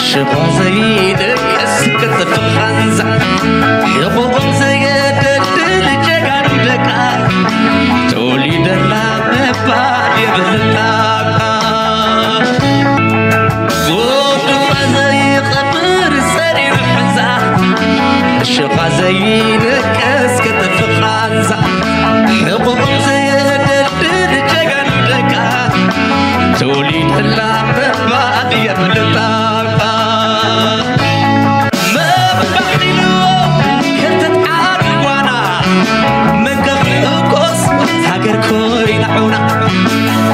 ሽኳ ዘይደቅስ ክትፍ ቃንዛ ሕቑቕም ዘየደድል ጀጋኑ ደቃ ተወሊደላ ምባል የብልካ። ጎድፋ ዘይቐብር ሰሪር ሕንዛ ሽኳ ዘይደቅስ ክትፍ ቃንዛ ሕቑቕም ዘየደድል ጀጋኑ ደቃ ተወሊደላ ምባል የብልካ። መባሒሉ ክርተት ዓድዋና መንቀፍ ንእኮስ ሃገር ኮይና ዑና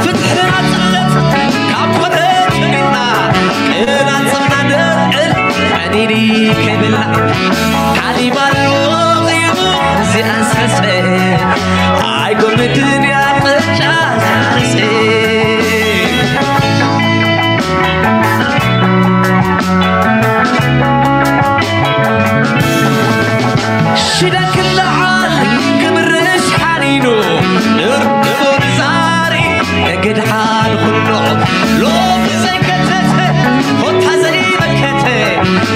ፍትሕና ጽለት ካብ ኮነ ትግልና ቅናጽምና ደእል ቀኒኒ ከይብልና ሓሊባን ወቒቡ እዚኣን ሰሰ ኣይጎምድን እያ ቅጫ ዛርሴ ሽደን ክለዓል ክምርሽ ሓኒኑ ንርድኡ ንዛሪ እግድሓን ኩኖ ሎሚ ዘይከተተ ኮታ ዘይመከተ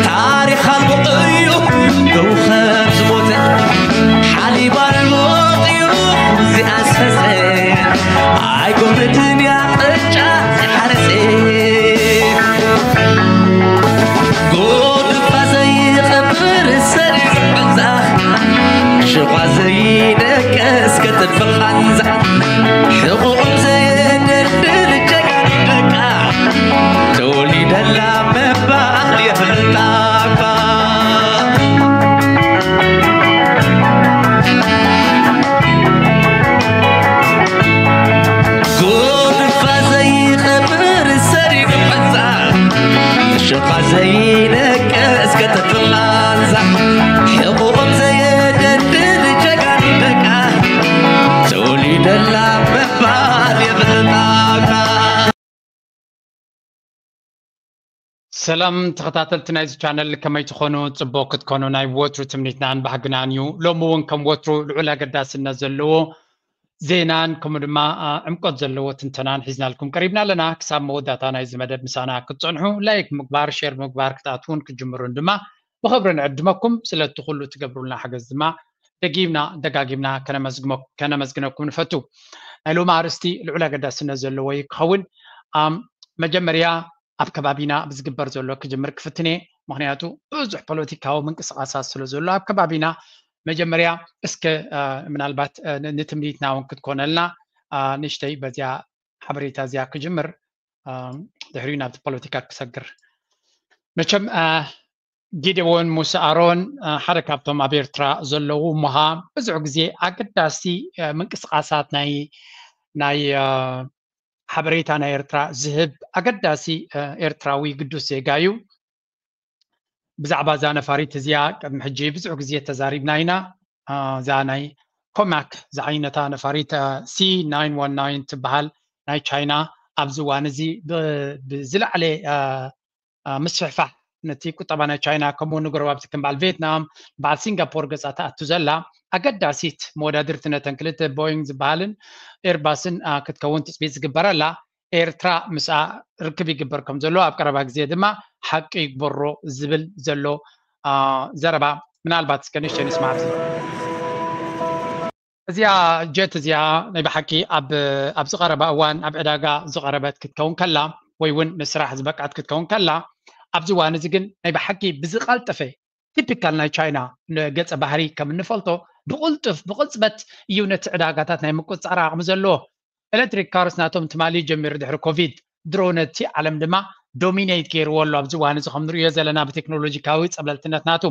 ታሪኽ ኣልቦ እዩ ገው ከም ዝሞተ ሓሊብ ኣልቦ እዩ ዝኣሰሰ ኣይጎምድን እያ ቅጫ ዝሓረሰ ጎድፋ ዘይቐብር ሰሪር ቃንዛ ሽኳ ዘይደቀስ ከጥፍ ቃንዛ ሕቑቕም ዘየደድል ጀጋኑ ደቃ ተወሊደላ ምባል የፍልጣ እባ ጎድፋ ዘይቐብር ሰሪር ቃንዛ ሽኳ ዘይደቀስ ከጥፍ ቃንዛ ሕቑቕም ዘየደድል ጀጋኑ ደቃ ተወሊደላ ምባል የፍልጣ እባ ሰላም ተኸታተልቲ ናይዚ ቻነል ከመይ ትኾኑ? ጽቡቕ ክትኮኑ ናይ ወትሩ ትምኒትናን ባህግናን እዩ። ሎሚ እውን ከም ወትሩ ልዑል ኣገዳስነት ዘለዎ ዜናን ከምኡ ድማ አ፣ ዕምቆት ዘለዎ ትንተናን ሒዝናልኩም ቀሪብና ኣለና። ክሳብ መወዳእታ ናይዚ መደብ ምሳና ክትጸንሑ ላይክ ምግባር፣ ሼር ምግባር ክትኣትዉን ክትጅምሩን ድማ ብኽብሪ ንዕድመኩም። ስለቲ ኩሉ ትገብሩልና ሓገዝ ድማ ደጊምና ደጋጊምና ከነመስግሞ- ከነመስግነኩም ንፈቱ። ናይ ሎሚ ኣርእስቲ ልዑል ኣገዳስነት ዘለዎ እዩ ክኸውን። ኣም፣ መጀመርያ ኣብ ከባቢና ብዝግበር ዘሎ ክጅምር ክፍትን እየ። ምኽንያቱ ብዙሕ ፖለቲካዊ ምንቅስቃሳት ስለ ዘሎ ኣብ ከባቢና መጀመርያ እስከ አ፣ ምናልባት አ፣ ን- ንትምኒትና እውን ክትኮነልና አ፣ ንእሽተይ በዚያ ሓበሬታ እዚኣ ክጅምር አ፣ ድሕሪኡ ናብቲ ፖለቲካ ክሰግር መቸም አ፣ ጊደዎን ሙሴ ኣሮን አ፣ ሓደ ካብቶም ኣብ ኤርትራ ዘለዉ እሞኻ ብዙሕ ግዜ ኣገዳሲ አ፣ ምንቅስቃሳት ናይ ናይ አ፣ ሓበሬታ ናይ ኤርትራ ዝህብ ኣገዳሲ አ፣ ኤርትራዊ ግዱስ ዜጋ እዩ። ብዛዕባ እዛ ነፋሪት እዚኣ ቅድሚ ሕጂ ብዙሕ ግዜ ተዛሪብና ኢና። አ፣ እዛ ናይ ኮማክ ዝዓይነታ ነፋሪት ሲ ናይን ዋን ናይን ትበሃል ናይ ቻይና ኣብዚ እዋን እዚ ብ- ብዝለዓለ አ፣ አ፣ ምስፍሕፋሕ ነቲ ቁጠባ ናይ ቻይና ከምኡ ንጎረባብቲ ከም በዓል ቪየትናም በዓል ሲንጋፖር ገጻ ትኣቱ ዘላ ኣገዳሲት መወዳድርቲ ነተን ክልተ ቦይንግ ዝበሃልን ኤርባስን አ፣ ክትከውን ትፅቢት ዝግበረላ ኤርትራ ምስኣ ርክብ ይግበር ከም ዘሎ ኣብ ቀረባ ግዜ ድማ ሓቂ ይግበሮ ዝብል ዘሎ አ፣ ዘረባ ምናልባት እስከ ንእሽተይ ንስማዕ ኣብዚ እዚኣ ጀት እዚኣ ናይ ብሓቂ ኣብ ኣብ ዝቐረባ እዋን ኣብ ዕዳጋ ዝቐረበት ክትከውን ከላ ወይ እውን ንስራሕ ዝበቅዐት ክትከውን ከላ ኣብዚ እዋን እዚ ግን ናይ ብሓቂ ብዝቐልጠፈ ቲፒካል ናይ ቻይና ገፀ ባህሪ ከም እንፈልጦ ብቕልጡፍ ብቕፅበት እዩ ነቲ ዕዳጋታት ናይ ምቁፅፃር ዓቕሚ ዘለዎ ኤሌክትሪክ ካርስ ናቶም ትማሊ ጀሚሩ ድሕሪ ኮቪድ ድሮ ነቲ ዓለም ድማ ዶሚኔት ገይርዎ ኣሎ ኣብዚ እዋን እዚ ከም ንሪኦ ዘለና ብቴክኖሎጂካዊ ፀብለልትነት ናቱ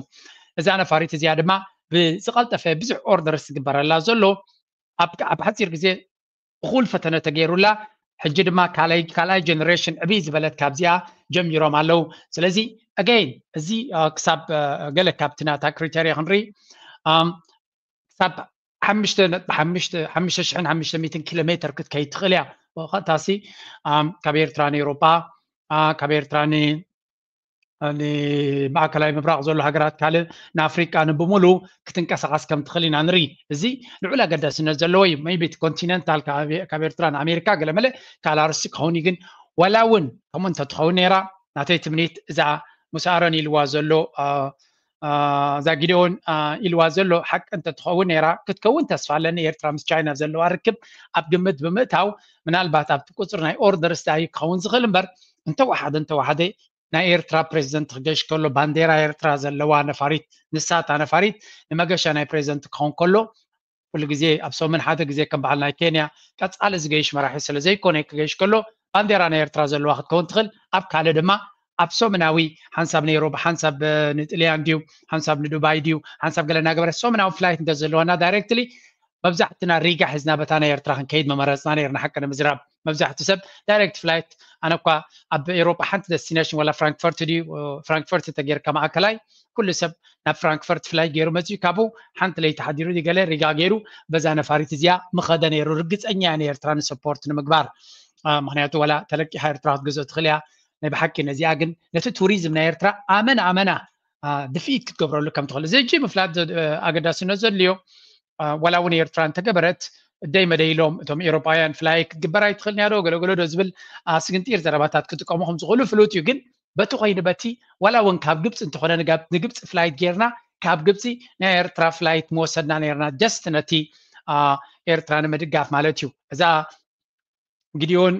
እዛ ነፋሪት እዚኣ ድማ ብዝቐልጠፈ ብዙሕ ኦርደርስ ዝግበረላ ዘሎ ኣብ ኣብ ሓፂር ግዜ እኹል ፈተነ ተገይሩላ ሕጂ ድማ ካልኣይ ካልኣይ ጀነሬሽን ዕብይ ዝበለት ካብዚኣ ጀሚሮም ኣለዉ ስለዚ ኣገይን እዚ ክሳብ ገለ ካብቲ ናታ ክሪተርያ ክንርኢ ክሳብ ሓሙሽተ ነጥቢ ሓሙሽተ ሓሙሽተ ሽሕን ሓሙሽተ ሚእትን ኪሎ ሜትር ክትከይድ ትኽእል እያ። ወቐታሲ ካብ ኤርትራ ንኤውሮጳ ካብ ኤርትራ ንማእከላይ ምብራቕ ዘሎ ሃገራት ካልእ ንኣፍሪቃ ንብሙሉ ክትንቀሳቐስ ከም ትኽእል ኢና ንርኢ። እዚ ልዑል ኣገዳስነት ዘለዎ እዩ። ሜይቢ እቲ ኮንቲነንታል ካብ ኤርትራ ንኣሜሪካ ገለመለ ካልእ ኣርእስቲ ክኸውን እዩ። ግን ዋላ እውን ከምኡ እንተትኸውን ነይራ ናተይ ትምኒት እዛ ምስ ኣሮን ኢልዋ ዘሎ እዛ ጊደኦን ኢልዋ ዘሎ ሓቂ እንተትኸውን ነይራ ክትከውን ተስፋ ኣለኒ። ኤርትራ ምስ ቻይና ዘለዋ ርክብ ኣብ ግምት ብምእታው ምናልባት ኣብቲ ቁፅሪ ናይ ኦርደር ስታይ ክኸውን ዝኽእል እምበር እንተወሓደ እንተወሓደ ናይ ኤርትራ ፕሬዚደንት ክገሽ ከሎ ባንዴራ ኤርትራ ዘለዋ ነፋሪት ንሳ እታ ነፋሪት ንመገሻ ናይ ፕሬዚደንት ክኸውን ከሎ ኩሉ ግዜ ኣብ ሰሙን ሓደ ግዜ ከም በዓል ናይ ኬንያ ቀጻሊ ዝገይሽ መራሒ ስለ ዘይኮነ ክገይሽ ከሎ ባንዴራ ናይ ኤርትራ ዘለዋ ክትከውን ትኽእል። ኣብ ካልእ ድማ ኣብ ሰሙናዊ ሓንሳብ ነይሮብ ሓንሳብ ንጥልያን ድዩ ሓንሳብ ንዱባይ ድዩ ሓንሳብ ገለ እናገበረ ሰሙናዊ ፍላይት እንተ ዘለዋና ዳይሬክትሊ መብዛሕትና ሪጋ ሒዝና በታ ናይ ኤርትራ ክንከይድ መመረፅና ነርና። ሓቂ ንምዝራብ መብዛሕቱ ሰብ ዳይሬክት ፍላይት ኣነ እኳ ኣብ ኤሮጳ ሓንቲ ደስቲኔሽን ወላ ፍራንክፈርት ድዩ ፍራንክፈርት ተጌርካ ማእከላይ ኩሉ ሰብ ናብ ፍራንክፈርት ፍላይት ገይሩ መፅኡ ካብኡ ሓንቲ ለይቲ ሓዲሩ ድገለ ሪጋ ገይሩ በዛ ነፋሪት እዚኣ ምኸደ ነይሩ። ርግፀኛ እያ ንኤርትራ ንሰፖርት ንምግባር ምክንያቱ ወላ ተለቂሓ ኤርትራ ክትገዝኦ ትኽእል እያ። ናይ ብሓቂ ነዚኣ ግን ነቲ ቱሪዝም ናይ ኤርትራ ኣመና ኣመና ድፍኢት ክትገብረሉ ከም ትኽእል እዚ ሕጂ ምፍላጥ ኣገዳስነት ዘድልዮ ዋላ እውን ኤርትራ እንተገበረት እደይ መደይ ኢሎም እቶም ኤሮጳውያን ፍላይ ክትግበር ኣይትኽእል ዶ ገለገሎ ዶ ዝብል ስግንጢር ዘረባታት ክጥቀሙ ከም ዝኽእሉ ፍሉጥ እዩ። ግን በቲ ኮይኑ በቲ ዋላ እውን ካብ ግብፂ እንተኾነ ንግብፂ ፍላይት ጌርና ካብ ግብፂ ናይ ኤርትራ ፍላይት ምወሰድና ነርና ጀስት ነቲ ኤርትራ ንምድጋፍ ማለት እዩ። እዛ ጊዲዮን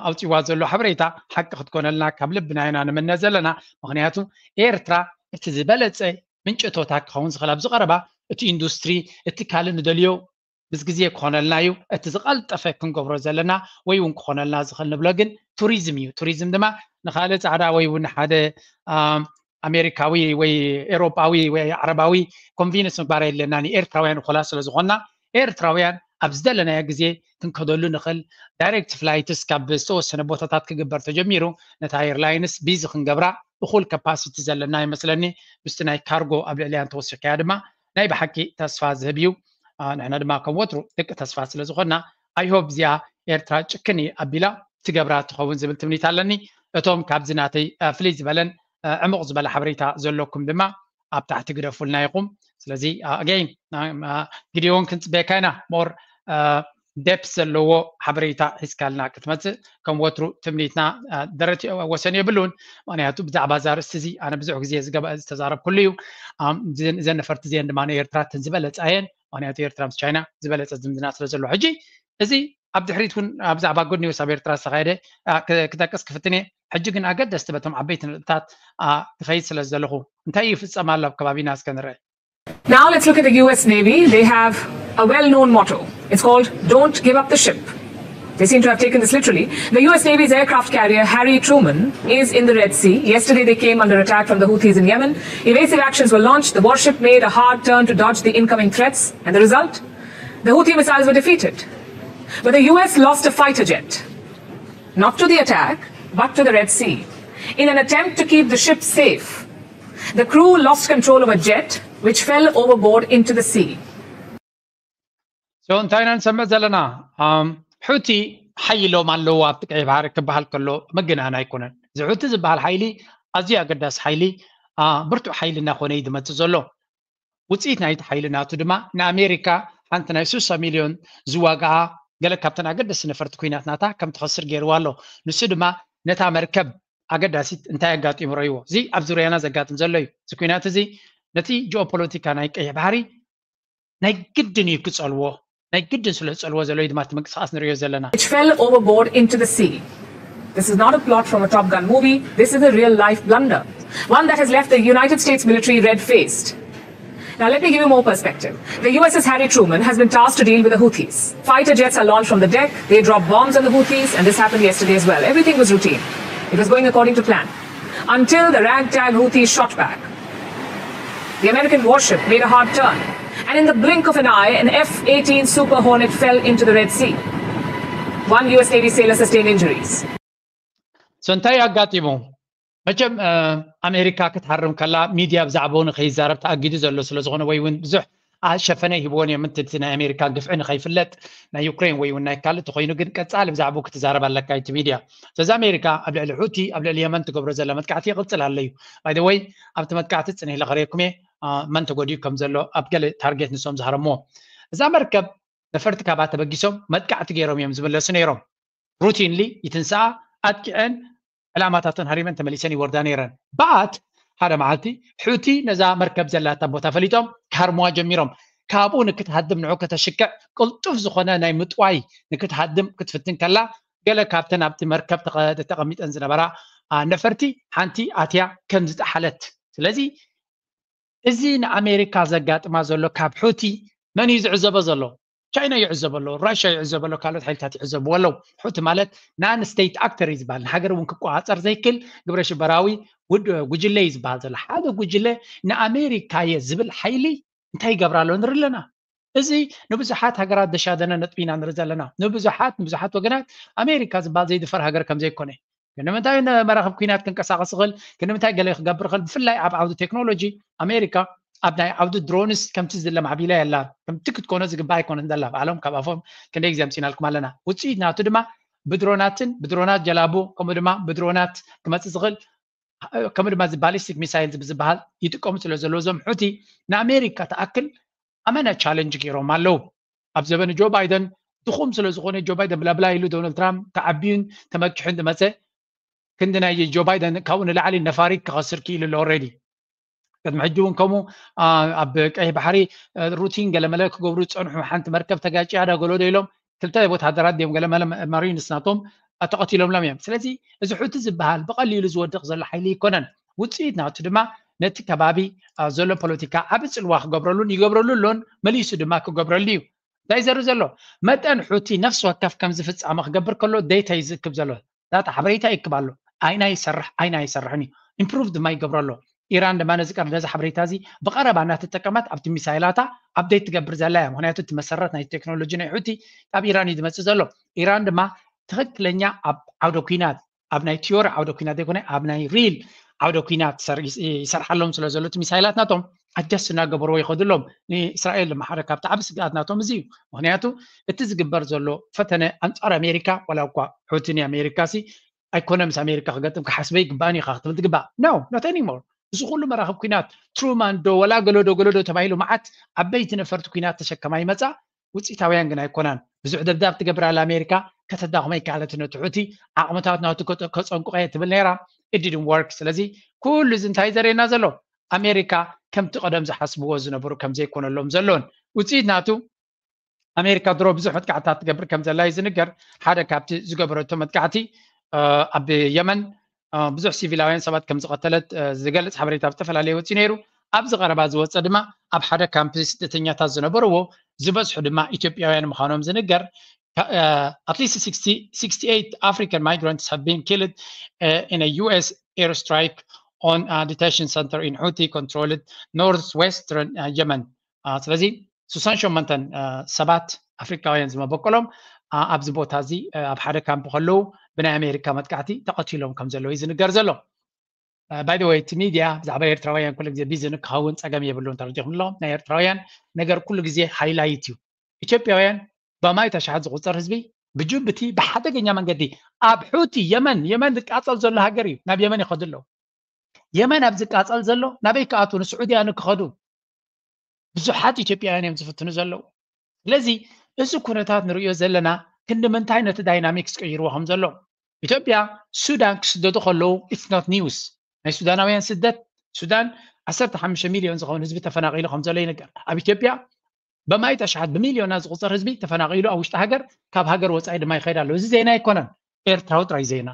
ኣውፂዋ ዘሎ ሓበሬታ ሓቂ ክትኮነልና ካብ ልብና ኢና ንምነ ዘለና። ምክንያቱ ኤርትራ እቲ ዝበለፀ ምንጭቶታ ክኸውን ዝኽእል ኣብዚ ቀረባ እቲ ኢንዱስትሪ እቲ ካልእ ንደልዮ ምስ ግዜ ክኾነልና እዩ። እቲ ዝቐልጠፈ ክንገብሮ ዘለና ወይ እውን ክኾነልና ዝኽእል ንብሎ ግን ቱሪዝም እዩ። ቱሪዝም ድማ ንካልእ ፃዕዳ ወይ እውን ሓደ ኣሜሪካዊ ወይ ኤሮጳዊ ወይ ዓረባዊ ኮንቪንስ ምግባር የለና ንኤርትራውያን እኮላ ስለ ዝኾንና ኤርትራውያን ኣብ ዝደለናዮ ግዜ ክንከደሉ ንኽእል። ዳይሬክት ፍላይትስ ካብ ዝተወሰነ ቦታታት ክግበር ተጀሚሩ ነታ ኤርላይንስ ቢዚ ክንገብራ እኹል ካፓሲቲ ዘለና ይመስለኒ። ምስቲ ናይ ካርጎ ኣብ ልዕልያን ተወሲኽካያ ድማ ናይ ብሓቂ ተስፋ ዝህብ እዩ። ንሕና ድማ ከም ወትሩ ደቂ ተስፋ ስለ ዝኾንና ኣይሆብ እዚኣ ኤርትራ ጭክኒ ኣቢላ ትገብራ ትኸውን ዝብል ትምኒት ኣለኒ። እቶም ካብዚ ናተይ ፍልይ ዝበለን ዕሙቕ ዝበለ ሓበሬታ ዘለኩም ድማ ኣብ ታሕቲ ግደፉልና ኢኹም። ስለዚ ኣገይን ጊዲዮን ክንፅበየካ ኢና ሞር ደፕስ ዘለዎ ሓበሬታ ሒዝካልና ክትመፅእ ከም ወትሩ ትምኒትና ደረት ወሰን የብሉን። ምክንያቱ ብዛዕባ እዛ ርእስቲ እዚ ኣነ ብዙሕ ግዜ ዝተዛረብኩሉ እዩ። እዘን ነፈርቲ እዚአን ድማ ንኤርትራ እተን ዝበለፃ እየን። ምክንያቱ ኤርትራ ምስ ቻይና ዝበለፀ ዝምድና ስለ ዘሎ ሕጂ እዚ ኣብ ድሕሪት እውን ብዛዕባ ጉድ ኒውስ ኣብ ኤርትራ ዝተኻየደ ክጠቅስ ክፍትን እየ። ሕጂ ግን ኣገደስቲ በቶም ዓበይቲ ነጥብታት ክኸይድ ስለ ዘለኹ እንታይ ይፍፀም ኣሎ ኣብ ከባቢና እስከ ንርአ። Now let's look at the U S Navy. They have a well-known motto. It's called "Don't give up the ship." They seem to have taken this literally. The U S Navy's aircraft carrier Harry Truman is in the Red Sea. Yesterday they came under attack from the Houthis in Yemen. Evasive actions were launched. The warship made a hard turn to dodge the incoming threats. And the result? The Houthi missiles were defeated. But the U S lost a fighter jet. Not to the attack, but to the Red Sea. In an attempt to keep the ship safe, the crew lost control of a jet which fell overboard into the sea. So እንታይ ኢና ንሰምዕ ዘለና? ሑቲ ሓይሎም ኣለዎ ኣብቲ ቀይ ባሕሪ ክበሃል ከሎ ምግናን ኣይኮነን። እዚ ሑቲ ዝበሃል ሓይሊ ኣዝዩ ኣገዳሲ ሓይሊ ብርቱዕ ሓይሊ እናኾነ እዩ ዝመፅእ ዘሎ። ውፅኢት ናይቲ ሓይሊ ናቱ ድማ ንኣሜሪካ ሓንቲ ናይ ስሳ ሚልዮን ዝዋግኣ ገለ ካብተን ኣገደስቲ ነፈርቲ ኩናት ናታ ከም ትኸስር ገይርዋ ኣሎ። ንሱ ድማ ነታ መርከብ ኣገዳሲት እንታይ ኣጋጢሙ ረይዎ። እዚ ኣብ ዙርያና ዘጋጥም ዘሎ እዩ። እዚ ኩናት እዚ ነቲ ጂኦፖለቲካ ናይ ቀይሕ ባሕሪ ናይ ግድን እዩ ክፀልዎ። ናይ ግድን ስለ ዝፀልዎ ዘሎ እዩ ድማ እቲ ምንቅስቃስ ንሪኦ ዘለና። Which fell overboard into the sea. This is not a plot from a Top Gun movie. This is a real life blunder. One that has left the United States military red-faced. Now, let me give you more perspective. The U S S Harry Truman has been tasked to deal with the Houthis. Fighter jets are launched from the deck, they drop bombs on the Houthis, and this happened yesterday as well. Everything was routine. It was going according to plan. Until the ragtag Houthis shot back. The American warship made a hard turn, and in the blink of an eye, an F eighteen Super Hornet fell into the Red Sea. One U S Navy sailor sustained injuries. So እንታይ ኣጋጢሙ? መቸም ኣሜሪካ ክትሃርም ከላ ሚድያ ብዛዕባኡ ንከይዛረብ ተኣጊዱ ዘሎ ስለ ዝኾነ ወይ እውን ብዙሕ ሸፈነ ሂብዎን እዮም። እቲ ናይ ኣሜሪካ ግፍዒ ንከይፍለጥ ናይ ዩክሬን ወይ እውን ናይ ካልእ ተኮይኑ ግን ቀፃሊ ብዛዕባኡ ክትዛረብ ኣለካ እቲ ሚድያ። ስለዚ ኣሜሪካ ኣብ ልዕሊ ሑቲ ኣብ ልዕሊ የመን ትገብሮ ዘላ መጥቃዕቲ ይቕፅል ኣሎ እዩ። ባይ ወይ ኣብቲ መጥቃዕቲ ፅንሕ ኢለ ከርእየኩም እየ መን ተጎዲኡ ከም ዘሎ ኣብ ገለ ታርጌት ንሶም ዝሃረምዎ። እዛ መርከብ ነፈርቲ ካብኣ ተበጊሶም መጥቃዕቲ ገይሮም እዮም ዝምለሱ ነይሮም። ሩቲንሊ ይትንስኣ ኣጥቂዐን ዕላማታተን ሃሪመን ተመሊሰን ይወርዳ ነይረን። ባት ሓደ መዓልቲ ሑቲ ነዛ መርከብ ዘላታ ቦታ ፈሊጦም ክሃርምዋ ጀሚሮም። ካብኡ ንክትሃድም ንዑ ከተሽክዕ ቅልጡፍ ዝኾነ ናይ ምጥዋይ ንክትሃድም ክትፍትን ከላ ገለ ካብተን ኣብቲ መርከብ ተቐ- ተቐሚጠን ዝነበራ አ፣ ነፈርቲ ሓንቲ ኣትያ ከም ዝጠሓለት። ስለዚ እዚ ንኣሜሪካ ዘጋጥማ ዘሎ ካብ ሑቲ መን እዩ ዝዕዘቦ ዘሎ? ቻይና ይዕዘቦ ኣሎ፣ ራሽያ ይዕዘቦ ኣሎ፣ ካልኦት ሓይልታት ይዕዘብዎ ኣለዉ። ሑቲ ማለት ናን ስቴት ኣክተር እዩ ዝበሃል፣ ንሃገር እውን ክቆፃፀር ዘይክል ግብረ ሽበራዊ ውድ ጉጅለ እዩ ዝበሃል ዘሎ። ሓደ ጉጅለ ንኣሜሪካ እየ ዝብል ሓይሊ እንታይ ይገብራ ኣሎ ንርኢ ኣለና። እዚ ንብዙሓት ሃገራት ዘሻደነ ነጥቢ ኢና ንርኢ ዘለና። ንብዙሓት ንብዙሓት ወገናት ኣሜሪካ ዝበሃል ዘይድፈር ሃገር ከም ዘይኮነ፣ ክንምንታይ መራኽብ ኩናት ክንቀሳቐስ ይኽእል፣ ክንምንታይ ገለ ክገብር ይኽእል፣ ብፍላይ ኣብ ዓውዲ ቴክኖሎጂ ኣሜሪካ ኣብ ናይ ዓውዲ ድሮንስ ከምቲ ዝለ ማዕቢላ የላ፣ ከምቲ ክትኮኖ ዝግባእ ኣይኮነን ዘላ። ባዕሎም ካብ ኣፎም ክንደይ ግዜ ኣምፂናልኩም ኣለና። ውፅኢት ናቱ ድማ ብድሮናትን ብድሮናት ጀላቡ ከምኡ ድማ ብድሮናት ክመፅእ ዝኽእል ከምኡ ድማ እዚ ባሊስቲክ ሚሳይል ዝብ- ዝበሃል ይጥቀሙ ስለ ዘለዉ እዞም ሑቲ ንኣሜሪካ ትኣክል ኣመና ቻለንጅ ገይሮም ኣለዉ። ኣብ ዘበን ጆ ባይደን ድኹም ስለ ዝኾነ ጆ ባይደን ብላብላ ኢሉ ዶናልድ ትራምፕ ተዓቢዩን ተመኪሑን ዝመፀ ክንዲ ናይ ጆ ባይደን ካብኡ ንላዕሊ ነፋሪት ክኸስር ክኢሉ ኣሎ ኦልሬዲ። ቅድሚ ሕጂ እውን ከምኡ አ፣ ኣብ ቀይሕ ባሕሪ አ፣ ሩቲን ገለመለ ክገብሩ ዝፀንሑ ሓንቲ መርከብ ተጋጭያ ዳ ገሎ ዶ ኢሎም ክልተ ወታደራት ድዮም ገለመለ ማሪንስ ናቶም ተቐቲሎምሎም እዮም። ስለዚ እዚ ሑቲ ዝበሃል ብቐሊሉ ዝወድቕ ዘሎ ሓይሊ ኣይኮነን። ውፅኢት ናቱ ድማ ነቲ ከባቢ አ፣ ዘሎ ፖለቲካ ዓቢ ፅልዋ ክገብረሉን ይገብረሉ ኣሎን መሊሱ ድማ ክገብረሉ እዩ። እንታይ ዘርኢ ዘሎ መጠን ሑቲ ነፍሲ ወከፍ ከምዚ ፍጻመ ክገብር ከሎ ዴታ እዩ ዝእክብ ዘሎ። ዳታ ሓበሬታ ይእክብ ኣሎ። ኣይና ይሰርሕ ኣይና ይሰርሕን እዩ። ኢምፕሩቭ ድማ ይገብሮ ኣሎ። ኢራን ድማ ነዚ ቀር ነዚ ሓበሬታ እዚ ብቐረባ እናተጠቀመት ኣብቲ ሚሳይላታ ኣፕዴት ትገብር ዘላ እያ። ምክንያቱ እቲ መሰረት ናይ ቴክኖሎጂ ናይ ሑቲ ካብ ኢራን እዩ ዝመፅእ ዘሎ። ኢራን ድማ ትኽክለኛ ኣብ ዓውደ ኩናት ኣብ ናይ ቲዮሪ ዓውደ ኩናት ዘይኮነ ኣብ ናይ ሪል ዓውደ ኩናት ይሰርሓሎም ስለ ዘሎ እቲ ሚሳይላት ናቶም ኣጀስት እናገበርዎ ይኸዱ ኣለዎም። ንእስራኤል ድማ ሓደ ካብቲ ዓቢ ስግኣት ናቶም እዚ እዩ። ምክንያቱ እቲ ዝግበር ዘሎ ፈተነ ኣንጻር ኣሜሪካ ዋላ እኳ ሑቲ ንኣሜሪካ ሲ ኣይኮነ ምስ ኣሜሪካ ክገጥም ክሓስበ ይግባእን እዩ ክትብል ትግባእ። No, not anymore። እዚ ኩሉ መራኽብ ኩናት ትሩማን ዶ ወላ ገለዶ ገለዶ ተባሂሉ መዓት ዓበይቲ ነፈርቲ ኩናት ተሸከማ ይመጻ ውፅኢታውያን ግን ኣይኮናን። ብዙሕ ደብዳብ ትገብር ኣላ ኣሜሪካ ከተዳኽሞ ይከኣለት ነቲ ሑቲ ዓቕምታት ናቱ ከፀንቁቐ ትብል ነይራ። It didn't work። ስለዚ ኩሉ እዚ እንታይ ዘርእየና ዘሎ ኣሜሪካ ከምቲ ቀደም ዝሓስብዎ ዝነበሩ ከም ዘይኮነሎም ዘሎን ውፅኢት ናቱ ኣሜሪካ ድሮ ብዙሕ መጥቃዕትታት ትገብር ከም ዘላ እዩ ዝንገር። ሓደ ካብቲ ዝገበረቶ መጥቃዕቲ ኣብ የመን ብዙሕ ሲቪላውያን ሰባት ከም ዝቐተለት ዝገልፅ ሓበሬታ ብዝተፈላለየ ወፂኡ ነይሩ። ኣብዚ ቀረባ ዝወፀ ድማ ኣብ ሓደ ካምፕ ስደተኛታት ዝነበርዎ ዝበዝሑ ድማ ኢትዮጵያውያን ምዃኖም ዝንገር። At least sixty, sixty-eight African migrants have been killed in a U S airstrike on a detention center in Houthi controlled northwestern Yemen. ስለዚ ስሳን ሸሞንተን ሰባት ኣፍሪካውያን ዝመበቆሎም ኣብዚ ቦታ እዚ ኣብ ሓደ ካምፕ ከለዉ ብናይ ኣሜሪካ መጥቃዕቲ ተቐቲሎም ከም ዘለዉ እዩ ዝንገር ዘሎ። By the way እቲ ሚድያ ብዛዕባ ኤርትራውያን ኩሉ ግዜ ቢዚ ንክኸውን ፀገም የብሉን ተረዲኹም ኣሎ። ናይ ኤርትራውያን ነገር ኩሉ ግዜ ሃይላይት እዩ። ኢትዮጵያውያን በማይት ኣሽሓት ዝቁፀር ህዝቢ ብጅቡቲ ብሓደገኛ መንገዲ ኣብ ሑቲ የመን የመን ዝቃፀል ዘሎ ሃገር እዩ ናብ የመን ይኸዱ ኣለዉ። የመን ኣብ ዝቃፀል ዘሎ ናበይ ክኣትዉ ንስዑድያ ንክኸዱ ብዙሓት ኢትዮጵያውያን እዮም ዝፍትኑ ዘለዉ። ስለዚ እዚ ኩነታት ንርእዮ ዘለና ክንዲ ምንታይ ነቲ ዳይናሚክስ ቀይርዎ ከም ዘሎ ኢትዮጵያ ሱዳን ክስደዱ ከለዉ it's not news። ናይ ሱዳናውያን ስደት ሱዳን ዓሰርተ ሓሙሽተ ሚልዮን ዝኸውን ህዝቢ ተፈናቒሉ ከም ዘሎ ይንገር። ኣብ ኢትዮጵያ በማይት ኣሽሓት ብሚልዮናት ዝቑፀር ህዝቢ ተፈናቒሉ ኣብ ውሽጢ ሃገር ካብ ሃገር ወፃኢ ድማ ይኸይድ ኣሎ። እዚ ዜና ኣይኮነን ኤርትራዊ ጥራይ ዜና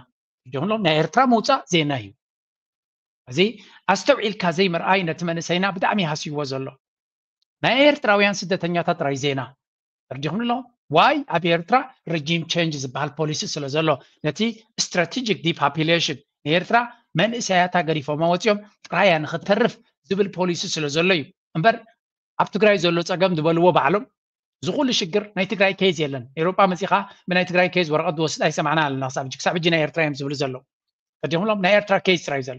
ሎም ናይ ኤርትራ ምውፃእ ዜና እዩ። እዚ ኣስተውዒልካ ዘይምርኣይ ነቲ መንእሰይና ብጣዕሚ ሃስይዎ ዘሎ ናይ ኤርትራውያን ስደተኛታት ጥራይ ዜና ተረዲኹም ኣሎ። ዋይ ኣብ ኤርትራ ረጂም ቸንጅ ዝበሃል ፖሊሲ ስለ ዘሎ ነቲ ስትራቴጂክ ዲፖፑሌሽን ንኤርትራ መንእሰያታ ገዲፎማ ወፂኦም ጥራያ ንክተርፍ ዝብል ፖሊሲ ስለ ዘሎ እዩ እምበር ኣብ ትግራይ ዘሎ ፀገም ዝበልዎ ባዕሎም እዚ ኩሉ ሽግር ናይ ትግራይ ኬዝ የለን። ኤሮጳ መፂኻ ብናይ ትግራይ ኬዝ ወረቐት ዝወስድ ኣይሰማዕና ኣለና ክሳብ ሕጂ ክሳብ ሕጂ ናይ ኤርትራ እዮም ዝብሉ ዘለዉ። ተረዲኹም ኣሎ ናይ ኤርትራ ኬዝ ጥራይ ዘሎ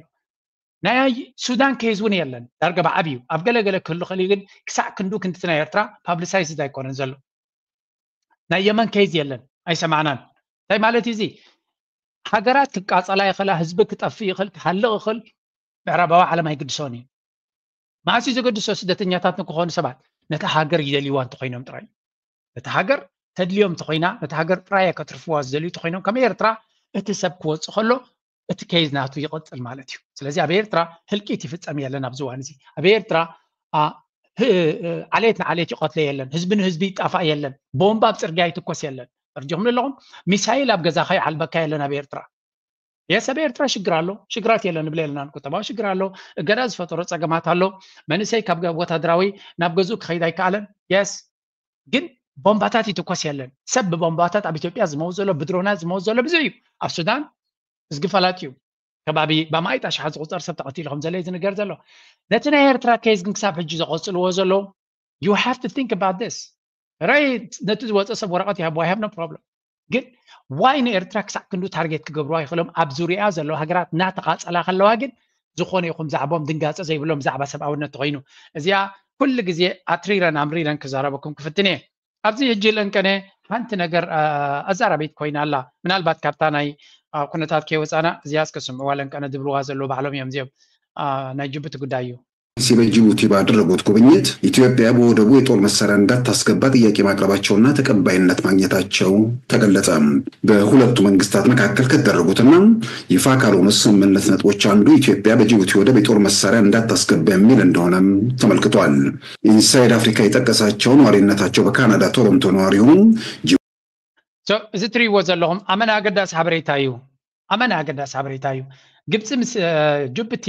ናይ ሱዳን ኬዝ እውን የለን። ዳርጋ ብዓብዩ ኣብ ገለገለ ክህሉ ክእል ግን ክሳዕ ክንዱ ክንድቲ ናይ ኤርትራ ፓብሊሳይዝድ ኣይኮነን ዘሎ። ናይ የመን ኬዝ የለን ኣይሰማዕናን። እንታይ ማለት እዩ እዚ? ሃገራት ክቃፀላ ይኽእላ፣ ህዝቢ ክጠፍእ ይኽእል፣ ክሃልቕ ይኽእል፣ ምዕራባዊ ዓለም ኣይግድሶን እዩ። መዓስ እዩ ዘገድሶ? ስደተኛታት ንክኾኑ ሰባት ነታ ሃገር ይደልይዋ እንተኾይኖም ጥራይ ነታ ሃገር ተድልዮም እንተኾይና ነታ ሃገር ጥራይ ከትርፍዋ ዝደልዩ እንተኾይኖም ከም ኤርትራ እቲ ሰብ ክወፅእ ከሎ እቲ ኬዝ ናቱ ይቐጽል ማለት እዩ። ስለዚ ኣብ ኤርትራ ህልቂት ይፍጸም የለን ኣብዚ እዋን እዚ። ኣብ ኤርትራ ዓሌት ንዓሌት ይቐትሎ የለን፣ ህዝቢ ንህዝቢ ይጣፋእ የለን፣ ቦምባ ኣብ ጽርግያ ይትኮስ የለን። ተረዲኹም ኣለኹም? ሚሳይል ኣብ ገዛኻ ይዓልበካ የለን ኣብ ኤርትራ። የስ ኣብ ኤርትራ ሽግር ኣሎ፣ ሽግራት የለን ንብል የለናን። ቁጠባዊ ሽግር ኣሎ፣ እገዳ ዝፈጠሮ ጸገማት ኣሎ። መንእሰይ ካብ ወታደራዊ ናብ ገዝኡ ክኸይድ ኣይከኣለን። የስ ግን ቦምባታት ይትኮስ የለን። ሰብ ብቦምባታት ኣብ ኢትዮጵያ ዝመውት ዘሎ፣ ብድሮናት ዝመውት ዘሎ ብዙሕ እዩ። ኣብ ሱዳን ህዝጊ ፈላጥ እዩ። ከባቢ ብኣማኢት ኣሽሓት ዝቑጸር ሰብ ተቐቲሉ ከም ዘሎ እዩ ዝንገር ዘሎ። ነቲ ናይ ኤርትራ ኬዝ ግን ክሳብ ሕጂ ዘቐጽልዎ ዘለዉ you have to think about this። ራይ ነቲ ዝወፀ ሰብ ወረቐት ይሃብዎ፣ I have no problem። ግን ዋይ ንኤርትራ ክሳዕ ክንዱ ታርጌት ክገብርዋ ይኽእሎም? ኣብ ዙሪያ ዘለዋ ሃገራት እናተቓጸላ ከለዋ ግን ዝኾነ ይኹን ብዛዕባኦም ድንጋጸ ዘይብሎም ብዛዕባ ሰብኣውነት ተኾይኑ። እዚኣ ኩሉ ግዜ ኣትሪረን ኣምሪረን ክዛረበኩም ክፍትን እየ። ኣብዚ ሕጂ ለንቀነ ሓንቲ ነገር ኣዛራቢት ኮይና ኣላ። ምናልባት ካብታ ናይ ኩነታት ከይወፃና እዚኣ እስከ ስምዕዋ። ለንቀነ ዝብልዋ ዘለዉ ባዕሎም እዮም እዚኦም። ናይ ጅቡቲ ጉዳይ እዩ። ሲሲ በጅቡቲ ባደረጉት ጉብኝት ኢትዮጵያ በወደቡ የጦር መሳሪያ እንዳታስገባ ጥያቄ ማቅረባቸውና ተቀባይነት ማግኘታቸው ተገለጸ። በሁለቱ መንግስታት መካከል ከተደረጉትና ይፋ ካልሆኑ ስምምነት ነጥቦች አንዱ ኢትዮጵያ በጅቡቲ ወደብ የጦር መሳሪያ እንዳታስገባ የሚል እንደሆነም ተመልክቷል። ኢንሳይድ አፍሪካ የጠቀሳቸው ነዋሪነታቸው በካናዳ ቶሮንቶ ነዋሪ የሆኑ እዚ ትሪእዎ ዘለኹም ኣመና ኣገዳሲ ሓበሬታ እዩ። ኣመና ኣገዳሲ ሓበሬታ እዩ። ግብፂ ምስ ጅቡቲ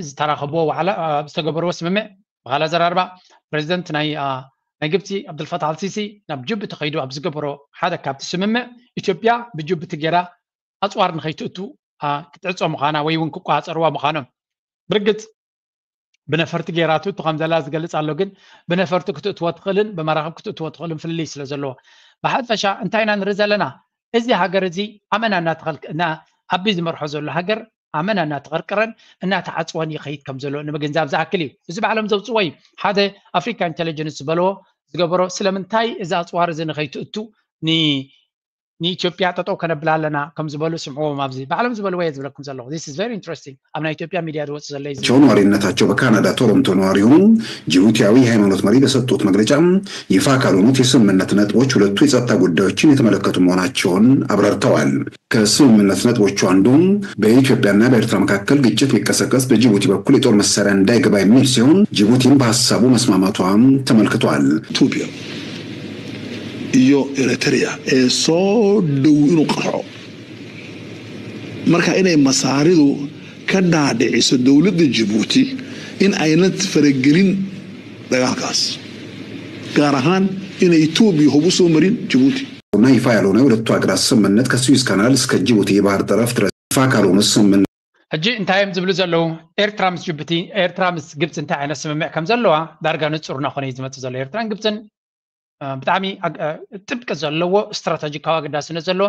ዝተራኸብዎ ዋዕላ ዝተገበርዎ ስምምዕ ብካላ ዘራርባ ፕሬዚደንት ናይ ናይ ግብፂ ኣብዱልፈታሕ ኣልሲሲ ናብ ጅቡቲ ከይዱ ኣብ ዝገበሮ ሓደ ካብቲ ስምምዕ ኢትዮጵያ ብጅቡቲ ገይራ ኣፅዋር ንኸይትእቱ ክትዕፆ ምዃና ወይ እውን ክቋፀርዋ ምዃኖም ብርግፅ ብነፈርቲ ገይራ ትእቱ ከም ዘላ ዝገልፅ ኣሎ። ግን ብነፈርቲ ክትእትዎ ትኽእልን ብመራኽብ ክትእትዎ ትኽእልን ፍልልይ ስለ ዘለዎ ብሓፈሻ እንታይ ኢና ንርኢ ዘለና? እዚ ሃገር እዚ ኣመና እናተኸልክ እና ኣቢ ዝመርሖ ዘሎ ሃገር ኣመና እናተቐርቀረን እናተዓፅወን ይኸይድ ከም ዘሎ ንምግንዛብ ዝኣክል እዩ። እዚ ባዕሎም ዘውፅዎ እዩ። ሓደ ኣፍሪካ ኢንቴሊጀንስ ዝበለዎ ዝገበሮ ስለምንታይ እዚ ኣፅዋር እዚ ንኸይትእቱ ንኢትዮጵያ ጠጠው ከነብላ ኣለና ከም ዝበሉ ስምዕዎም። ኣብዚ ባዕሎም ዝበልዎ እየ ዝብለኩም ዘለኹ። This is very interesting። ኣብ ናይ ኢትዮጵያ ሚድያ ዝወፅ ዘሎ እዩ። ቸው ነዋሪነታቸው በካናዳ ቶሮንቶ ነዋሪ የሆኑ ጅቡቲያዊ የሃይማኖት መሪ በሰጡት መግለጫ ይፋ ካልሆኑት የስምምነት ነጥቦች ሁለቱ የጸጥታ ጉዳዮችን የተመለከቱ መሆናቸውን አብራርተዋል። ከስምምነት ነጥቦቹ አንዱ በኢትዮጵያና በኤርትራ መካከል ግጭት ቢቀሰቀስ በጅቡቲ በኩል የጦር መሳሪያ እንዳይገባ የሚል ሲሆን ጅቡቲም በሀሳቡ መስማማቷም ተመልክቷል። ኢትዮጵያ iyo Eritrea ee soo dhow inuu qarxo marka inay masaaridu ka dhaadhiciso dowladda Djibouti in aynan faragelin dagaalkaas gaar ahaan inay Ethiopia hub u soo marin Djibouti. እና ይፋ ያልሆነ የሁለቱ ሀገራት ስምምነት ከስዊዝ ካናል እስከ ጅቡቲ የባህር ጠረፍ ድረስ ይፋ ካልሆኑ ስምምነት ሕጂ እንታይ እዮም ዝብሉ ዘለዉ? ኤርትራ ምስ ጅቡቲ፣ ኤርትራ ምስ ግብፂ እንታይ ዓይነት ስምምዕ ከም ዘለዋ ዳርጋ ንፁር እናኾነ እዩ ዝመፅእ ዘሎ። ኤርትራን ግብፅን ብጣዕሚ ጥብቂ ዘለዎ ስትራተጂካዊ ኣገዳስነት ዘለዎ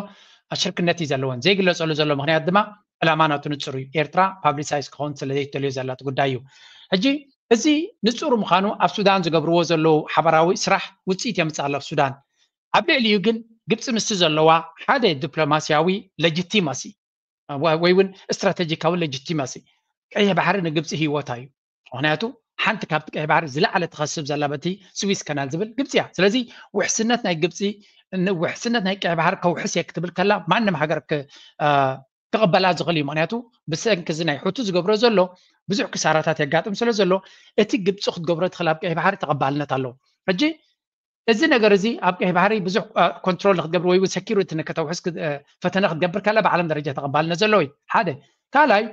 ሽርክነት እዩ ዘለዎን። ዘይግለፀሉ ዘሎ ምክንያት ድማ ዕላማ ናቱ ንፁር እዩ። ኤርትራ ፓብሊሳይዝ ክኸውን ስለ ዘይተልዮ ዘላት ጉዳይ እዩ። ሕጂ እዚ ንፁር ምዃኑ ኣብ ሱዳን ዝገብርዎ ዘለዉ ሓበራዊ ስራሕ ውፅኢት የምፅእ ኣሎ ኣብ ሱዳን። ኣብ ልዕሊኡ ግን ግብፂ ምስቲ ዘለዋ ሓደ ዲፕሎማሲያዊ ለጅቲማሲ ወይ እውን ስትራተጂካዊ ለጅቲማሲ ቀይሕ ባሕሪ ንግብፂ ህይወታ እዩ። ምክንያቱ ሓንቲ ካብቲ ቀይሕ ባሕሪ ዝለዓለ ትኸስብ ዘላ በቲ ስዊስ ከናል ዝብል ግብፂ እያ። ስለዚ ውሕስነት ናይ ግብፂ ውሕስነት ናይ ቀይሕ ባሕሪ ከውሕስ እየ ክትብል ከላ ማንም ሃገር ክቕበላ ዝኽእል እዩ። ምክንያቱ ብሰንኪ እዚ ናይ ሑቲ ዝገብሮ ዘሎ ብዙሕ ክሳራታት የጋጥም ስለ ዘሎ እቲ ግብፂ ክትገብሮ ትኽእል ኣብ ቀይሕ ባሕሪ ተቐባልነት ኣለዎ። ሕጂ እዚ ነገር እዚ ኣብ ቀይሕ ባሕሪ ብዙሕ ኮንትሮል ንክትገብር ወይ እውን ሰኪሪቲ ንከተውሕስ ፈተነ ክትገብር ከላ ብዓለም ደረጃ ተቐባልነት ዘለዎ እዩ። ሓደ ካልኣይ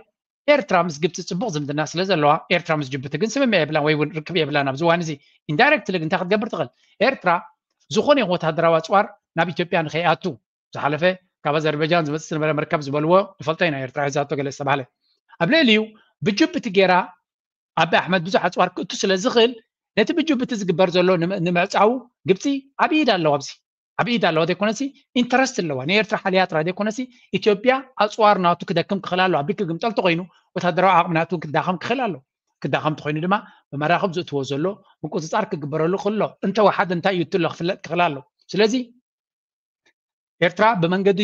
ኤርትራ ምስ ግብፂ ፅቡቕ ዝምድና ስለ ዘለዋ ኤርትራ ምስ ጅቡቲ ግን ስምምዕ የብላን ወይ እውን ርክብ የብላን። ኣብዚ እዋን እዚ ኢንዳይሬክትሊ ግን እንታይ ክትገብር ትኽእል? ኤርትራ ዝኾነ ይኹን ወታደራዊ ኣፅዋር ናብ ኢትዮጵያ ንኸይኣቱ ዝሓለፈ ካብ ኣዘርባይጃን ዝመፅእ ዝነበረ መርከብ ዝበልዎ ንፈልጦ ኢና። ኤርትራ ሒዛቶ ገለ ዝተባህለ ኣብ ልዕሊኡ ብጅቡቲ ገይራ ኣቢ ኣሕመድ ብዙሕ ኣፅዋር ክእቱ ስለ ዝኽእል ነቲ ብጅቡቲ ዝግበር ዘሎ ንምዕፃው ግብፂ ኣብ ኢድ ኣለዋ። ኣብዚ ኣብ ኢድ ኣለዋ ዘይኮነሲ ኢንተረስት ኣለዋ። ንኤርትራ ሓልያ ጥራይ ዘይኮነሲ ኢትዮጵያ ኣፅዋር ናቱ ክደክም ክኽእል ኣሎ። ኣቢ ክግምጠል ተኮይኑ ወታደራዊ ዓቕሚ ናቱ ክዳኸም ክኽእል ኣሎ። ክዳኸም ተኮይኑ ድማ ብመራኽብ ዝእትዎ ዘሎ ምቁፅፃር ክግበረሉ ክኽእል ኣሎ። እንተወሓደ እንታይ እዩ እትሎ ክፍለጥ ክኽእል ኣሎ። ስለዚ ኤርትራ ብመንገዲ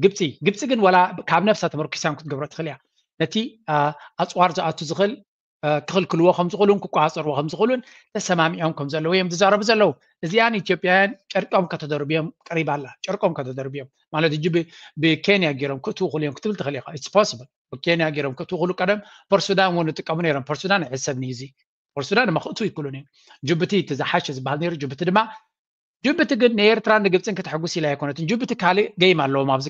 ግብፂ ግብፂ ግን ዋላ ካብ ነፍሳ ተመርኪሳን ክትገብሮ ትኽእል እያ። ነቲ ኣፅዋር ዝኣቱ ዝኽእል ክኽልክልዎ ከም ዝኽእሉን ክቆፃፀርዎ ከም ዝኽእሉን ተሰማሚዖም ከም ዘለዉ እዮም ዝዛረቡ ዘለዉ። እዚኣ ንኢትዮጵያውያን ጨርቆም ከተደርብዮም ቀሪባ ኣላ። ጨርቆም ከተደርብዮም ማለት እጂ ብኬንያ ገይሮም ክትውኽሉ እዮም ክትብል ትኽእል ኢኻ። It's possible። ብኬንያ ገይሮም ክትውኽሉ ቀደም ፖርሱዳን እውን ይጥቀሙ ነይሮም። ፖርሱዳን ይሕሰብ ንዩ እዚ ፖርሱዳን ድማ ክእትዉ ይክእሉን እዮም። ጅቡቲ እቲ ዝሓሸ ዝበሃል ነይሩ። ጅቡቲ ድማ ጅቡቲ ግን ንኤርትራን ንግብፅን ክትሕጉስ ኢላ ኣይኮነትን። ጅቡቲ ካልእ ገይም ኣለዎም ኣብዚ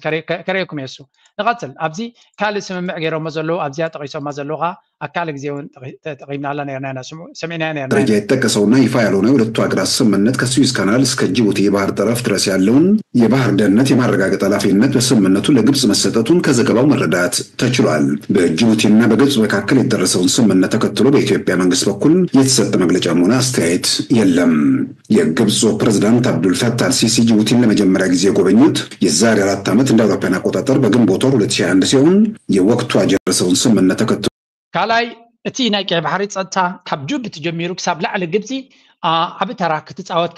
ከርእየኩም የሱ። ንቐፅል። ኣብዚ ካልእ ስምምዕ ገይሮሞ ዘለዉ ኣብዚኣ ጠቂሶማ ዘለዉ ከዓ ኣብ ካልእ ግዜ እውን ተጠቂምናላ ነርና ኢና። ሰሚዕናያ ነርና። ደረጃ የተጠቀሰውና ይፋ ያልሆነ የሁለቱ ሀገራት ስምምነት ከስዊዝ ካናል እስከ ጅቡቲ የባህር ጠረፍ ድረስ ያለውን የባህር ደህንነት የማረጋገጥ ኃላፊነት በስምምነቱ ለግብጽ መሰጠቱን ከዘገባው መረዳት ተችሏል። በጅቡቲና በግብጽ መካከል የተደረሰውን ስምምነት ተከትሎ በኢትዮጵያ መንግስት በኩል የተሰጠ መግለጫም ሆነ አስተያየት የለም። የግብፁ ፕሬዝዳንት አብዱልፈታህ አልሲሲ ጅቡቲን ለመጀመሪያ ጊዜ የጎበኙት የዛሬ አራት ዓመት እንደ አውሮፓውያን አቆጣጠር በግንቦት ወር ሁለት ሺህ አንድ ሲሆን የወቅቱ የደረሰውን ስምምነት ተከትሎ ካልኣይ እቲ ናይ ቀይ ባሕሪ ጸጥታ ካብ ጅቡቲ ጀሚሩ ክሳብ ላዕሊ ግብፂ ዓቢ ተራ ክትፃወት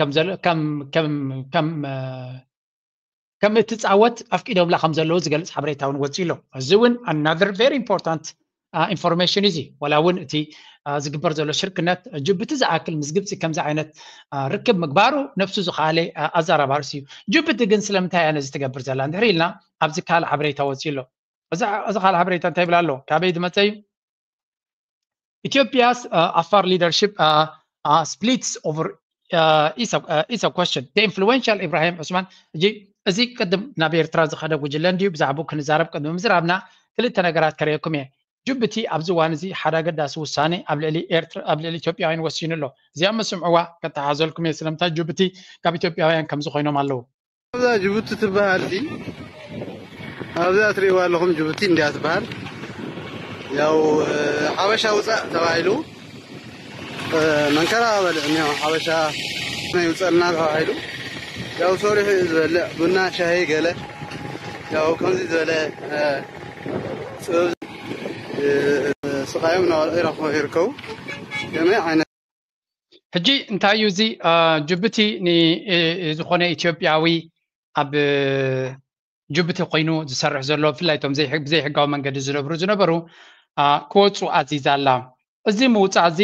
ከም እትፃወት ኣፍቂዶምላ ከም ዘለዉ ዝገልፅ ሓበሬታ እውን ወፂኡ ኣሎ። እዚ እውን another very important information እዚ። ወላ እውን እቲ ዝግበር ዘሎ ሽርክነት ጅቡቲ ዝኣክል ምስ ግብፂ ከምዚ ዓይነት ርክብ ምግባሩ ነብሱ ዝኸኣለ ኣዘራባርሲ እዩ። ጅቡቲ ግን ስለምንታይ እያ ነዚ ትገብር ዘላ እንድሕር ኢልና ኣብዚ ካልእ ሓበሬታ ወፂኡ ኣሎ። እዚ ካልእ ሓበሬታ እንታይ ይብል ኣሎ? ካበይ ዝመፀ እዩ? Ethiopia's uh, Afar leadership uh, uh, splits over uh, is, a, uh, is a question. The influential Ibrahim Osman እዚ ቅድም ናብ ኤርትራ ዝኸደ ጉጅለ እንድዩ። ብዛዕባኡ ክንዛረብ ቅድሚ ምዝራብና ክልተ ነገራት ከርእየኩም እየ። ጅቡቲ ኣብዚ እዋን እዚ ሓደ ኣገዳሲ ውሳኔ ኣብ ልዕሊ ኤርትራ ኣብ ልዕሊ ኢትዮጵያውያን ወሲኑ ኣሎ። እዚኣ ምስምዕዋ ከተሓዘልኩም እየ። ስለምንታይ ጅቡቲ ካብ ኢትዮጵያውያን ከምዚ ኮይኖም ኣለዉ? ኣብዛ ጅቡቲ ትበሃል ዲ ኣብዛ ትርእይዋ ኣለኹም ጅቡቲ እንዲያ ትበሃል። ያው ሓበሻ ውፃእ ተባሂሉ መንከራ በልዕ እኒኦ ሓበሻ ናይ ውፀልና ተባሂሉ ያው ሰሪሑ እዩ ዝበልዕ ቡና ሻሂ ገለ ያው ከምዚ ዝበለ ጥበብ ስቃዮም እናበልዑ ይረኽቡ ይርከቡ። ከመይ ዓይነት ሕጂ እንታይ እዩ እዚ ጅቡቲ ዝኾነ ኢትዮጵያዊ ኣብ ጅቡቲ ኮይኑ ዝሰርሕ ዘሎ ብፍላይ እቶም ብዘይሕጋዊ መንገዲ ዝነብሩ ዝነበሩ ክወፁ ኣዚዛ ኣላ። እዚ ምውፃእ እዚ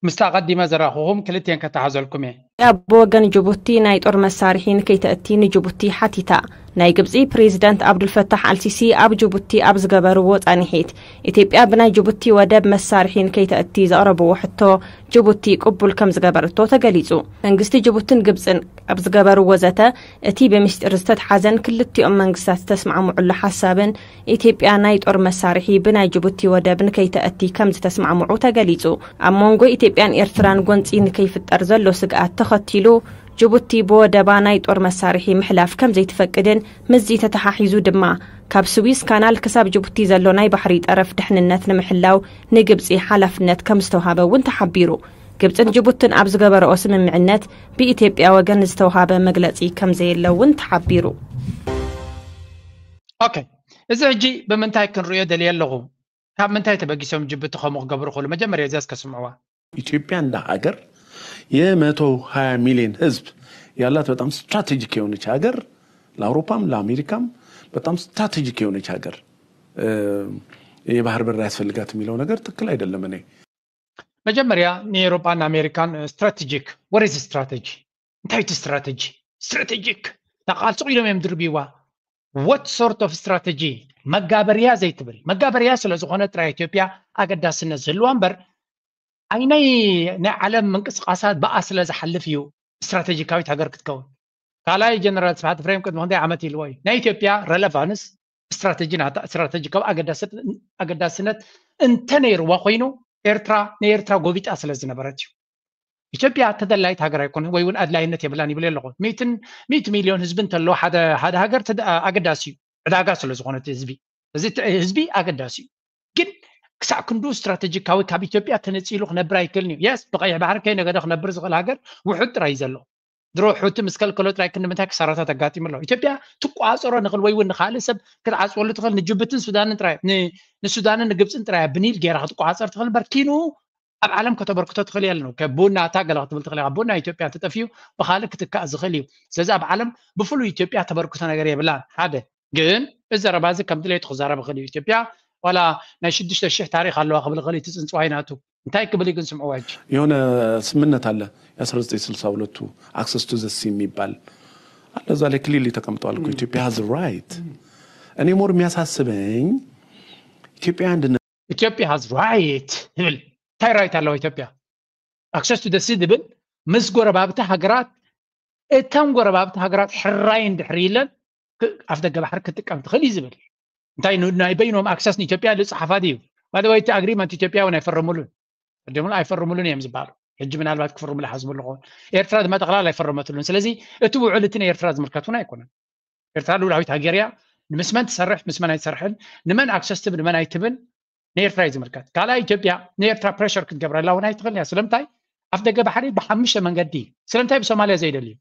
ምስታ ኣቐዲመ ዘራኹኹም ክልቴን ከተሓዘልኩም እየ። ኢትዮጵያ ብወገን ጅቡቲ ናይ ጦር መሳርሒ ንከይተእቲ ንጅቡቲ ሓቲታ። ናይ ግብጺ ፕሬዚዳንት ኣብዱልፈታሕ ኣልሲሲ ኣብ ጅቡቲ ኣብ ዝገበርዎ ጻንሒት፣ ኢትዮጵያ ብናይ ጅቡቲ ወደብ መሳርሒ ንከይተእቲ ዘቕረብዎ ሕቶ ጅቡቲ ቅቡል ከም ዝገበርቶ ተገሊጹ። መንግስቲ ጅቡትን ግብጽን ኣብ ዝገበርዎ ዘተ፣ እቲ ብምስጢር ዝተትሓዘን ክልቲኦም መንግስታት ዝተስማዕምዑሉ ሓሳብን ኢትዮጵያ ናይ ጦር መሳርሒ ብናይ ጅቡቲ ወደብ ንከይተእቲ ከም ዝተስማዕምዑ ተገሊጹ። ኣብ መንጎ ኢትዮጵያን ኤርትራን ጎንጺ ንከይፍጠር ዘሎ ስግኣት ተኸቲሉ፣ ጅቡቲ ብወደባ ናይ ጦር መሳርሒ ምሕላፍ ከም ዘይትፈቅድን ምስዚ ተተሓሒዙ ድማ ካብ ስዊዝ ካናል ክሳብ ጅቡቲ ዘሎ ናይ ባሕሪ ጠረፍ ድሕንነት ንምሕላው ንግብጺ ሓላፍነት ከም ዝተውሃበ እውን ተሓቢሩ። ግብጽን ጅቡትን ኣብ ዝገበረኦ ስምምዕነት ብኢትዮጵያ ወገን ዝተውሃበ መግለጺ ከም ዘየለ እውን ተሓቢሩ። ኦኬ፣ እዚ ሕጂ ብምንታይ ክንርእዮ ደልየ ኣለኹ? ካብ ምንታይ ተበጊሶም ጅቡቲ ከምኡ ክገብሩ ክእሉ? መጀመርያ እዚኣ እስከ ስምዕዋ። ኢትዮጵያ እንደ ሀገር የመቶ ሀያ ሚሊዮን ህዝብ ያላት በጣም ስትራቴጂክ የሆነች ሀገር ለአውሮፓም ለአሜሪካም በጣም ስትራቴጂክ የሆነች ሀገር የባህር በር ያስፈልጋት የሚለው ነገር ትክክል አይደለም። እኔ መጀመርያ ንኤውሮጳን ኣሜሪካን ስትራቴጂክ ወሬዝ ስትራቴጂ እንታይ እቲ ስትራቴጂ ስትራቴጂክ ናቃል ስቕ ኢሎም እዮም ድርብይዋ። What sort of strategy? መጋበርያ ዘይትብል መጋበርያ ስለ ዝኾነ ጥራይ ኢትዮጵያ ኣገዳስነት ዝህልዋ እምበር ኣይናይ ናይ ዓለም ምንቅስቃሳት ብኣ ስለ ዝሓልፍ እዩ ስትራቴጂካዊት ሃገር ክትከውን። ካልኣይ ጀነራል ስብሓት ፍሬም ቅድሚ ክንደይ ዓመት ኢልዎ እዩ ናይ ኢትዮጵያ ረለቫንስ ስትራቴጂ ናታ ስትራቴጂካዊ ኣገዳስነት እንተነይርዋ ኮይኑ ኤርትራ ንኤርትራ ጎቢጣ ስለ ዝነበረት እዩ። ኢትዮጵያ ተደላይት ሃገር ኣይኮነን ወይ እውን ኣድላይነት የብላን ይብል ኣለኹ። ሚእትን ሚእቲ ሚልዮን ህዝቢ እንተለዎ ሓደ ሓደ ሃገር ተደ- ኣገዳሲ እዩ። ዕዳጋ ስለ ዝኾነ እቲ ህዝቢ እዚ ት- ህዝቢ ኣገዳሲ እዩ። ግን ክሳዕ ክንዱ ስትራቴጂካዊ ካብ ኢትዮጵያ ተነፂሉ ክነብር ኣይክእልን እዩ። የስ ብቀይሕ ባሕሪ ከይነገደ ክነብር ዝኽእል ሃገር ውሑድ ጥራይ እዩ ዘሎ። ድሮ ሑቲ ምስ ከልከሎ ጥራይ ክንዲ ምንታይ ክሳራታት ኣጋጢሙ ኣሎ። ኢትዮጵያ ትቋፀሮ ንኽእል ወይ እውን ንካልእ ሰብ ክትዓፅወሉ ትኽእል ንጅቡትን ሱዳንን ጥራይ ን- ንሱዳንን ንግብፅን ጥራይ ብኒል ገይራ ክትቋፀር ትኽእል እምበር ኪኑ ኣብ ዓለም ከተበርክቶ ትኽእል የለን። ከ ቡና እታ ገለ ክትብል ትኽእል ኢኻ። ቡና ኢትዮጵያ ተጠፊኡ ብኻልእ ክትካእ ዝኽእል እዩ። ስለዚ ኣብ ዓለም ብፍሉይ ኢትዮጵያ ተበርክቶ ነገር የብላን። ሓደ ግን እዚ ዘረባ እዚ ከም ድሌቱ ክዛረብ ይኽእል እዩ። ኢትዮጵያ ዋላ ናይ ሽዱሽተ ሽሕ ታሪክ ኣለዋ ክብል ኸሊ ትፅንፅዋይ ናቱ እንታይ ክብል ግን ስምዕዋ ሕጂ የሆነ ስምነት አለ። የ1962ቱ access to the sea የሚባል አለ። እዛ ላይ clearly ተቀምጠዋል እኮ ኢትዮጵያ has right። እኔ more የሚያሳስበኝ ኢትዮጵያ አንድነት ኢትዮጵያ has right ትብል እንታይ right ኣለዋ ኢትዮጵያ? Access to the sea ዝብል ምስ ጎረባብቲ ሃገራት እተን ጎረባብቲ ሃገራት ሕራይ እንድሕር ኢለን ኣፍ ደገ ባሕሪ ክትጥቀም ትኽእል እዩ ዝብል እንታይ ናይ በይኖም access ንኢትዮጵያ ዝፀሓፋ ድዩ? ባደወይቲ agreement ኢትዮጵያ እውን ኣይፈረሙሉን። ቅድም ኣይፈርሙሉን እዮም ዝበሃሉ። ሕጂ ምናልባት ክፍርሙ ዝሓስቡ ኣለኹ። ኤርትራ ድማ ጠቕላላ ኣይፈረመትሉን። ስለዚ እቲ ውዕል እቲ ናይ ኤርትራ ዝምልከት እውን ኣይኮነን። ኤርትራ ልውላዊት ሃገር እያ። ምስ መን ትሰርሕ ምስ መን ኣይትሰርሕን፣ ንመን access ትብ ንመን ኣይትብን ንኤርትራ እዩ ዝምልከት። ካልኣይ ኢትዮጵያ ንኤርትራ pressure ክትገብረላ እውን ኣይትኽእልን እያ። ስለምንታይ ኣፍ ደገ ባሕሪ ብሓሙሽተ መንገዲ እዩ። ስለምንታይ ብሶማልያ ዘይደልዩ?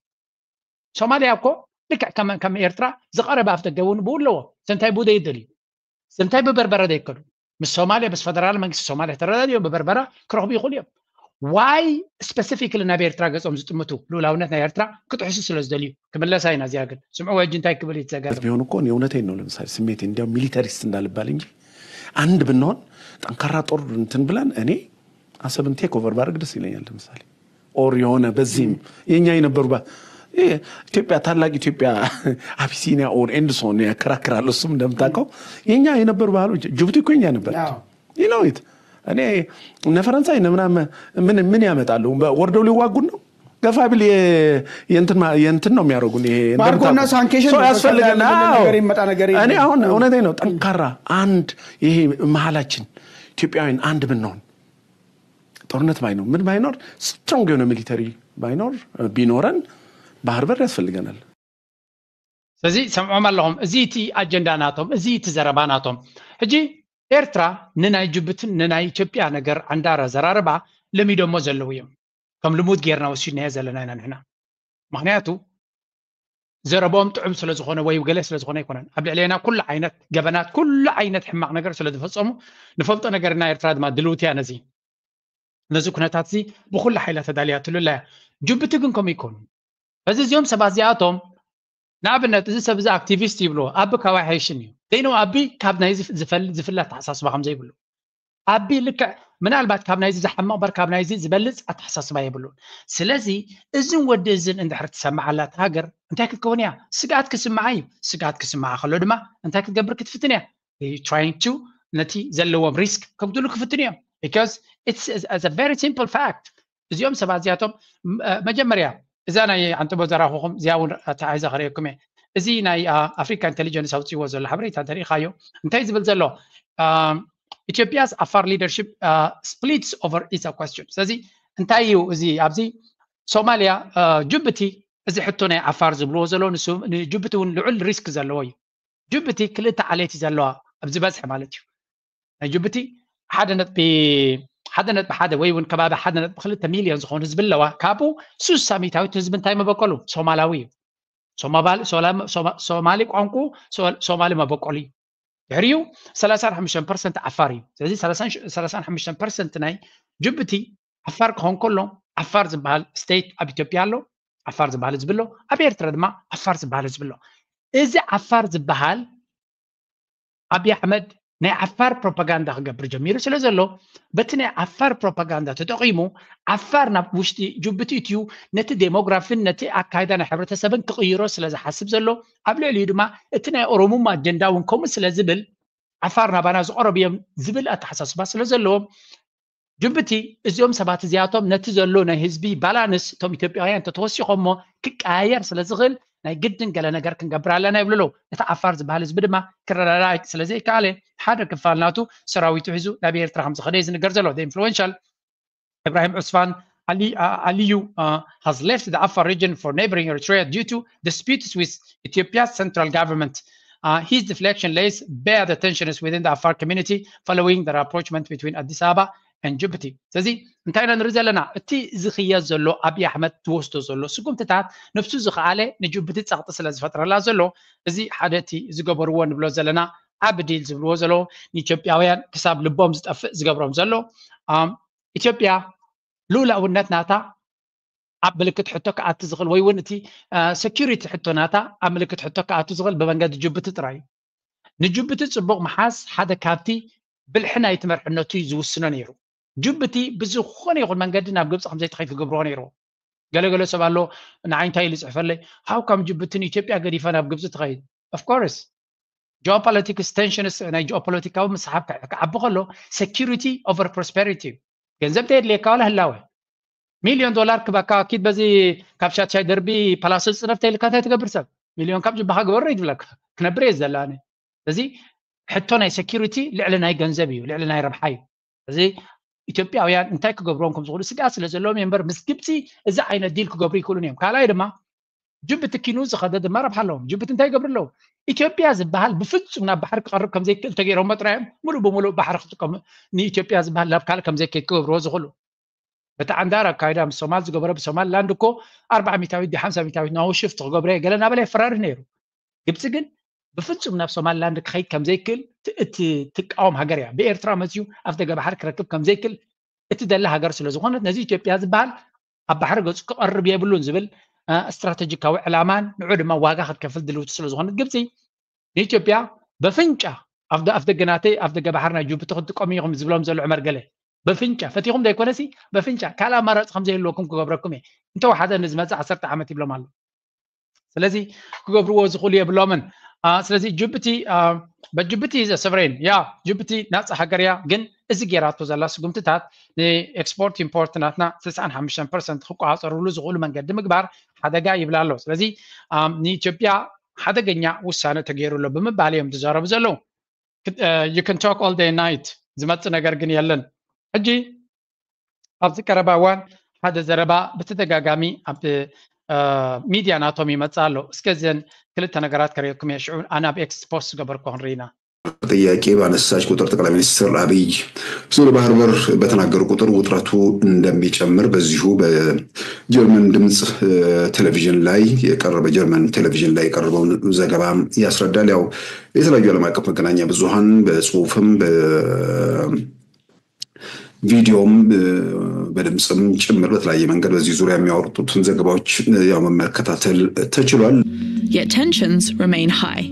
ሶማልያ እኮ ልክዕ ከም ከም ኤርትራ ዝቐረበ ኣፍ ደገ እውን ብኡ ኣለዎ። ስለምንታይ ብኡ ዘይደልዩ? ስለምንታይ ብበርበረ ዘይከዱ? ምስ ሶማልያ ምስ ፈደራል መንግስቲ ሶማልያ ተረዳድዮም ብበርበራ ክረኽቡ ይኽእሉ እዮም። ዋይ specifically ናብ ኤርትራ ገጾም ዝጥምቱ ልኡላውነት ናይ ኤርትራ ክጥሕሱ ስለ ዝደልዩ ክምለሳ ኢና። እዚኣ ግን ስምዑ ወጂ እንታይ ክብል እዩ ተዘጋርም ቢሆን እኮ እኔ እውነቴን ነው። ለምሳሌ ስሜቴ እንዲያው ሚሊተሪስት እንዳልባል እንጂ አንድ ብንሆን ጠንካራ ጦር እንትን ብለን እኔ አሰብን take over ባደርግ ደስ ይለኛል። ለምሳሌ or የሆነ በዚህም የኛ የነበሩ ባ- ይሄ ኢትዮጵያ ታላቅ ኢትዮጵያ አቢሲኒያ or ኤንድሶን ያከራክራል። እሱም እንደምታውቀው የኛ የነበሩ ባህሎች ጅቡቲ እኮ የኛ ነበር። አዎ። You know it እኔ እነ ፈረንሳይ እነ ምናምን ምን ምን ያመጣሉ? ወርደው ሊዋጉን ነው። ገፋ ቢል የ- የእንትን ማ- የእንትን ነው የሚያደርጉን። ይሄ ባርጎና እንደምታውቀው ሳንኬሽን ሰው ነው ያስፈልገናል። የሚፈልገን አዎ። ነገር ይመጣ ነገር የለም። እኔ አሁን እውነቴ ነው። ጠንካራ አንድ ይሄ መሀላችን ኢትዮጵያውያን አንድ ብንሆን ጦርነት ባይኖር ምን ባይኖር strong የሆነ ሚሊተሪ ባይኖር ቢኖረን ባህር በር ያስፈልገናል። ስለዚ ሰምዖም ኣለኹም። እዚ እቲ ኣጀንዳ ናቶም፣ እዚ እቲ ዘረባ ናቶም። ሕጂ ኤርትራ ንናይ ጅቡትን ንናይ ኢትዮጵያ ነገር ኣንዳረ ዘራርባ ለሚዶሞ ዘለዉ እዮም። ከም ልሙድ ጌርና ወሲድናዮ ዘለና ኢና ንሕና። ምክንያቱ ዘረቦም ጥዑም ስለ ዝኾነ ወይ ገለ ስለ ዝኾነ ኣይኮነን። ኣብ ልዕሌና ኩሉ ዓይነት ገበናት፣ ኩሉ ዓይነት ሕማቕ ነገር ስለ ዝፈጸሙ ንፈልጦ ነገር ኢና። ኤርትራ ድማ ድልውቲ እያ ነዚ ነዚ ኩነታት እዚ ብኩሉ ሓይላ ተዳልያትሉ ኣላ እያ። ጅቡቲ ግን ከምኡ ይኮኑ። በዚ እዚኦም ሰባት እዚኣቶም ንኣብነት እዚ ሰብ እዚ ኣክቲቪስት ይብልዎ ኣቢ ካባይ ሓይሽን እዩ ዘይነው ኣቢ ካብ ናይ ዝፍ- ዝፈል- ዝፍለ ኣተሓሳስባ ከም ዘይብሉ ኣቢ ልክዕ ምናልባት ካብ ናይዚ ዝሓምቕ በር ካብ ናይዚ ዝበልፅ ኣተሓሳስባ የብሉን። ስለዚ እዝን ወዲ እዝን እንድሕር ትሰምዓላ እታ ሃገር እንታይ ክትከውን እያ? ስግኣት ክስምዓ እዩ። ስግኣት ክስምዓ ከሎ ድማ እንታይ ክትገብር ክትፍትን እያ? They trying to ነቲ ዘለዎም ሪስክ ከጉድሉ ክፍትኑ እዮም። Because it's a very simple fact። እዚኦም ሰባት እዚኣቶም ም- እ፣ መጀመርያ እዛ ናይ ዓንጥቦ ዘራኹኹም እዚኣ እውን ኣተሓሒዘ ከርእየኩም እየ። እዚ ናይ ኣ፣ ኣፍሪካ ኢንቴሊጀንስ ኣውፅዎ ዘሎ ሓበሬታ እንተሪኢኻዮ እንታይ ዝብል ዘሎ Um, Ethiopia's Afar leadership uh, splits over is a question። ስለዚ እንታይ እዩ እዚ ኣብዚ ሶማልያ እ፣ ጅቡቲ እዚ ሕቶ ናይ ዓፋር ዝብልዎ ዘሎ ንሱ ንጅቡቲ እውን ልዑል ሪስክ ዘለዎ እዩ። ጅቡቲ ክልተ ዓሌት እዩ ዘለዋ ኣብ ዝበዝሐ ማለት እዩ። ናይ ጅቡቲ ሓደ ነጥቢ ሓደ ነጥቢ ሓደ ወይ እውን ከባቢ ሓደ ነጥቢ ክልተ ሚሊዮን ዝኾኑ ህዝቢ ኣለዋ። ካብኡ ሱሳ ሚታዊት ህዝቢ እንታይ መበቆሉ ሶማላዊ እዩ። ሶማባል- ሶላ- ሶማ- ሶማሊ ቋንቁ ሶ- ሶማሊ መበቆሉ እዩ። ድሕሪኡ ሰላሳን ሓሙሽተን ፐርሰንት ዓፋር እዩ። ስለዚ ሰላሳን ሓሙሽተን ፐርሰንት ናይ ጅቡቲ ዓፋር ክኾን ከሎ ዓፋር ዝበሃል ስቴት ኣብ ኢትዮጵያ ኣሎ። ዓፋር ዝበሃል ህዝቢ ኣሎ። ኣብ ኤርትራ ድማ ዓፋር ዝበሃል ህዝቢ ኣሎ። እዚ ዓፋር ዝበሃል ኣብይ ኣሕመድ ናይ ዓፋር ፕሮፓጋንዳ ክገብር ጀሚሩ ስለ ዘሎ በቲ ናይ ዓፋር ፕሮፓጋንዳ ተጠቒሙ ዓፋር ናብ ውሽጢ ጅቡቲ እትዩ ነቲ ዴሞግራፊን ነቲ ኣካይዳ ናይ ሕብረተሰብን ክቕይሮ ስለ ዝሓስብ ዘሎ ኣብ ልዕሊኡ ድማ እቲ ናይ ኦሮሙማ ኣጀንዳ እውን ከምኡ ስለ ዝብል ዓፋር ናባና ዝቐረቡ እዮም ዝብል ኣተሓሳስባ ስለ ዘለዎም ጅቡቲ እዚኦም ሰባት እዚኣቶም ነቲ ዘሎ ናይ ህዝቢ ባላንስ እቶም ኢትዮጵያውያን እንተተወሲኾሞ ክቀያየር ስለ ዝኽእል ናይ ግድን ገለ ነገር ክንገብር ኣለና ይብሉ ኣለዉ። እቲ ዓፋር ዝበሃል ህዝቢ ድማ ክረዳዳእ ስለ ዘይከኣለ ሓደ ክፋል ናቱ ሰራዊቱ ሒዙ ናብ ኤርትራ ከም ዝኸደ እዩ ዝንገር ዘሎ። The influential Ibrahim Usman Ali, uh, Aliyu uh, has left the Afar region for neighboring Eritrea due to disputes with Ethiopia's central government. Uh, his deflection lays bare the tensions within the Afar community following the rapprochement between Addis Ababa and Djibouti. ስለዚ እንታይ ኢና ንርኢ ዘለና? እቲ ዝኽየድ ዘሎ ኣብይ ኣሕመድ ዝወስዶ ዘሎ ስጉምትታት ነብሱ ዝኸኣለ ንጅቡቲ ጸቕጢ ስለ ዝፈጥረላ ዘሎ እዚ ሓደ እቲ ዝገበርዎ ንብሎ ዘለና ዓቢ ዲል ዝብልዎ ዘለዉ ንኢትዮጵያውያን ክሳብ ልቦም ዝጠፍእ ዝገብሮም ዘሎ ኣም፣ ኢትዮጵያ ልኡላውነት ናታ ኣብ ምልክት ሕቶ ክኣቱ ዝኽእል ወይ እውን እቲ ሰኪሪቲ ሕቶ ናታ ኣብ ምልክት ሕቶ ክኣቱ ዝኽእል ብመንገዲ ጅቡቲ ጥራይ እዩ። ንጅቡቲ ጽቡቕ ምሓዝ ሓደ ካብቲ ብልሒ ናይቲ መርሕነቱ እዩ ዝውስኖ ነይሩ። ጅቡቲ ብዝኾነ ይኹን መንገዲ ናብ ግብፂ ከምዘይትኸይድ ክገብርዎ ነይርዎ። ገለገለ ሰብ ኣሎ ንዓይ እንታይ ኢሉ ይፅሕፈለይ፣ how come ጅቡቲ ንኢትዮጵያ ገዲፋ ናብ ግብፂ ትኸይድ? Of course geopolitics tensions ናይ geopolitics ዊ ምስሓብ ክዓቢ ከሎ security over prosperity እዩ። ገንዘብ ተየድልየካ ዋላ ህላወ ሚልዮን ዶላር ክበካ ኪድ በዚ ካብ ሻትሻይ ደርቢ ፓላሶ ዝፅነፍ ተይልካ እንታይ ትገብር ሰብ? ሚልዮን ካብ ጅባኻ ግበሮ ይብለካ። ክነብር እየ ዘላ ኣነ። እዚ ሕቶ ናይ security ልዕሊ ናይ ገንዘብ እዩ፣ ልዕሊ ናይ ረብሓ እዩ። እዚ ኢትዮጵያውያን እንታይ ክገብርዎም ከም ዝኽእሉ ስግኣት ስለ ዘለዎም እዮም እምበር ምስ ግብፂ እዚ ዓይነት ዲል ክገብሩ ይኽእሉን እዮም። ካልኣይ ድማ ጅቡቲ ኪኑ ዝኸደ ድማ ረብሓ ኣለዎም። ጅቡቲ እንታይ ይገብሩ ኣለዉ? ኢትዮጵያ ዝበሃል ብፍጹም ናብ ባሕሪ ክቐርብ ከም ዘይክእል ተገይሮሞ ጥራይ እዮም ሙሉእ ብሙሉእ ባሕሪ ክጥቀሙ፣ ንኢትዮጵያ ዝበሃል ናብ ካልእ ከም ዘይከይድ ክገብርዎ ዝኽእሉ። በቲ ዓንዳር ኣካይዳ ምስ ሶማል ዝገበረ ብሶማል ላንድ እኮ ኣርባዓ ሚታዊት ዲ ሓምሳ ሚታዊት ናው ሽፍት ክገብረ ገለ እናበለ የፈራርህ ነይሩ። ግብፂ ግን ብፍጹም ናብ ሶማል ላንድ ክኸይድ ከም ዘይክእል ት- እትቃወም ሃገር እያ። ብኤርትራ መፅዩ ኣፍ ደገ ባሕሪ ክረክብ ከም ዘይክእል እትደሊ ሃገር ስለ ዝኾነት ነዚ ኢትዮጵያ ዝበሃል ኣብ ባሕሪ ገፁ ክቐርብ የብሉን ዝብል እ፣ ስትራቴጂካዊ ዕላማን ንዑ ድማ ዋጋ ክትከፍል ድልውቲ ስለ ዝኾነት ግብፂ ንኢትዮጵያ በፍንጫ ኣፍ ደ- ኣፍ ደገ ናተይ ኣፍ ደገ ባሕሪ ናይ ጅቡቲ ክትጥቀሙ ኢኹም ዝብሎም ዘሎ ዑመር ገለ በፍንጫ ፈቲኹም ዘይኮነሲ በፍንጫ ካልእ ኣማራፂ ከም ዘይህልወኩም ክገብረኩም እየ እንተወሓደ ንዝመፅእ ዓሰርተ ዓመት ይብሎም ኣሎ። ስለዚ ክገብርዎ ዝኽእሉ የብሎምን። አ፣ ስለዚ ጅቡቲ አ፣ በጅቡቲ ዘሰብረይን ያ ጅቡቲ ናፃ ሃገር እያ፣ ግን እዚ ጌራቶ ዘላ ስጉምትታት ንኤክስፖርት ኢምፖርት ናትና ስልሳን ሓሙሽተን ፐርሰንት ክቆፃፀርሉ ዝኽእሉ መንገዲ ምግባር ሓደጋ ይብል ኣሎ። ስለዚ አ፣ ንኢትዮጵያ ሓደገኛ ውሳነ ተገይሩ ኣሎ ብምባል እዮም ዝዛረቡ ዘለዉ። You can talk all day night፣ ዝመፅእ ነገር ግን የለን። ሕጂ ኣብዚ ቀረባ እዋን ሓደ ዘረባ ብተደጋጋሚ ኣብ አ፣ ሚድያ ናቶም ይመፅእ ኣሎ። እስከ እዘን ክልተ ነገራት ከርእየኩም እየ፣ ሽዑ ኣነ ኣብ ኤክስ ፖስት ዝገበርኩ ክንርኢና። ጥያቄ ባነሳች ቁጥር ጠቅላይ ሚኒስትር አብይ ዙር ባህር በር በተናገሩ ቁጥር ውጥረቱ እንደሚጨምር በዚሁ በጀርመን ድምፅ እ፣ ቴሌቪዥን ላይ የቀረበ ጀርመን ቴሌቪዥን ላይ የቀረበውን ዘገባ ያስረዳል። ያው የተለያዩ ዓለም አቀፍ መገናኛ ብዙኃን በጽሁፍም በቪዲዮም እ፣ በድምፅም ጭምር በተለያየ መንገድ በዚህ ዙሪያ የሚያወጡትን ዘገባዎች እ፣ ያው መከታተል ተችሏል። Yet tensions remain high.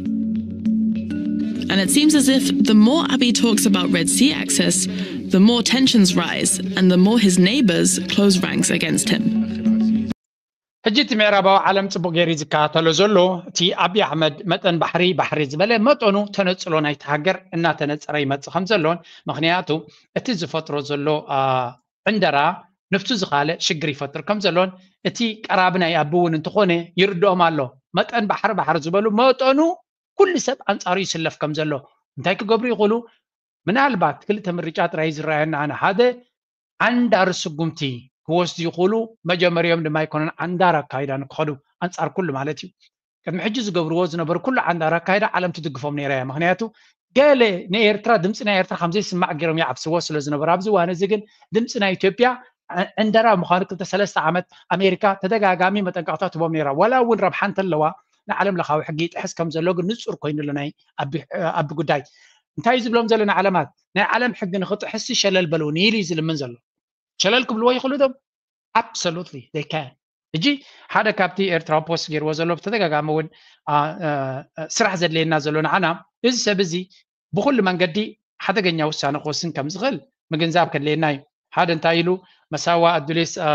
And it seems as if the more Abiy talks about Red Sea access, the more tensions rise and the more his neighbors close ranks against him. ሕጂ እቲ ምዕራባዊ ዓለም ጽቡቕ ገይሩ ዝከታተሎ ዘሎ እቲ ኣብይ ኣሕመድ መጠን ባሕሪ ባሕሪ ዝበለ መጠኑ ተነጽሎ ናይቲ ሃገር እናተነጸረ ይመጽእ ከም ዘሎን ምኽንያቱ እቲ ዝፈጥሮ ዘሎ አ፣ ዕንደራ ንፍቱ ዝኻለ ሽግር ይፈጥር ከም ዘሎን እቲ ቀራቢ ናይ ኣቢ እውን እንተኾነ ይርድኦም ኣሎ። መጠን ባሕሪ ባሕሪ ዝበሉ መጠኑ ኩሉ ሰብ ኣንጻሩ ይስለፍ ከም ዘሎ እንታይ ክገብሩ ይኽእሉ? ምናልባት ክልተ ምርጫ ጥራይ ዝረኣየና ኣነ ሓደ ዓንዳር ስጉምቲ ክወስዱ ይኽእሉ። መጀመሪኦም ድማ ኣይኮነን ዓንዳር ኣካይዳ ንክኸዱ ኣንጻር ኩሉ ማለት እዩ። ቅድሚ ሕጂ ዝገብርዎ ዝነበሩ ኩሉ ዓንዳር ኣካይዳ ዓለም ትድግፎም ነይራ እያ። ምክንያቱ ገለ ንኤርትራ ድምፂ ናይ ኤርትራ ከምዘይስማዕ ገይሮም ይዓብስዎ ስለ ዝነበሩ ኣብዚ እዋን እዚ ግን ድምፂ ናይ ኢትዮጵያ ዕ- ዕንደራ ምዃኑ ክልተ ሰለስተ ዓመት ኣሜሪካ ተደጋጋሚ መጠንቀቕታ ትቦም ነይራ። ዋላ እውን ረብሓ እንተለዋ ንዓለም ለኻዊ ሕጊ ይጥሕስ ከም ዘሎ ግን ንፁር ኮይኑ ኣሎ ናይ ኣቢ ኣቢ ጉዳይ። እንታይ እዩ ዝብሎም ዘሎ ንዓለማት ናይ ዓለም ሕጊ ንክጥሕስ ሸለል በልውኒ ኢሉ እዩ ዝልምን ዘሎ። ሸለል ክብልዎ ይኽእሉ ዶም? Absolutely they can። ሕጂ ሓደ ካብቲ ኤርትራዊ ፖስት ገይርዎ ዘሎ ብተደጋጋሚ እውን አ፣ አ፣ ስራሕ ዘድልየና ዘሎ ንዓና እዚ ሰብ እዚ ብኩሉ መንገዲ ሓደገኛ ውሳነ ክወስን ከም ዝኽእል ምግንዛብ ከድልየና እዩ። ሓደ እንታይ ኢሉ መሳዋ ኣዱሌስ አ፣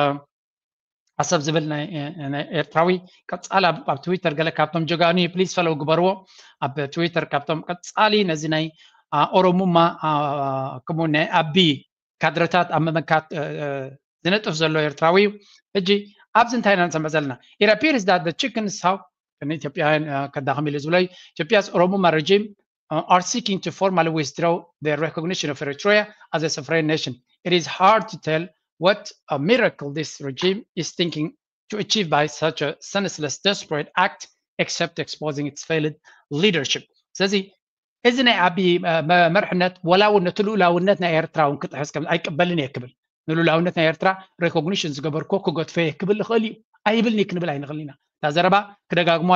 ኣሰብ ዝብል ናይ ናይ ኤርትራዊ ቀጻሊ ኣብ ኣብ ትዊተር ገለ ካብቶም ጀጋኑ ፕሊዝ ፈለው ግበርዎ። ኣብ ትዊተር ካብቶም ቀጻሊ ነዚ ናይ አ፣ ኦሮሙማ አ፣ ከምኡ ናይ ኣቢ ካድረታት ኣብ ምምካት እ፣ እ፣ ዝነጥፍ ዘሎ ኤርትራዊ እዩ። ሕጂ ኣብዚ እንታይ ኢና ንሰምዕ ዘለና? It appears that the chickens how ንኢትዮጵያውያን እ፣ ከዳኽም ኢሉ ዝብሎ እዩ። Ethiopia's Oromuma regime uh, are seeking to formally withdraw their recognition of Eritrea as a sovereign nation. It is hard to tell what a miracle this regime is thinking to achieve by such a senseless, desperate act, except exposing its failed leadership. ስለዚ እዚ ናይ ኣቢ እ፣ መ- መርሕነት ወላ እውን ነቲ ልኡላውነት ናይ ኤርትራ እውን ክጥሕስ ከም ኣይቅበልን እየ ክብል ንልኡላውነት ናይ ኤርትራ ሬኮግኒሽን ዝገበርኮ ክገድፎ እየ ክብል ይኽእል እዩ ኣይብልን እዩ ክንብል ኣይንኽእል ኢና። እታ ዘረባ ክደጋግሞ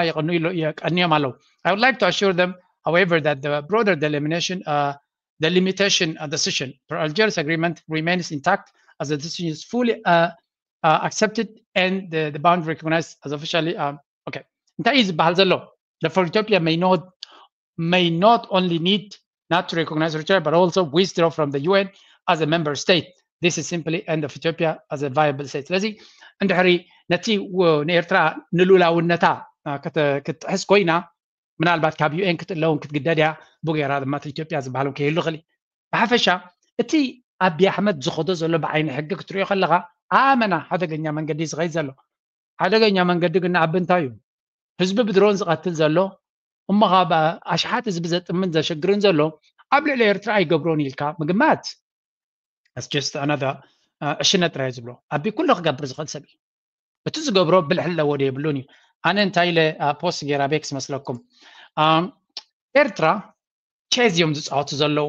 የቀንዮም ኣለዉ። I would like to assure them, however, that the broader delimitation, uh, delimitation uh, decision for Algiers agreement remains intact as the decision is fully uh, uh, accepted and the, the boundary recognized as officially. Um, okay. እንታይ እዩ ዝበሃል ዘሎ? The for Ethiopia may not may not only need not to recognize Eritrea, but also withdraw from the U N as a member state. This is simply end of Ethiopia as a viable state. ስለዚ እንድሕሪ ነቲ ንኤርትራ ንሉላውነታ ክትጥሕስ ኮይና ምናልባት ካብ ዩኤን ክትእለውን ክትግደድ እያ። ብጌራ ድማ ኢትዮጵያ ዝበሃሉ ከይህሉ ይኽእል። ብሓፈሻ እቲ ኣቢ ኣሕመድ ዝኸዶ ዘሎ ብዓይኒ ሕጊ ክትሪኦ ከለኻ ኣመና ሓደገኛ መንገዲ ዝኸይድ ዘሎ ሓደገኛ መንገዲ ግን ኣብ እንታይ እዩ? ህዝቢ ብድሮን ዝቐትል ዘሎ እሞ ካብ ኣሽሓት ህዝቢ ዘጥምን ዘሸግርን ዘሎ ኣብ ልዕሊ ኤርትራ ኣይገብሮን ኢልካ ምግማት just another ዕሽነት ጥራይ ዝብሎ ኣቢ ኩሉ ክገብር ዝኽእል ሰብ እዩ። እቲ ዝገብሮ ብልሕ ኣለዎ ዶ የብሉን እዩ። ኣነ እንታይ ኢለ ፖስት ገይራ ቤክስ መስለኩም? ኤርትራ ቼዝ እዮም ዝፃወቱ ዘለዉ።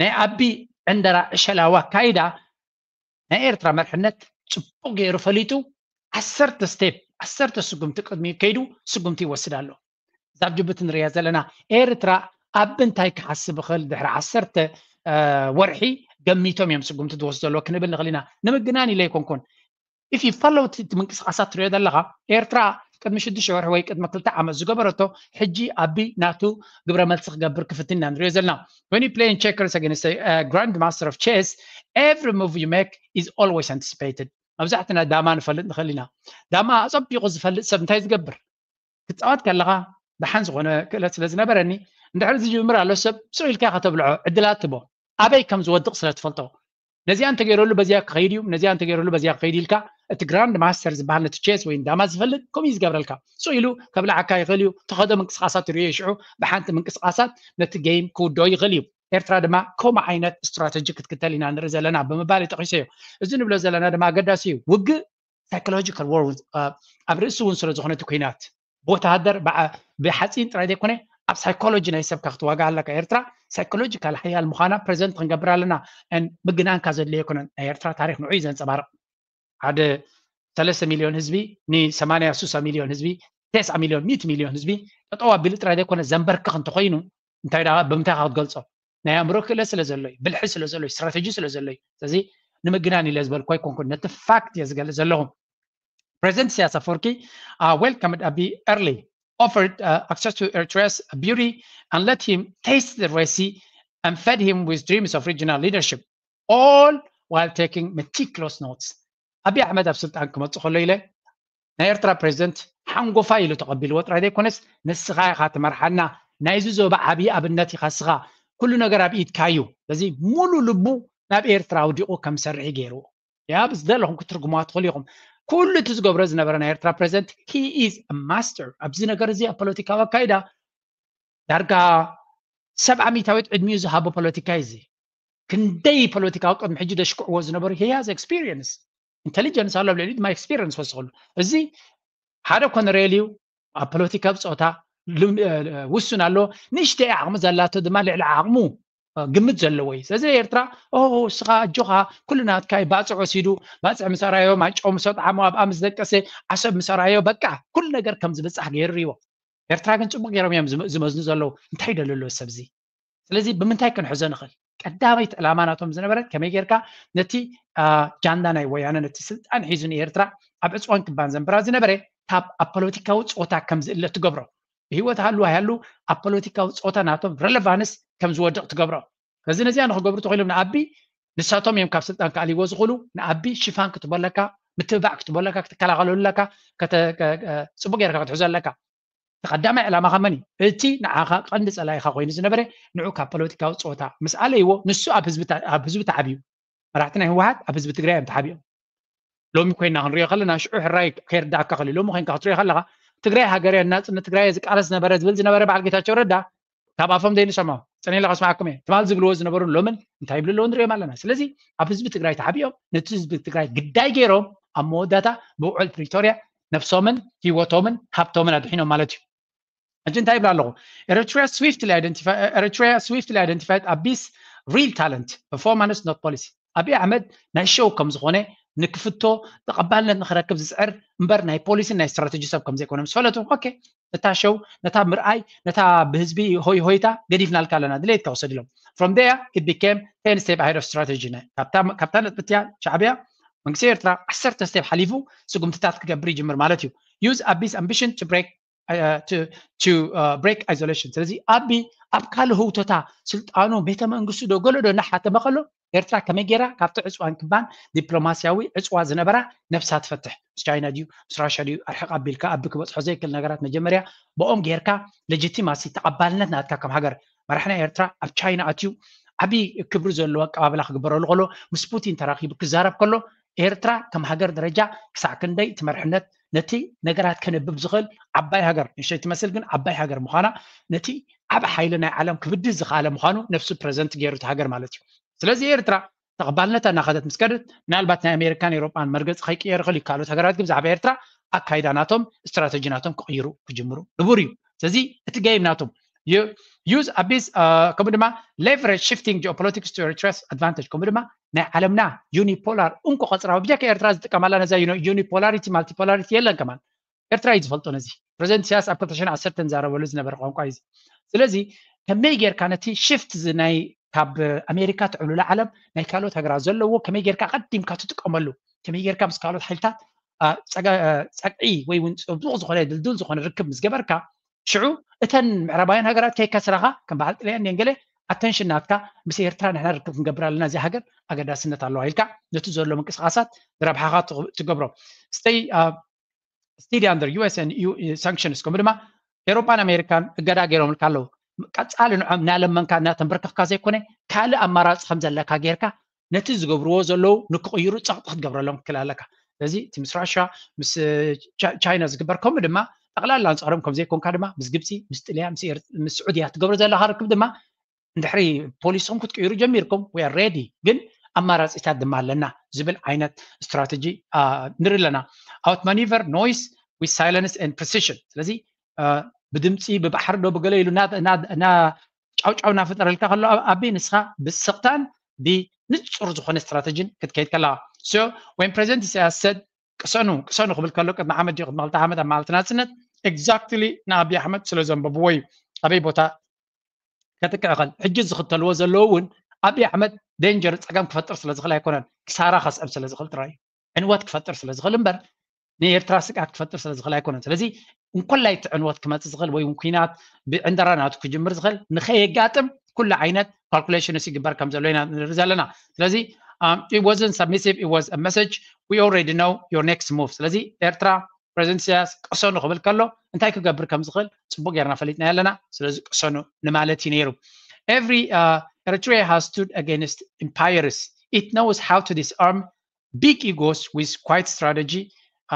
ናይ ኣቢ ዕንደራ ዕሸላዊ ኣካይዳ ናይ ኤርትራ መርሕነት ፅቡቅ ገይሩ ፈሊጡ ዓሰርተ ስቴፕ ዓሰርተ ስጉምቲ ቅድሚ ከይዱ ስጉምቲ ይወስድ ኣሎ። እዛ ኣብ ጅቡቲ ንሪያ ዘለና ኤርትራ ኣብ እንታይ ክሓስብ ይኽእል ድሕሪ ዓሰርተ ወርሒ ገሚቶም እዮም ስጉምቲ ዝወስዱ ዘለዎ ክንብል ንኽእል ኢና። ንምግናን ኢለ ኣይኮንኩን። If you follow እቲ ምንቅስቃሳት ትሪኦ ዘለኻ ኤርትራ ቅድሚ ሽዱሽተ ወርሒ ወይ ቅድሚ ክልተ ዓመት ዝገበረቶ ሕጂ ኣቢ ናቱ ግብረ መልሲ ክገብር ክፍትን ኢና ንሪኦ ዘለና። When you playing checkers against a grand master of chess, every move you make is always anticipated. መብዛሕትና ዳማ ንፈልጥ ንኽእል ኢና። ዳማ ኣጸቢቑ ዝፈልጥ ሰብ እንታይ ዝገብር? ክትጻወት ከለኻ ደሓን ዝኾነ ክእለት ስለ ዝነበረኒ እንድሕር ዝጅምር ኣሎ ሰብ ስቕ ኢልካ ከተብልዖ ዕድላት ትቦ ኣበይ ከም ዝወድቕ ስለ ትፈልጦ ነዚኣ እንተገይረሉ በዚኣ ክኸይድ እዩ ነዚኣ እንተገይረሉ በዚኣ ክኸይድ ኢልካ እቲ ግራንድ ማስተር ዝበሃል ነቲ ቼስ ወይ ዳማ ዝፈልጥ ከምኡ እዩ ዝገብረልካ ስቕ ኢሉ ከብልዓካ ይኽእል እዩ ተኸዶ ምንቅስቃሳት ይርእዮ ሽዑ ብሓንቲ ምንቅስቃሳት ነቲ ጌም ክውድኦ ይኽእል እዩ ኤርትራ ድማ ከምኡ ዓይነት ስትራተጂ ክትክተል ኢና ንርኢ ዘለና ብምባል ይጠቂሰዮ እዚ ንብሎ ዘለና ድማ ኣገዳሲ እዩ ውግእ psychological war ኣብ ርእሲ እውን ስለ ዝኾነ እቲ ኩናት ብወተሃደር ብሓፂን ጥራይ ዘይኮነ ኣብ ሳይኮሎጂ ናይ ሰብካ ክትዋጋ ኣለካ ኤርትራ ሳይኮሎጂካል ሓያል ምዃና ፕሬዘንት ክንገብር ኣለና ምግናንካ ዘድልዮ ኣይኮነን ናይ ኤርትራ ታሪክ ንዑ እዩ ዘንፀባርቕ ሓደ ሰለስተ ሚሊዮን ህዝቢ ን ሰማንያ ስሳ ሚሊዮን ህዝቢ ተስዓ ሚሊዮን ሚእቲ ሚሊዮን ህዝቢ ጠጠው ኣቢሉ ጥራይ ዘይኮነ ዘንበርክኽ እንተኮይኑ እንታይ ደኣ ብምንታይ ክትገልጾ ናይ ኣእምሮ ክእለት ስለ ዘሎ እዩ ብልሒ ስለ ዘሎ እዩ ስትራተጂ ስለ ዘሎ እዩ ስለዚ ንምግናን ኢለ ዝበልኩ ኣይኮንኩን ነቲ ፋክት እየ ዝገልጽ ዘለኹ President Sias Afwerki uh, welcomed Abiy early, offered uh, access to Eritrea's beauty, and let him taste the Red Sea, and fed him with dreams of regional leadership, all while taking meticulous notes. ኣቢ ኣሕመድ ኣብ ስልጣን ክመጽእ ከሎ ኢለ ናይ ኤርትራ ፕሬዚደንት ሓንጎፋ ኢሉ ተቐቢልዎ ጥራይ ዘይኮነስ ንስኻ ኢኻ ትመርሓና ናይዚ ዞባ ዓብዪ ኣብነት ኢኻ ስኻ ኩሉ ነገር ኣብ ኢድካ እዩ በዚ ሙሉ ልቡ ናብ ኤርትራ ኣውዲቑ ከም ዝሰርሕ ገይርዎ ያብ ዝደለኹም ክትርጉምዋ ትኽእሉ ኢኹም ኩሉ እቲ ዝገብሮ ዝነበረ ናይ ኤርትራ ፕሬዚደንት he is a master ኣብዚ ነገር እዚ ኣብ ፖለቲካዊ ኣካይዳ ዳርጋ ሰብዓ ሚታዊት ዕድሚኡ ዝሃቦ ፖለቲካ እዚ ክንደይ ፖለቲካዊ ቅድሚ ሕጂ ደሽክዕዎ ዝነበሩ he has experience intelligence ኣሎ ኣብ ልዕሊ ድማ experience ወስኸሉ እዚ ሓደ ኮነሬል እዩ ኣብ ፖለቲካ ብፆታ ውሱን ኣሎ ንእሽተይ ዓቕሚ ዘላቶ ድማ ልዕሊ ዓቕሙ ግምት ዘለዎ እዩ ስለዚ ኤርትራ እስኻ ኣጆኻ ኩሉ ናትካ ባፅዕ ወሲዱ ባፅዕ ምስ ኣራዮ ማይጨው ምስ ኣጥዓሞ ኣብኣ ምስ ደቀሰ ዓሰብ ምስ ኣራዮ በቃ ኩሉ ነገር ከም ዝብፃሕ ገይሩ ሪዎ ኤርትራ ግን ፅቡቅ ገይሮም እዮም ዝመዝኑ ዘለዉ እንታይ ደለሎ ሰብዚ ስለዚ ብምንታይ ክንሕዞ ንኽእል ቀዳመይቲ ዕላማ ናቶም ዝነበረት ከመይ ጌርካ ነቲ ጃንዳ ናይ ወያነ ነቲ ስልጣን ሒዙ ንኤርትራ ኣብ ዕፅዋን ክባን ዘንብራ ዝነበረ ካብ ኣብ ፖለቲካዊ ፆታ ከም ዝእለ ትገብሮ ብህይወት ሃሉ ኣይሃሉ ኣብ ፖለቲካዊ ፆታ ናቶም ረለቫንስ ከም ዝወድቕ ትገብሮ ስለዚ ነዚኣ ንክገብሩ ተኮይሎም ንኣቢ ንሳቶም እዮም ካብ ስልጣን ክኣልይዎ ዝኽእሉ ንኣቢ ሽፋን ክትበለካ ምትብባዕ ክትበለካ ክትከላኸለሉ ኣለካ ፅቡቅ ጌርካ ክትሕዞ ኣለካ እቲ ቀዳማይ ዕላማኻ መን እዩ? እቲ ንዓኻ ቀንዲ ጸላኢኻ ኮይኑ ዝነበረ ንዑ ካብ ፖለቲካዊ ጸወታ ምስ ኣለይዎ ንሱ ኣብ ህዝቢ ተዓብዩ። መራሕቲ ናይ ህወሓት ኣብ ህዝቢ ትግራይ እዮም ተዓቢኦም። ሎሚ ኮይና ክንሪኦ ከለና ሽዑ ሕራይ ከይርዳእካ ከሉ ሎሚ ኮይንካ ክትሪኦ ከለኻ ትግራይ ሃገር እያ ናጽነት ትግራይ እየ ዝቃለስ ዝነበረ ዝብል ዝነበረ በዓል ጌታቸው ረዳ ካብ ኣፎም ዘይንሰምዖ ፅነ ኢለ ከስማዓኩም እየ ትማል ዝብልዎ ዝነበሩ ሎምን እንታይ ይብሉ ኣለዎ ንሪኦም ኣለና ስለዚ ኣብ ህዝቢ ትግራይ ተዓቢኦም ነቲ ህዝቢ ትግራይ ግዳይ ገይሮም ኣብ መወዳእታ ብውዕል ፕሪቶርያ ነብሶምን ህይወቶምን ሃብቶምን ኣድሒኖም ማለት እዩ ሕጂ እንታይ ይብላ ኣለኹ Eritrea swiftly identify Eritrea swiftly identified Abi's real talent performance not policy ኣቢ ኣሕመድ ናይ ሸው ከም ዝኾነ ንክፍቶ ተቐባልነት ንክረክብ ዝፅዕር እምበር ናይ ፖሊሲን ናይ ስትራተጂ ሰብ ከም ዘይኮነ ምስ ፈለጡ ኦኬ ነታ ሸው ነታ ምርኣይ ነታ ብህዝቢ ሆይ ሆይታ ገዲፍናልካ ኣለና ድሌትካ ውሰድ ኢሎም from there it became ten step ahead of strategy ካብታ ነጥብትያ ሻዕብያ መንግስቲ ኤርትራ ዓሰርተ ስቴፕ ሓሊፉ ስጉምትታት ክገብር ይጅምር ማለት እዩ use Abi's ambition to break to break isolation። ስለዚ ኣቢ ኣብ ካልእ ህውተታ ስልጣኑ ቤተ መንግስቱ ዶ ገለ ዶ እናሓተመ ከሎ ኤርትራ ከመይ ገይራ ካብቲ ዕፅዋን ክባን ዲፕሎማስያዊ ዕፅዋ ዝነበራ ነብሳ ትፈትሕ። ምስ ቻይና ድዩ ምስ ራሽያ ድዩ ኣርሕቕ ኣቢልካ ኣቢ ክበፅሖ ዘይክእል ነገራት መጀመርያ ብኦም ጌርካ ሌጂቲማሲ ተቐባልነት ናትካ ከም ሃገር መራሕና ኤርትራ ኣብ ቻይና ኣትዩ ዓብዪ ክብሪ ዘለዎ ኣቀባብላ ክግበረሉ ከሎ ምስ ፑቲን ተራኺቡ ክዛረብ ከሎ ኤርትራ ከም ሃገር ደረጃ ክሳዕ ክንደይ እቲ መርሕነት ነቲ ነገራት ከንብብ ዝኽእል ዓባይ ሃገር ንእሽተይ ትመስል ግን ዓባይ ሃገር ምዃና ነቲ ዓብ ሓይሊ ናይ ዓለም ክብድል ዝኽኣለ ምዃኑ ነብሱ ፕረዘንት ገይሩ እቲ ሃገር ማለት እዩ። ስለዚ ኤርትራ ተቐባልነታ እናኸደት ምስ ከደት ምናልባት ናይ ኣሜሪካን ኤሮጳን መርገፂ ከይቅየር ይኽእል እዩ። ካልኦት ሃገራት ግን ብዛዕባ ኤርትራ ኣካይዳ ናቶም ስትራተጂ ናቶም ክቕይሩ ክጅምሩ ንቡር እዩ። ስለዚ እቲ ገይም ናቶም use ኣቢስ ከምኡ ድማ leverage shifting geopolitics to Eritrea's advantage ከምኡ ድማ ናይ ዓለምና ዩኒፖላር እንኮ ቀፅራዊ ብጀካ ኤርትራ ዝጥቀማላ ነዛ ዩኒፖላሪቲ ማልቲፖላሪቲ የለን ከማን ኤርትራ እዩ ዝፈልጦ ነዚ ፕረዚደንት ኢሳያስ ኣብ ክልተ ሽሕን ዓሰርተን ዛረበሉ ዝነበረ ቋንቋ እዩ። ስለዚ ከመይ ጌርካ ነቲ ሽፍት ናይ ካብ ኣሜሪካ ትዕብሉላ ዓለም ናይ ካልኦት ሃገራት ዘለዎ ከመይ ጌርካ ቀዲምካ ትጥቀመሉ ከመይ ጌርካ ምስ ካልኦት ሓይልታት ፀግዒ ወይ እውን ፅቡቕ ዝኾነ ድልዱል ዝኾነ ርክብ ምስ ገበርካ ሽዑ እተን ምዕራባውያን ሃገራት ከይከስራኻ ከም በዓል ጥልያን ን ገለ ኣተንሽን ናትካ ምስ ኤርትራ ንሕና ርክብ ክንገብር ኣለና እዚኣ ሃገር ኣገዳስነት ኣለዋ ኢልካ ነቲ ዘሎ ምንቅስቃሳት ንረብሓኻ ትገብሮ stay steady under U S and E U sanctions ከምኡ ድማ ኤሮፓን ኣሜሪካን እገዳ ገይሮምልካ ኣለዉ። ቀጻሊ ንዖም እናለመንካ እናተንበርከኽካ ዘይኮነ ካልእ ኣማራፂ ከም ዘለካ ጌርካ ነቲ ዝገብርዎ ዘለዉ ንክቕይሩ ፀቕጢ ክትገብረሎም ክትክእል ኣለካ። ስለዚ እቲ ምስ ራሽያ ምስ ቻይና ዝግበር ከምኡ ድማ ጠቕላላ ኣንፃሮም ከም ዘይኮንካ ድማ ምስ ግብፂ ምስ ጥልያ ምስ ስዑድያ ትገብሮ ዘለካ ርክብ ድማ እንድሕሪ ፖሊስኹም ክትቅይሩ ጀሚርኩም we are ready ግን ኣማራፂታት ድማ ኣለና ዝብል ዓይነት ስትራተጂ ንርኢ ኣለና። Outmaneuver noise with silence and precision። ስለዚ ብድምፂ ብባሕሪ ዶ ብገለ ኢሉ እና ጫውጫው እናፈጠረልካ ከሎ ኣቢ ንስኻ ብስቕታን ብንፁር ዝኾነ ስትራተጂን ክትከይድ ከለኻ so when president ኢሳያስ said ቅሰኑ ቅሰኑ ክብል ከሎ ቅድሚ ዓመት ድዩ ቅድሚ ክልተ ዓመት ኣብ መዓልቲ ናፅነት exactly ንኣቢ ኣሕመድ ስለ ዘንበብዎ እዩ ኣበይ ቦታ ከጥቅዕ ይኽእል። ሕጂ ዝኽተልዎ ዘለዉ እውን ኣብይ ኣሕመድ ዴንጀር ፀገም ክፈጥር ስለ ዝኽእል ኣይኮነን፣ ክሳራ ከስዕብ ስለ ዝኽእል ጥራይ እዩ። ዕንወት ክፈጥር ስለ ዝኽእል እምበር ንኤርትራ ስግኣት ክፈጥር ስለ ዝኽእል ኣይኮነን። ስለዚ እንኮላይ እቲ ዕንወት ክመፅእ ዝኽእል ወይ እውን ኲናት ብዕንደራ ናቱ ክጅምር ዝኽእል ንኸየጋጥም ኩሉ ዓይነት ካልኩሌሽንስ ይግበር ከም ዘሎ ኢና ንርኢ ዘለና። ስለዚ it wasn't submissive, it was a message, we already know your next move። ስለዚ ኤርትራ ፕረዚደንት ኢሳያስ ቅሰኑ ክብል ከሎ እንታይ ክገብር ከም ዝኽእል ፅቡቅ ጌርና ፈሊጥና ኣለና። ስለዚ ቅሰኑ ንማለት እዩ ነይሩ። Every uh, Eritrea has stood against empires. It knows how to disarm big egos with quiet strategy.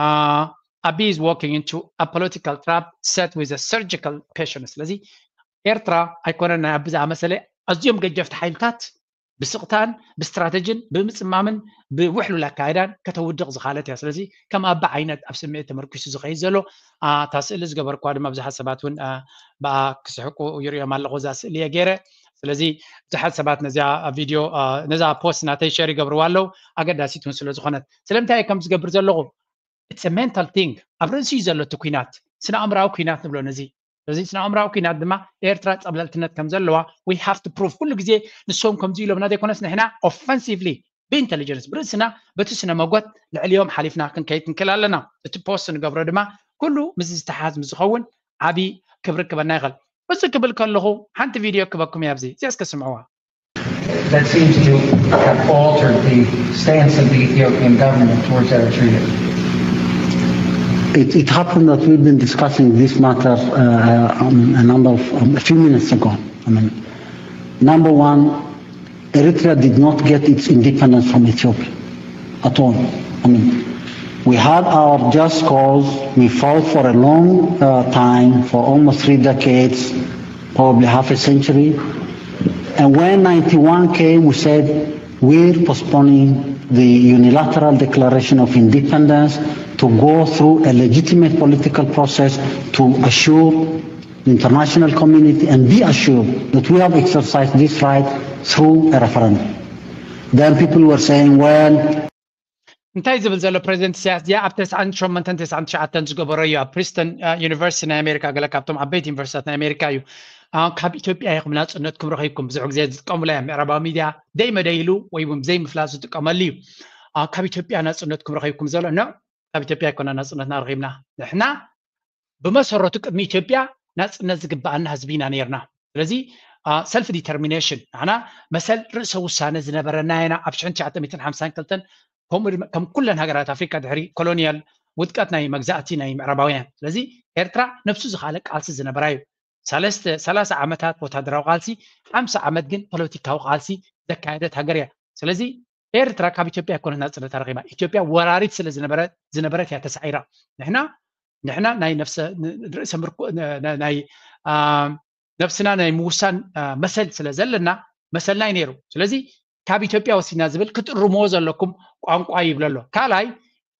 Uh, Abiy is walking into a political trap set with a surgical precision. ስለዚ ኤርትራ ኣይኮነን ናይ ኣብዚ ዝኣመሰለ ኣዝዮም ገጀፍቲ ሓይልታት ብስቕታን ብስትራተጅን ብምፅማምን ብውሕሉል ኣካይዳን ከተውድቕ ዝኻለት እያ። ስለዚ ከም ኣቢ ዓይነት ኣብ ስምዒት ተመርኪሱ ዝኸይድ ዘሎ እታ ስእሊ ዝገበርኳ ድማ ብዙሓት ሰባት እውን ብኣ ክስሕቁ ይርእዮም ኣለኹ እዛ ስእሊ እየ ገይረ። ስለዚ ብዙሓት ሰባት ነዚኣ ቪድዮ ነዛ ፖስት ናተይ ሸር ይገብርዋ ኣለዉ ኣገዳሲት እውን ስለ ዝኾነት። ስለምንታይ እየ ከም ዝገብር ዘለኹ it's a mental thing ኣብ ርእሲ እዩ ዘሎ እቲ ኲናት ስነ ኣእምራዊ ኲናት ንብሎ ነዚ ስለዚ ስነ ኣእምራዊ ኲናት ድማ ኤርትራ ጸብለልትነት ከም ዘለዋ we have to prove ኩሉ ግዜ ንሶም ከምዚ ኢሎምና ዘይኮነስ ንሕና offensively ብኢንተሊጀንስ ብርእስና በቲ ስነ መጎት ልዕሊኦም ሓሊፍና ክንከይድ ክንክእል ኣለና። እቲ ፖስት ንገብሮ ድማ ኩሉ ምስ ዝተሓዝ ምስ ዝኸውን ዓቢ ክብሪ ክበና ይኽእል። እዚ ክብል ከለኹ ሓንቲ ቪድዮ ክበኩም እያ ኣብዚ እዚኣ እስከ ስምዕዋ። that seems to have altered the stance of the Ethiopian government towards Eritrea. It, it happened that we've been discussing this matter uh, um, a number of um, a few minutes ago. I mean, number one, Eritrea did not get its independence from Ethiopia at all. I mean, we had our just cause. We fought for a long uh, time, for almost three decades, probably half a century. And when ninety-one came, we said, we're postponing the unilateral declaration of independence to go through a legitimate political process to assure the international community and be assured that we have exercised this right through a referendum. Then people were saying, well, እንታይ ዝብል ዘሎ ፕሬዚደንት ኢሳያስ እዚኣ ኣብ ተስዓን ሸሞንተን ተስዓን ትሽዓተን ዝገበሮ እዩ ኣብ ፕሪስተን ዩኒቨርሲቲ ናይ ኣሜሪካ ገለ ካብቶም ዓበይቲ ዩኒቨርሲታት ናይ ኣሜሪካ እዩ ካብ ኢትዮጵያ ኢኹም ናፅነትኩም ረኺብኩም ብዙሕ ግዜ ዝጥቀሙላ እዮም ምዕራባዊ ሚድያ ደይ መደይ ኢሉ ወይ እውን ብዘይ ምፍላጥ ዝጥቀመሉ እዩ ካብ ኢትዮጵያ ናፅነትኩም ረኺብኩም ዘሎ ኖ ካብ ኢትዮጵያ ኣይኮና ናፅነትና ረኺብና ንሕና ብመሰረቱ ቅድሚ ኢትዮጵያ ናፅነት ዝግበኣና ህዝቢ ኢና ነርና። ስለዚ ሰልፍ ዲተርሚኔሽን ንሕና መሰል ርእሰ ውሳነ ዝነበረና ኢና። ኣብ ሽሕን ትሽዓተ ሚእትን ሓምሳን ክልተን ከምኡ ድማ ከም ኩለን ሃገራት ኣፍሪካ ድሕሪ ኮሎኒያል ውድቀት ናይ መግዛእቲ ናይ ምዕራባውያን። ስለዚ ኤርትራ ነብሱ ዝኻለ ቃልሲ ዝነበራ እዩ። ሰለስተ ሰላሳ ዓመታት ወታደራዊ ቃልሲ፣ ሓምሳ ዓመት ግን ፖለቲካዊ ቃልሲ ዘካየደት ሃገር እያ። ስለዚ ኤርትራ ካብ ኢትዮጵያ ኣይኮነት ናፅነታ ረኺባ። ኢትዮጵያ ወራሪት ስለ ዝነበረ ዝነበረት እያ ተሳዒራ። ንሕና ንሕና ናይ ነፍሰ ርእሰ ምርኮ ናይ ነብስና ናይ ምውሳን መሰል ስለ ዘለና መሰልና እዩ ነይሩ። ስለዚ ካብ ኢትዮጵያ ወሲድና ዝብል ክትእርምዎ ዘለኩም ቋንቋ ይብለ ኣሎ። ካልኣይ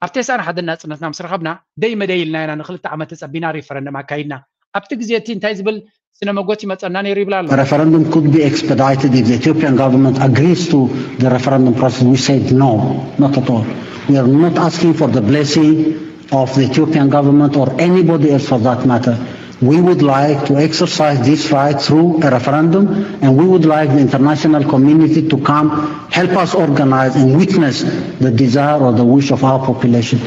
ኣብ ተስዓን ሓደን ናፅነትና ምስ ረኸብና ደይ መደይ ኢልና ኢና ንክልተ ዓመት ተፀቢና ሪፈረንደም ኣካይድና። ኣብቲ ግዜ እቲ እንታይ ዝብል ስነ መጎት ይመፀና ነይሩ ይብላ ኣሎ። A referendum could be expedited if the Ethiopian government agrees to the referendum process. We said no, not at all. We are not asking for the blessing of the Ethiopian government or anybody else for that matter. We would like to exercise this right through a referendum, and we would like the international community to come help us organize and witness the desire or the wish of our population.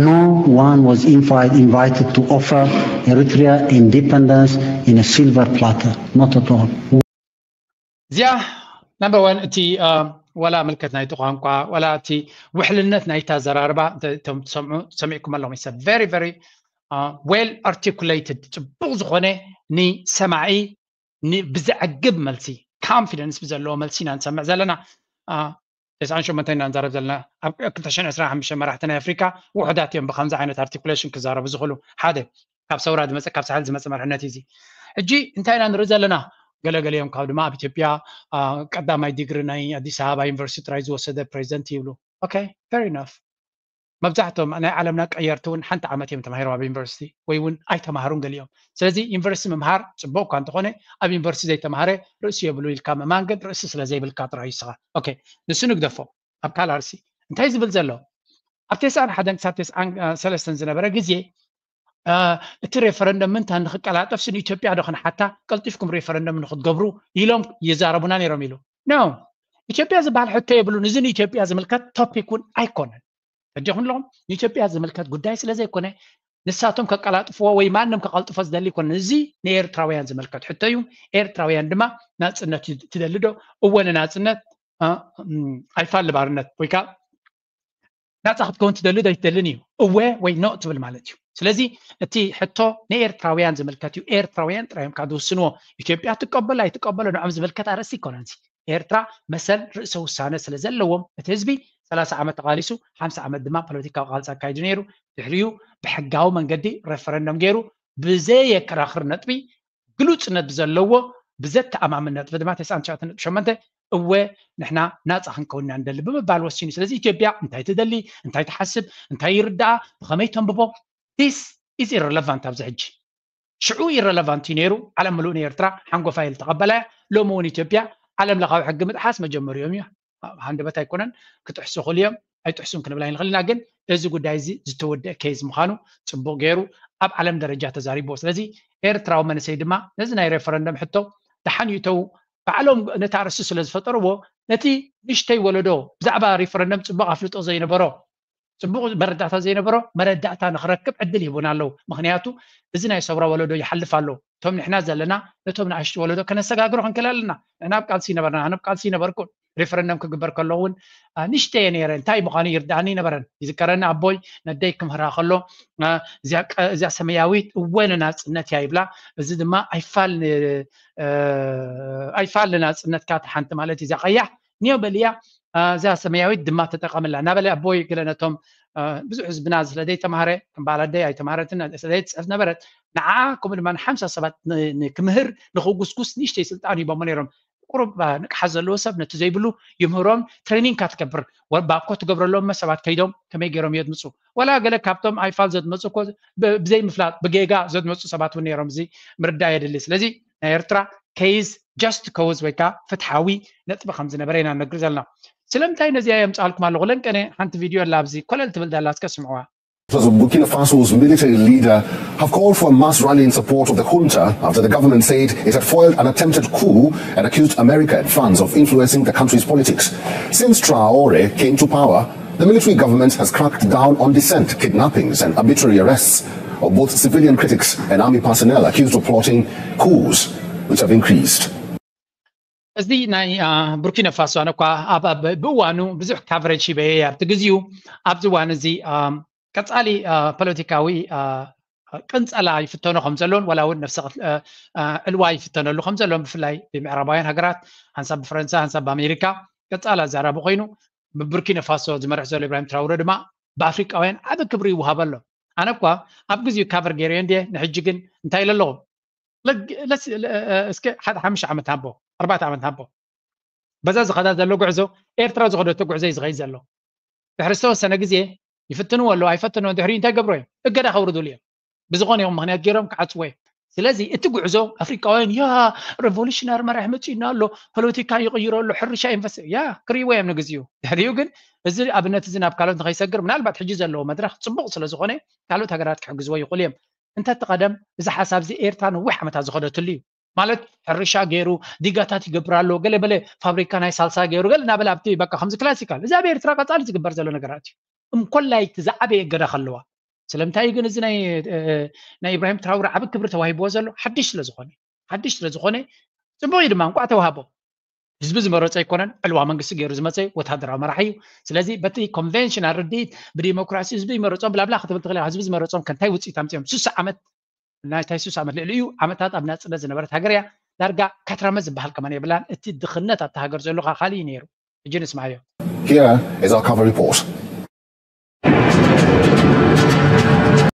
No one was invited to offer Eritrea independence in a silver platter. Not at all. እዚኣ ናምበር ዋን እቲ ዋላ ምልከት ናይቲ ቋንቋ ዋላ እቲ ውሕልነት ናይቲ ኣዘራርባ ሰሚዕኩም ኣለኹም። It's very very well articulated፣ ፅቡቕ ዝኾነ ንሰማዒ ብዘዕግብ መልሲ፣ ኮንፊደንስ ብዘለዎ መልሲ ኢና ንሰምዕ ዘለና። ተስዓን ሸሞንተን ኢና ንዛረብ ዘለና። ኣብ ክልተ ሽሕን ዕስራን ሓሙሽተን መራሕቲ ናይ ኣፍሪካ ውሑዳት እዮም ብከምዚ ዓይነት ኣርቲኩሌሽን ክዛረቡ ዝኽእሉ። ሓደ ካብ ሰውራ ዝመፀ ካብ ሳሕል ዝመፀ መርሕነት እዩ እዚ። ሕጂ እንታይ ኢና ንርኢ ዘለና? ገለገሊኦም ካብ ድማ ኣብ ኢትዮጵያ ቀዳማይ ዲግሪ ናይ ኣዲስ ኣበባ ዩኒቨርሲቲ ጥራይ ዝወሰደ ፕሬዚደንት ይብሉ። Okay, fair enough። መብዛሕትኦም ናይ ዓለምና ቀየርቲ እውን ሓንቲ ዓመት እዮም ተማሂሮም ኣብ ዩኒቨርሲቲ ወይ እውን ኣይተማሃሩን ገሊኦም። ስለዚ ዩኒቨርሲቲ ምምሃር ፅቡቅ እኳ እንተኾነ ኣብ ዩኒቨርሲቲ ዘይተማሃረ ርእሲ የብሉ ኢልካ ምእማን ግን ርእሲ ስለዘይብልካ ጥራይ ይስኻ። Okay፣ ንሱ ንግደፎ። ኣብ ካልኣርሲ እንታይ ዝብል ዘሎ? ኣብ ተስዓን ሓደን ክሳብ ተስዓን ሰለስተን ዝነበረ ግዜ እቲ ሬፈረንደም ምንታ ንክቀላጠፍሲ ንኢትዮጵያ ዶ ክንሓታ ቀልጢፍኩም ሬፈረንደም ንክትገብሩ ኢሎም ይዛረቡና ነይሮም ኢሉ። No፣ ኢትዮጵያ ዝበሃል ሕቶ የብሉን። እዚ ንኢትዮጵያ ዝምልከት ቶፒክ እውን ኣይኮነን። ተረዲእኩም ኣለኹም? ንኢትዮጵያ ዝምልከት ጉዳይ ስለ ዘይኮነ ንሳቶም ከቀላጥፍዎ ወይ ማንም ከቀልጥፎ ዝደሊ ይኮነ። እዚ ንኤርትራውያን ዝምልከት ሕቶ እዩ። ኤርትራውያን ድማ ናፅነት ትደሊ ዶ? እወ ንናፅነት፣ ኣይፋል ንባርነት ወይ ከዓ ናፃ ክትከውን ትደሊ ዶ ኣይትደልን እዩ። እወ ወይ ኖ ትብል ማለት እዩ። ስለዚ እቲ ሕቶ ንኤርትራውያን ዝምልከት እዩ። ኤርትራውያን ጥራይ እዮም ካብ ዝውስንዎ። ኢትዮጵያ ትቀበሎ ኣይትቀበሎ ንዖም ዝምልከት ኣርእስቲ ይኮነን። ኤርትራ መሰል ርእሰ ውሳነ ስለ ዘለዎም እቲ ህዝቢ ሰላሳ ዓመት ተቓሊሱ ሓምሳ ዓመት ድማ ፖለቲካዊ ቃልሲ ኣካይዱ ነይሩ። ድሕሪኡ ብሕጋዊ መንገዲ ሬፈረንደም ገይሩ ብዘየከራኽር ነጥቢ ግሉጽነት ብዘለዎ ብዘተኣማምን ነጥቢ ድማ ተስዓን ትሽዓተ ነጥቢ ሸሞንተ እወ ንሕና ናጻ ክንከውን ኢና ንደሊ ብምባል ወሲኑ። ስለዚ ኢትዮጵያ እንታይ ትደሊ፣ እንታይ ትሓስብ፣ እንታይ ይርዳኣ፣ ብኸመይ ተንብቦ this is irrelevant ኣብዚ ሕጂ። ሽዑ ኢረለቫንት እዩ ነይሩ። ዓለም ምሉእ ንኤርትራ ሓንጎፋይ ዝተቐበላ እያ። ሎሚ እውን ኢትዮጵያ ዓለም ለኻዊ ሕጊ ምጥሓስ መጀመሪኦም እዩ። ሃንደበት ኣይኮነን፣ ክጥሕሱ ይኽእሉ እዮም ኣይጥሕሱን ክንብል ኣይንኽእል ኢና። ግን እዚ ጉዳይ እዚ ዝተወደአ ኬዝ ምዃኑ ፅቡቕ ገይሩ ኣብ ዓለም ደረጃ ተዛሪብዎ። ስለዚ ኤርትራዊ መንእሰይ ድማ ነዚ ናይ ሬፈረንደም ሕቶ ደሓን ይእተዉ ባዕሎም ነቲ ኣርእስቲ ስለ ዝፈጠርዎ ነቲ ንእሽተይ ወለዶ ብዛዕባ ሪፈረንደም ፅቡቕ ኣፍልጦ ዘይነበሮ ፅቡቕ መረዳእታ ዘይነበሮ መረዳእታ ንክረክብ ዕድል ይህቡና ኣለዉ። ምክንያቱ እዚ ናይ ሰውራ ወለዶ ይሓልፍ ኣሎ። እቶም ንሕና ዘለና ነቶም ንኣሽቱ ወለዶ ከነሰጋግሮ ክንክእል ኣለና። ንሕና ኣብ ቃልሲ ነበርና፣ ኣነ ኣብ ቃልሲ ነበርኩ። ሪፈረንደም ክግበር ከሎ እውን ንሽተየ ነይረ፣ እንታይ ምዃኑ ይርዳእኒ ነበረን። ይዝከረኒ ኣቦይ ነደይ ክምህራ ከሎ እዚኣ ሰማያዊት እወ ንናፅነት እያ ይብላ። እዚ ድማ ኣይፋል ኣይፋል ንናፅነትካ ትሓንቲ ማለት እዩ። እዚኣ ቀያሕ ኒዮ በልያ እዛ ሰማያዊት ድማ ተጠቀምላ እናበለ ኣቦይ ገለ ነቶም ብዙሕ ህዝብና ስለ ዘይተማሃረ ከም በዓል ኣደይ ኣይተማሃረትን ስለ ዘይትፅሕፍ ነበረት ንዓ ከምኡ ድማ ንሓምሳ ሰባት ክምህር ንክጉስጉስ ንእሽተይ ስልጣን ሂቦሞ ነይሮም። ቁሩብ ንቅሓት ዘለዎ ሰብ ነቲ ዘይብሉ ይምህሮም። ትሬኒንግ ካትገብር ባኮ ትገብረሎም ሰባት ከይዶም ከመይ ገይሮም የድምፁ ወላ ገለ ካብቶም ኣይፋል ዘድመፁ እኮ ብዘይምፍላጥ ብጌጋ ዘድመፁ ሰባት እውን ነይሮም። እዚ ምርዳእ የድሊ። ስለዚ ናይ ኤርትራ ኬዝ ጀስት ኮዝ ወይ ከዓ ፍትሓዊ ነጥቢ ከም ዝነበረ ኢና ንነግር ዘለና። ስለምንታይ ነዚኣ የምፅኣልኩም ኣለኹ? ለንቀነ ሓንቲ ቪድዮ ኣላ ኣብዚ ኮለል ትብል ዘላ እስከ ስምዕዋ። Burkina Faso's military leader have called for a mass rally in support of the junta after the government said it had foiled an attempted coup and accused America and France of influencing the country's politics. Since Traore came to power, the military government has cracked down on dissent, kidnappings, and arbitrary arrests. of both civilian critics and army personnel accused of plotting coups, which have increased. እዚ ናይ ቡርኪና ፋሶ ኣነ እኳ ብእዋኑ ብዙሕ ካቨሬጅ ሂበየ ኣብቲ ግዜኡ። ኣብዚ እዋን እዚ ቀፃሊ ፖለቲካዊ ቅንፀላ ይፍተኖ ከም ዘሎን ዋላ እውን ነፍሰ ዕልዋ ይፍተነሉ ከም ዘሎን ብፍላይ ብምዕራባውያን ሃገራት ሓንሳብ ብፈረንሳ ሓንሳብ ብኣሜሪካ ቀፃሊ ኣዛራቢ ኮይኑ ብቡርኪና ፋሶ ዝመርሕ ዘሎ ኢብራሂም ትራውረ ድማ ብኣፍሪቃውያን ዓቢ ክብሪ ይወሃበ ኣሎ። ኣነ እኳ ኣብ ግዜኡ ካቨር ገይረዮ እንድየ ንሕጂ ግን እንታይ ኢለ ኣለኹ እስከ ሓደ ሓሙሽተ ዓመት ሃቦ ኣርባዕተ ዓመት ሃቦ በዛ ዝኸዳ ዘሎ ጉዕዞ ኤርትራ ዝኸደቶ ጉዕዞ እዩ ዝኸይድ ዘሎ። ድሕሪ ዝተወሰነ ግዜ ይፍትንዎ ኣለዉ ኣይፈትንዎ ድሕሪኡ እንታይ ገብሮ እዮም እገዳ ከውርዱሉ እዮም። ብዝኾነ ይኹን ምኽንያት ገይሮም ክዓፅዎ እዮም። ስለዚ እቲ ጉዕዞ ኣፍሪቃውያን ያ ሬቮሉሽነር መራሒ መፂኡና ኣሎ ፖለቲካ ይቕይሮ ኣሎ ሕርሻ ኢንቨስት ያ ክርእይዎ እዮም ንግዚኡ። ድሕሪኡ ግን እዚ ኣብነት እዚ ናብ ካልኦት ንኸይሰግር ምናልባት ሕጂ ዘለዎ መድረኽ ፅቡቕ ስለዝኾነ ካልኦት ሃገራት ክሕግዝዎ ይኽእሉ እዮም። እንተትቐደም እዚ ሓሳብ እዚ ኤርትራ ነዊሕ ዓመታት ዝኸደትሉ እዩ። ማለት ሕርሻ ገይሩ ዲጋታት ይገብር ኣሎ ገለ በለ ፋብሪካ ናይ ሳልሳ ገይሩ ገለ እናበለ ኣብቲ በቃ ከምዚ ክላሲካል እዚ ኣብ ኤርትራ ቀፃሊ ዝግበር ዘሎ ነገራት እዩ። እንኮላይ እቲ ዝዓበየ እገዳ ከለዋ ስለምንታይ ግን እዚ ናይ ናይ ኢብራሂም ትራውረ ዓቢ ክብሪ ተዋሂብዎ ዘሎ ሓድሽ ስለ ዝኾነ ሓድሽ ስለ ዝኾነ ፅቡቅ እዩ ድማ እንቋዕ ተዋሃቦ። ህዝቢ ዝመረፆ ኣይኮነን ዕልዋ መንግስቲ ገይሩ ዝመፀ ወታደራዊ መራሒ እዩ። ስለዚ በቲ ኮንቨንሽናል ርድኢት ብዲሞክራሲ ህዝቢ ይመረፆም ብላብላ ክትብል ትኽእል ህዝቢ ዝመረፆም ከንታይ ውፅኢት ኣምፅኦም ስሳ ዓመት ናይታይ ሱስ ዓመት ልዕሊ እዩ ዓመታት ኣብ ናጽነት ዝነበረት ሃገር እያ። ዳርጋ ከትረመ ዝበሃል ከማን የብላን። እቲ ድኽነት ኣብቲ ሃገር ዘሎ ካ ካልእ እዩ ነይሩ። ሕጂ ንስማዮ። Here is our cover report.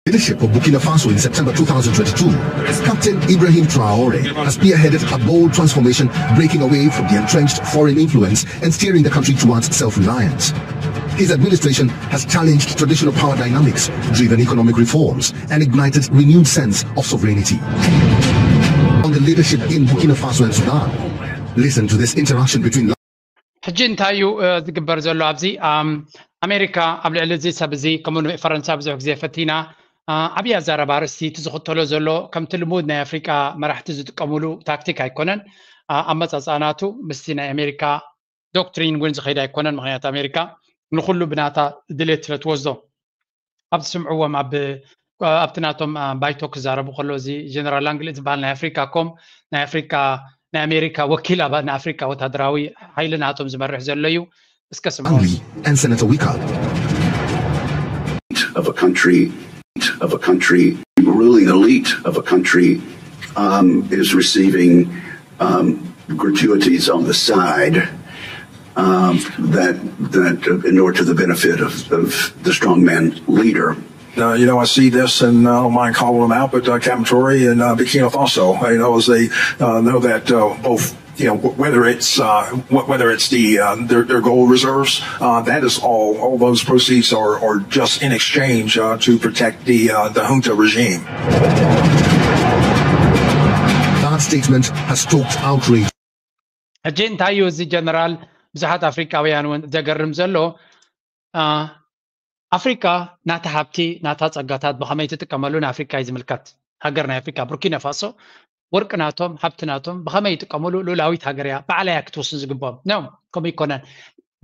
Leadership of Burkina Faso in September two thousand twenty-two, Captain Ibrahim Traore has spearheaded a bold transformation, breaking away from the entrenched foreign influence and steering the country towards self-reliance. His administration has challenged traditional power dynamics, driven economic reforms, and ignited renewed sense of sovereignty. On the leadership in Burkina Faso and Sudan, listen to this interaction between ሕጂ እንታይ እዩ ዝግበር ዘሎ ኣብዚ ኣሜሪካ ኣብ ልዕሊ እዚ ሰብ እዚ ከምኡ ፈረንሳ ብዙሕ ግዜ ፈቲና ዓብይ ኣዛረባ ኣርእስቲ እቲ ዝኽተሎ ዘሎ ከምቲ ልሙድ ናይ ኣፍሪቃ መራሕቲ ዝጥቀምሉ ታክቲክ ኣይኮነን። ኣመፃፅኣ ናቱ ምስቲ ናይ ኣሜሪካ ዶክትሪን እውን ዝኸይድ ኣይኮነን። ምክንያቱ ኣሜሪካ ንኩሉ ብናታ ድሌት ስለ ትወስዶ ኣብ ትስምዕዎም ኣብ ኣብቲ ናቶም ባይቶ ክዛረቡ ከሎ እዚ ጀነራል ላንግሊ ዝበሃል ናይ ኣፍሪካ ኮም ናይ ኣፍሪካ ናይ ኣሜሪካ ወኪል ኣብ ንኣፍሪካ ወታደራዊ ሓይሊ ናቶም ዝመርሕ ዘሎ እዩ። እስከ ስምዖ። Angli and Senator Wika. Of a country, of a country, ruling elite of a country um, is receiving um, gratuities on the side um, that that uh, inure to the benefit of, of the strongman leader. Uh, you know, I see this and uh, I don't mind calling them out, but uh, Captain Traore and uh, Burkina Faso, you know, as they uh, know that uh, both, you know, wh- whether it's uh, wh- whether it's the uh, their, their gold reserves, uh, that is all. All those proceeds are, are just in exchange uh, to protect the uh, the junta regime. That statement has stoked outrage. ሕጂ እንታይ እዩ እዚ ጀነራል ብዙሓት ኣፍሪካውያን እውን ዘገርም ዘሎ ኣፍሪካ ናታ ሃብቲ ናታ ፀጋታት ብኸመይ ትጥቀመሉ ንኣፍሪካ እዩ ዝምልከት። ሃገር ናይ ኣፍሪካ ቡርኪና ፋሶ ወርቂ ናቶም ሃብቲ ናቶም ብኸመይ ይጥቀመሉ ልኡላዊት ሃገር እያ ባዕላ እያ ክትውስን ዝግብኦም ኖ። ከምኡ ይኮነን።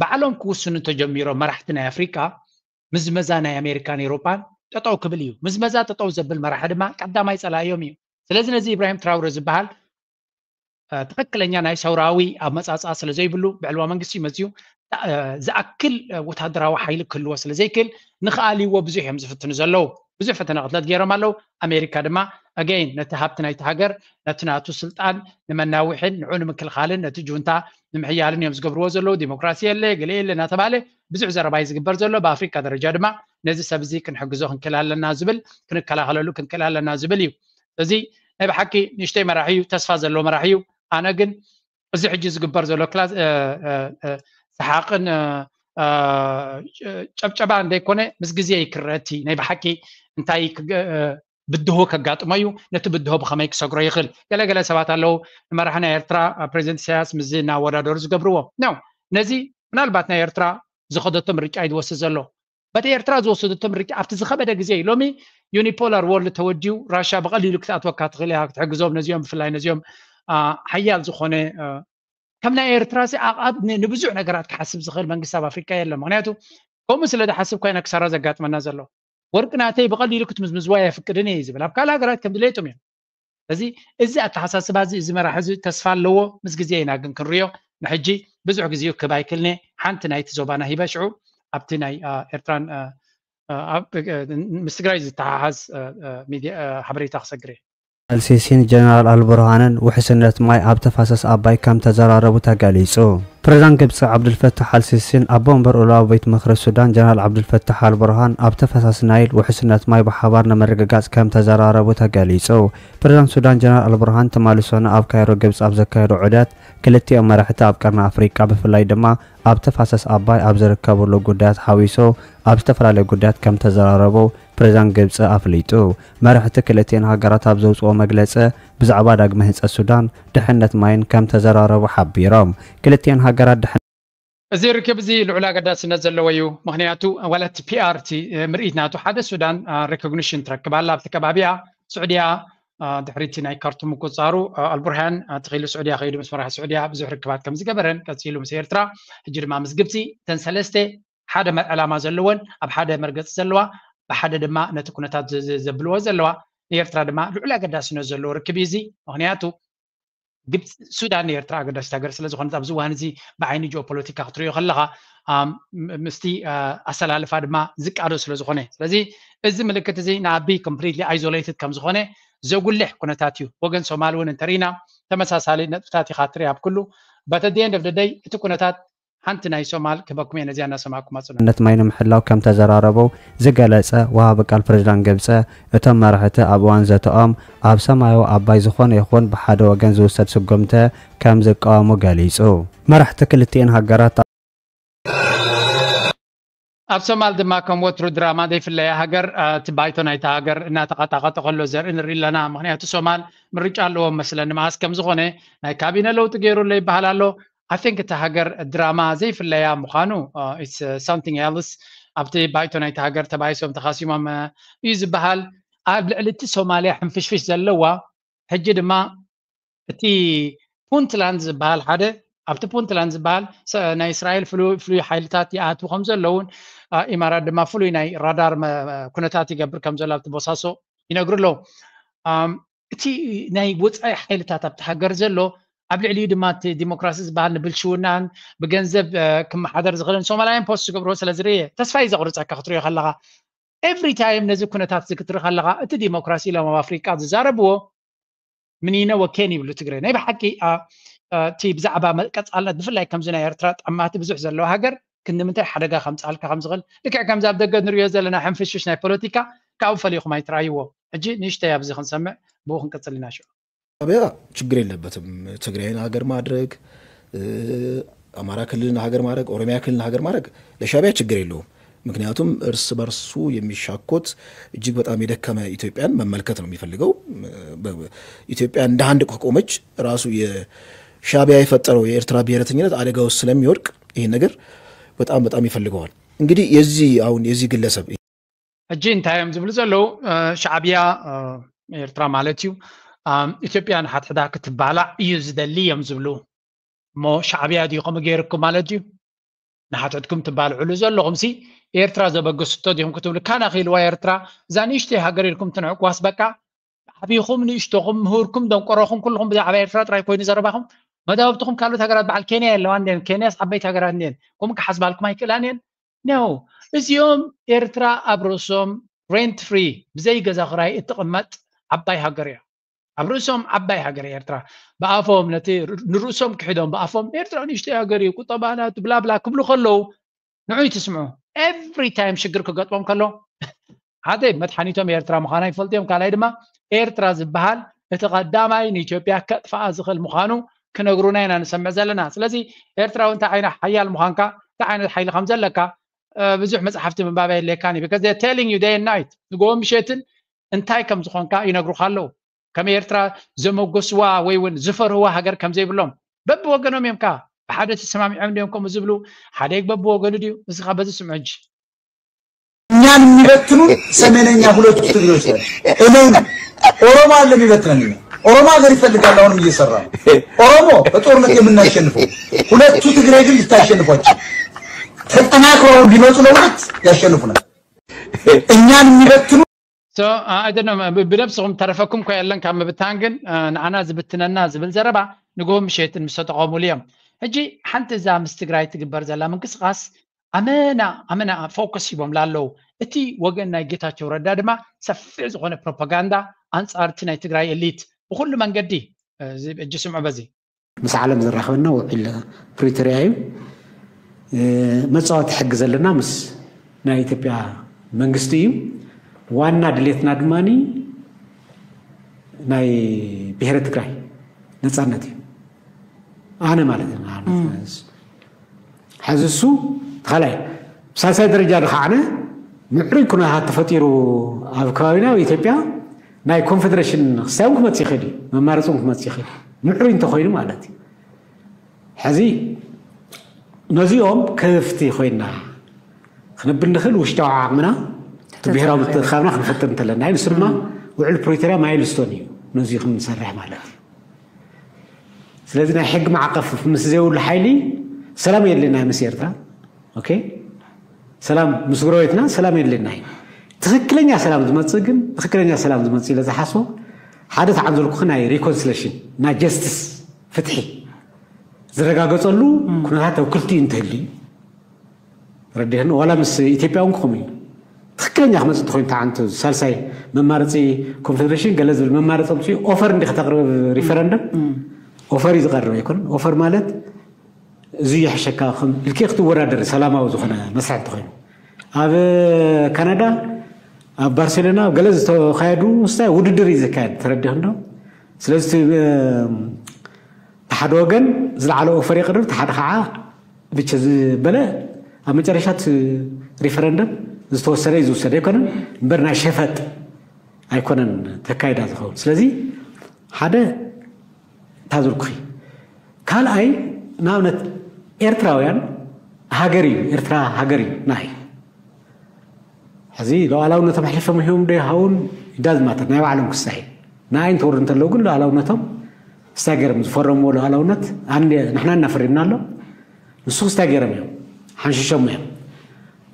ባዕሎም ክውስኑ እንተጀሚሮም መራሕቲ ናይ ኣፍሪካ ምዝመዛ ናይ ኣሜሪካን ኤውሮጳን ጠጠው ክብል እዩ። ምዝመዛ ጠጠው ዘብል መራሒ ድማ ቀዳማይ ፀላእዮም እዩ። ስለዚ ነዚ ኢብራሂም ትራውረ ዝበሃል ትኽክለኛ ናይ ሰውራዊ ኣመፃፅኣ ስለ ዘይብሉ ብዕልዋ መንግስቲ መፅዩ ዝኣክል ወታደራዊ ሓይሊ ክህልዎ ስለ ዘይክእል ንኽኣልይዎ ብዙሕ እዮም ዝፍትኑ ዘለዉ። ብዙሕ ፈተና ቅትለት ገይሮም ኣለዉ። ኣሜሪካ ድማ ኣገይን ነቲ ሃብቲ ናይቲ ሃገር ነቲ ናቱ ስልጣን ንመናውሕን ንዑ ንምክልኻልን ነቲ ጁንታ ንምሕያልን እዮም ዝገብርዎ ዘለዉ። ዲሞክራሲ የለ ገለ የለ እናተባሃለ ብዙሕ ዘረባ እዩ ዝግበር ዘሎ። ብኣፍሪካ ደረጃ ድማ ነዚ ሰብ እዚ ክንሕግዞ ክንክእል ኣለና ዝብል ክንከላኸለሉ ክንክእል ኣለና ዝብል እዩ። እዚ ናይ ብሓቂ ንእሽተይ መራሒ እዩ፣ ተስፋ ዘለዎ መራሒ እዩ። ኣነ ግን እዚ ሕጂ ዝግበር ዘሎ ክላ ሰሓቕን ጨብጨባ እንደይኮነ ምስ ግዜ ይክረቲ ናይ ብሓቂ እንታይ ብድሆ ከጋጥሞ እዩ። ነቲ ብድሆ ብኸመይ ክሰግሮ ይኽእል? ገለገለ ሰባት ኣለዉ ንመራሒ ናይ ኤርትራ ፕሬዚደንት ኢሳያስ ምስዚ እናወዳደሩ ዝገብርዎ ነው። ነዚ ምናልባት ናይ ኤርትራ ዝኸደቶ ምርጫ እዩ ዝወስድ ዘሎ። በቲ ኤርትራ ዝወሰደቶ ምርጫ ኣብቲ ዝኸበደ ግዜ እዩ። ሎሚ ዩኒፖላር ወርልድ ተወዲኡ ራሻ ብቐሊሉ ክትኣትወካ ትኽእል እያ ክትሕግዞም ነዚኦም ብፍላይ ነዚኦም ሓያል ዝኾነ ከም ናይ ኤርትራ ሲ ኣቓብ ንብዙሕ ነገራት ክሓስብ ዝኽእል መንግስቲ ኣብ ኣፍሪካ የለን። ምክንያቱ ከምኡ ስለ ዝሓስብ ኮይና ክሳራ ዘጋጥመና ዘሎ ወርቂ ናተይ ብቐሊሉ ክትምዝምዝዋ የፍቅድን እየ ዝብል ኣብ ካልእ ሃገራት ከም ድሌቶም እዮም። ስለዚ እዚ ኣተሓሳስባ እዚ እዚ መራሒ እዚ ተስፋ ኣለዎ። ምስ ግዜ ኢና ግን ክንሪኦ። ንሕጂ ብዙሕ ግዜኡ ክብ ኣይክልኒ። ሓንቲ ናይቲ ዞባና ሂበ ሽዑ ኣብቲ ናይ ኤርትራን ምስ ትግራይ ዝተሓሓዝ ሚድያ ሓበሬታ ክሰግር እየ። ኣልሲሲን ጀነራል ኣልቡርሃንን ውሕስነት ማይ ኣብ ተፋሰስ ኣባይ ከም ተዘራረቡ ተገሊጹ። ፕሬዝዳንት ግብጺ ዓብዱልፈታሕ ኣልሲሲን ኣቦ ወንበር ሉኣላዊ ቤት ምኽሪ ሱዳን ጀነራል ዓብዱልፈታሕ ኣልቡርሃን ኣብ ተፋሰስ ናይል ውሕስነት ማይ ብሓባር ንምርግጋጽ ከም ተዘራረቡ ተገሊጹ። ፕሬዝዳንት ሱዳን ጀነራል ኣልቡርሃን ትማሊ ሰኑይ ኣብ ካይሮ ግብጺ ኣብ ዘካየዶ ዑደት ክልቲኦም መራሕቲ ኣብ ቀርኒ ኣፍሪቃ ብፍላይ ድማ ኣብ ተፋሰስ ኣባይ ኣብ ዝርከብሉ ጉዳያት ሓዊሱ ኣብ ዝተፈላለዩ ጉዳያት ከም ተዘራረቡ ፕሬዝዳንት ግብጺ ኣፍሊጡ። መራሕቲ ክልቲኤን ሃገራት ኣብ ዘውፅኦ መግለፂ ብዛዕባ ዳግመ ህንፀት ሱዳን፣ ድሕነት ማይን ከም ተዘራረቡ ሓቢሮም። ክልቲኤን ሃገራት ድሕነት እዚ ርክብ እዚ ልዑል ኣገዳስነት ዘለዎ እዩ። ምክንያቱ ዋላ እቲ ፒኣር እቲ ምርኢት ናቱ ሓደ ሱዳን ሬኮግኒሽን ትረክብ ኣላ ኣብቲ ከባቢያ። ስዑድያ ድሕሪ እቲ ናይ ካርቱም ምቁፅፃሩ ኣልቡርሃን ተኺሉ ስዑድያ ከይዱ ምስ መራሒ ስዑድያ ብዙሕ ርክባት ከም ዝገበረን ቀፂሉ ምስ ኤርትራ ሕጂ ድማ ምስ ግብፂ እተን ሰለስተ ሓደ ዕላማ ዘለወን ኣብ ሓደ መርገፂ ዘለዋ ብሓደ ድማ ነቲ ኩነታት ዘብልዎ ዘለዋ ንኤርትራ ድማ ልዑል ኣገዳስነት ዘለዎ ርክብ እዩ እዚ። ምክንያቱ ግብፂ ሱዳን ንኤርትራ ኣገዳሲት ሃገር ስለዝኮነት ኣብዚ እዋን እዚ ብዓይኒ ጂኦፖለቲካ ክትሪኦ ከለካ ምስቲ ኣሰላልፋ ድማ ዝቃዶ ስለዝኮነ ስለዚ እዚ ምልክት እዚ ንኣቢ ኮምፕሊትሊ ኣይዞሌትድ ከምዝኮነ ዘጉልሕ ኩነታት እዩ። ወገን ሶማል እውን እንተሪኢና ተመሳሳሊ ነጥብታት ኢካ ትርኢ ኣብ ኩሉ but at the end of the day እቲ ኩነታት ሓንቲ ናይ ሶማል ክበኩም እየ ነዚኣ እናሰማዕኩም ኣፅሉ። ድሕነት ማይ ንምሕላው ከም ተዘራረቡ ዝገለጸ ወሃቢ ቃል ፕሬዝዳንት ግብጺ እቶም መራሕቲ ኣብ እዋን ዘተኦም ኣብ ሰማያዊ ኣባይ ዝኾነ ይኹን ብሓደ ወገን ዝውሰድ ስጉምቲ ከም ዝቃወሙ ገሊጹ። መራሕቲ ክልቲኤን ሃገራት ኣብ ሶማል ድማ ከም ወትሩ ድራማ ዘይፍለያ ሃገር እቲ ባይቶ ናይታ ሃገር እናተቐጣቐጠ ከሎ ዘርኢ ንርኢ ኣለና። ምክንያቱ ሶማል ምርጫ ኣለዎም መስለኒ መዓስ ከም ዝኾነ ናይ ካቢነ ለውጢ ገይሩ ኣሎ ይበሃል ኣሎ። I think እታ ሃገር ድራማ ዘይፍለያ ምዃኑ it's something else ኣብቲ ባይቶ ናይቲ ሃገር ተባይሶም ተኻሲሞም እዩ ዝበሃል። ኣብ ልዕሊ እቲ ሶማልያ ሕንፍሽፍሽ ዘለዋ ሕጂ ድማ እቲ ፑንትላንድ ዝበሃል ሓደ ኣብቲ ፑንትላንድ ዝበሃል ናይ እስራኤል ፍሉይ ሓይልታት ይኣትዉ ከም ዘለውን ኢማራት ድማ ፍሉይ ናይ ራዳር ኩነታት ይገብር ከም ዘሎ ኣብቲ ቦሳሶ ይነግሩ ኣለዉ። እቲ ናይ ወፃኢ ሓይልታት ኣብቲ ሃገር ዘሎ ኣብ ልዕሊኡ ድማ እቲ ዲሞክራሲ ዝበሃል ንብልሽውናን ብገንዘብ ክመሓደር ዝኽእልን ሶማላውያን ፖስት ዝገብርዎ ስለ ዝርየ ተስፋ እዩ ዘቑርፀካ ክትሪኦ ከለካ every time ነዚ ኩነታት እዚ ክትርኢ ከለካ እቲ ዲሞክራሲ ኢሎም ኣብ ኣፍሪቃ ዝዛረብዎ ምኒነ ወኬን ይብሉ ትግረ ናይ ብሓቂ እቲ ብዛዕባ ቀፃልነት ብፍላይ ከምዚ ናይ ኤርትራ ጠማቲ ብዙሕ ዘለዎ ሃገር ክንዲ ምንታይ ሓደጋ ከምፅኣልካ ከም ዝኽእል ልክዕ ከምዚ ኣብ ደገ ንሪኦ ዘለና ሕንፍሽፍሽ ናይ ፖለቲካ ካብኡ ፈሊኹም ኣይትረኣይዎ። ሕጂ ንእሽተይ ኣብዚ ክንሰምዕ ብኡ ክንቅፅል ኢና ሽዑ። ሻዕቢያ ችግር የለበትም ትግራይን ሀገር ማድረግ አማራ ክልልን ሀገር ማድረግ ኦሮሚያ ክልልን ሀገር ማድረግ ለሻዕቢያ ችግር የለውም። ምክንያቱም እርስ በርሱ የሚሻኮት እጅግ በጣም የደከመ ኢትዮጵያን መመልከት ነው የሚፈልገው። ኢትዮጵያ እንደ አንድ ከቆመች ራሱ የሻዕቢያ የፈጠረው የኤርትራ ብሔረተኝነት አደጋ ውስጥ ስለሚወድቅ ይሄን ነገር በጣም በጣም ይፈልገዋል። እንግዲህ የዚህ አሁን የዚህ ግለሰብ ሕጂ እንታይ እዮም ዝብሉ ዘለዉ? ሻዕብያ ኤርትራ ማለት እዩ ኢትዮጵያ ንሓትሕዳ ክትባላዕ እዩ ዝደሊ እዮም ዝብሉ። እሞ ሻዕብያ ድዩ ከምኡ ገይርኩም ማለት እዩ? ንሓትሕድኩም ትባልዕሉ ዘለኹም ሲ ኤርትራ ዘበገስቶ ዲኹም ክትብሉ ካና ክኢልዋ ኤርትራ እዛ ንእሽተይ ሃገር ኢልኩም ትንዕቅዋስ በቃ ዓቢኹም ንእሽቶኹም ምሁርኩም ደንቆሮኹም ኩልኹም ብዛዕባ ኤርትራ ጥራይ ኮይኑ ዘረባኹም መዳውብትኹም ካልኦት ሃገራት በዓል ኬንያ የለዋ እንዴን ኬንያስ ዓበይቲ ሃገራት እንዴን ከምኡ ክሓስባልኩም ኣይክእላን እየን ነው እዚኦም ኤርትራ ኣብ ርእሶም rent free ብዘይ ገዛ ክራይ እትቕመጥ ዓባይ ሃገር እያ ኣብ ርእሶም ዓባይ ሃገር ኤርትራ ብኣፎም ነቲ ንርእሶም ክሒዶም ብኣፎም ኤርትራ ንእሽተይ ሃገር እዩ ቁጠባና ብላብላ ክብሉ ከለዉ ንዑ ይትስምዑ every time ሽግር ክገጥሞም ከሎ ሓደ መድሓኒቶም ኤርትራ ምዃና ይፈልጡ እዮም ካልኣይ ድማ ኤርትራ ዝበሃል እቲ ቀዳማይ ንኢትዮጵያ ከጥፍኣ ዝኽእል ምዃኑ ክነግሩና ኢና ንሰምዕ ዘለና ስለዚ ኤርትራዊ እንታይ ዓይነት ሓያል ምዃንካ እንታይ ዓይነት ሓይሊ ከም ዘለካ ብዙሕ መፅሓፍቲ ምንባብ የድልየካን እዩ because telling you day and night ንግሆ ምሸትን እንታይ ከም ዝኾንካ ይነግሩካ ኣለዉ ከም ኤርትራ ዘመጎስዋ ወይ እውን ዝፈርህዋ ሃገር ከም ዘይብሎም በብወገኖም እዮም ከ ብሓደ ተሰማሚዖም ድዮም ከምኡ ዝብሉ ሓደ በብወገኑ ድዩ እዚ ካ በዚ ስምዑ እንጂ እኛን የሚበትኑን ሰሜነኛ ሁለቱ ትግሬዎች ናቸው። እመኑ። ኦሮሞ አለ የሚበትነን እኛ ኦሮሞ ሀገር ይፈልጋል። አሁንም እየሰራ ነው። ኦሮሞ በጦርነት የምናሸንፈው ሁለቱ ትግሬ ግን ልታሸንፏቸው ተጠናክረው ቢመጡ ለሁለት ያሸንፉናል። እኛን የሚበትኑ ብነብስኹም ተረፈኩም ኮ የለን ካብ ምብታን ግን ንዓና ዝብትነና ዝብል ዘረባ ንግሆ ምሸትን ምስ ተጠቐሙሉ እዮም። ሕጂ ሓንቲ እዛ ምስ ትግራይ ትግበር ዘላ ምንቅስቃስ ኣመና ኣመና ፎከስ ሂቦም ላለው እቲ ወገን ናይ ጌታቸው ረዳ ድማ ሰፊሕ ዝኾነ ፕሮፓጋንዳ ኣንፃርቲ ናይ ትግራይ ኤሊት ብኩሉ መንገዲ እጂ ስምዑ በዚ ምስ ዓለም ዘራኽበና ውዕል ፕሪቶሪያ እዩ። መፃወቲ ሕጊ ዘለና ምስ ናይ ኢትዮጵያ መንግስቲ እዩ። ዋና ድሌትና ድማ ናይ ብሄረ ትግራይ ነፃነት እዩ። ኣነ ማለት እዩ። ሕዚ እሱ ካልኣይ ሳልሳይ ደረጃ ድኸዓነ ምዕሩይ ኩነታት ተፈጢሩ ኣብ ከባቢና ኣብ ኢትዮጵያ ናይ ኮንፌደሬሽን ክስታይ እውን ክመፅእ ይኽእል እዩ። መማረፂ እውን ክመፅእ ይኽእል እዩ። ምዕሩይ እንተኮይኑ ማለት እዩ። ሕዚ ነዚኦም ክፍቲ ኮይና ክንብል ንኽእል ውሽጣዊ ዓቕምና እቲ ብሄራዊ ምትእኻብና ክንፈጥር እንተለና እዩ። ንሱ ድማ ውዕል ፕሪቶሪያ ማይልስቶን እዩ። ነዚ ክንሰርሕ ማለት እዩ። ስለዚ ናይ ሕጊ ማዕቐፍ ምስ ዘይብሉ ሓይሊ ሰላም የድልየና ምስ ኤርትራ። ኦኬ ሰላም ምስ ጎረቤትና ሰላም የድልየና እዩ። ትኽክለኛ ሰላም ዝመፅእ ግን ትኽክለኛ ሰላም ዝመፅእ ኢለ ዝሓስቦ ሓደ ተዓም ዘልኩ ናይ ሪኮንስሌሽን ናይ ጀስቲስ ፍትሒ ዝረጋገፀሉ ኩነታት ኣብ ክልቲኡ እንትህሉ እዩ። ረዲህን ዋላ ምስ ኢትዮጵያ እውን ክኸም እዩ። ትኽክለኛ ክመፅእ እንተኮይኑ ተዓንቱ ሳልሳይ መማረፂ ኮንፌደሬሽን ገለ ዝብል መማረፂ ኣምፅኡ ኦፈር እንዲ ከተቅርብ ሪፈረንደም ኦፈር እዩ ዝቀርብ ኣይኮነን። ኦፈር ማለት እዚ ይሕሸካ ኢልኪ ክትወዳደር ሰላማዊ ዝኾነ መስርሕ እንተኮይኑ ኣብ ካናዳ ኣብ ባርሴሎና ገለ ዝተካየዱ ስታይ ውድድር እዩ ዝካየድ ተረዲኽንዶ። ስለዚ ሓደ ወገን ዝለዓለ ኦፈር የቅርብ፣ ሓደ ከዓ ብቸ ዝበለ ኣብ መጨረሻ እቲ ሪፈረንደም ዝተወሰነ እዩ ዝውሰድ ኣይኮነን እምበር ናይ ሸፈጥ ኣይኮነን ተካይዳ ዝኸውን። ስለዚ ሓደ ታዝርኩኺ ካልኣይ ንኣብነት ኤርትራውያን ሃገር እዩ ኤርትራ ሃገር እዩ ናይ ሕዚ ሉዓላውነቶም ኣሕሊፎም ሂቦም ዶ ይሃውን ዳዝማተር ናይ ባዕሎም ክሳይ ንኣይ እንተወርዱ እንተለዉ ግን ሉዓላውነቶም ስታይ ገይሮም ዝፈረምዎ ሉዓላውነት ኣንድ ንሕና እናፈሪምና ኣሎ ንሱ ስታይ ገይሮም እዮም ሓንሽሾም እዮም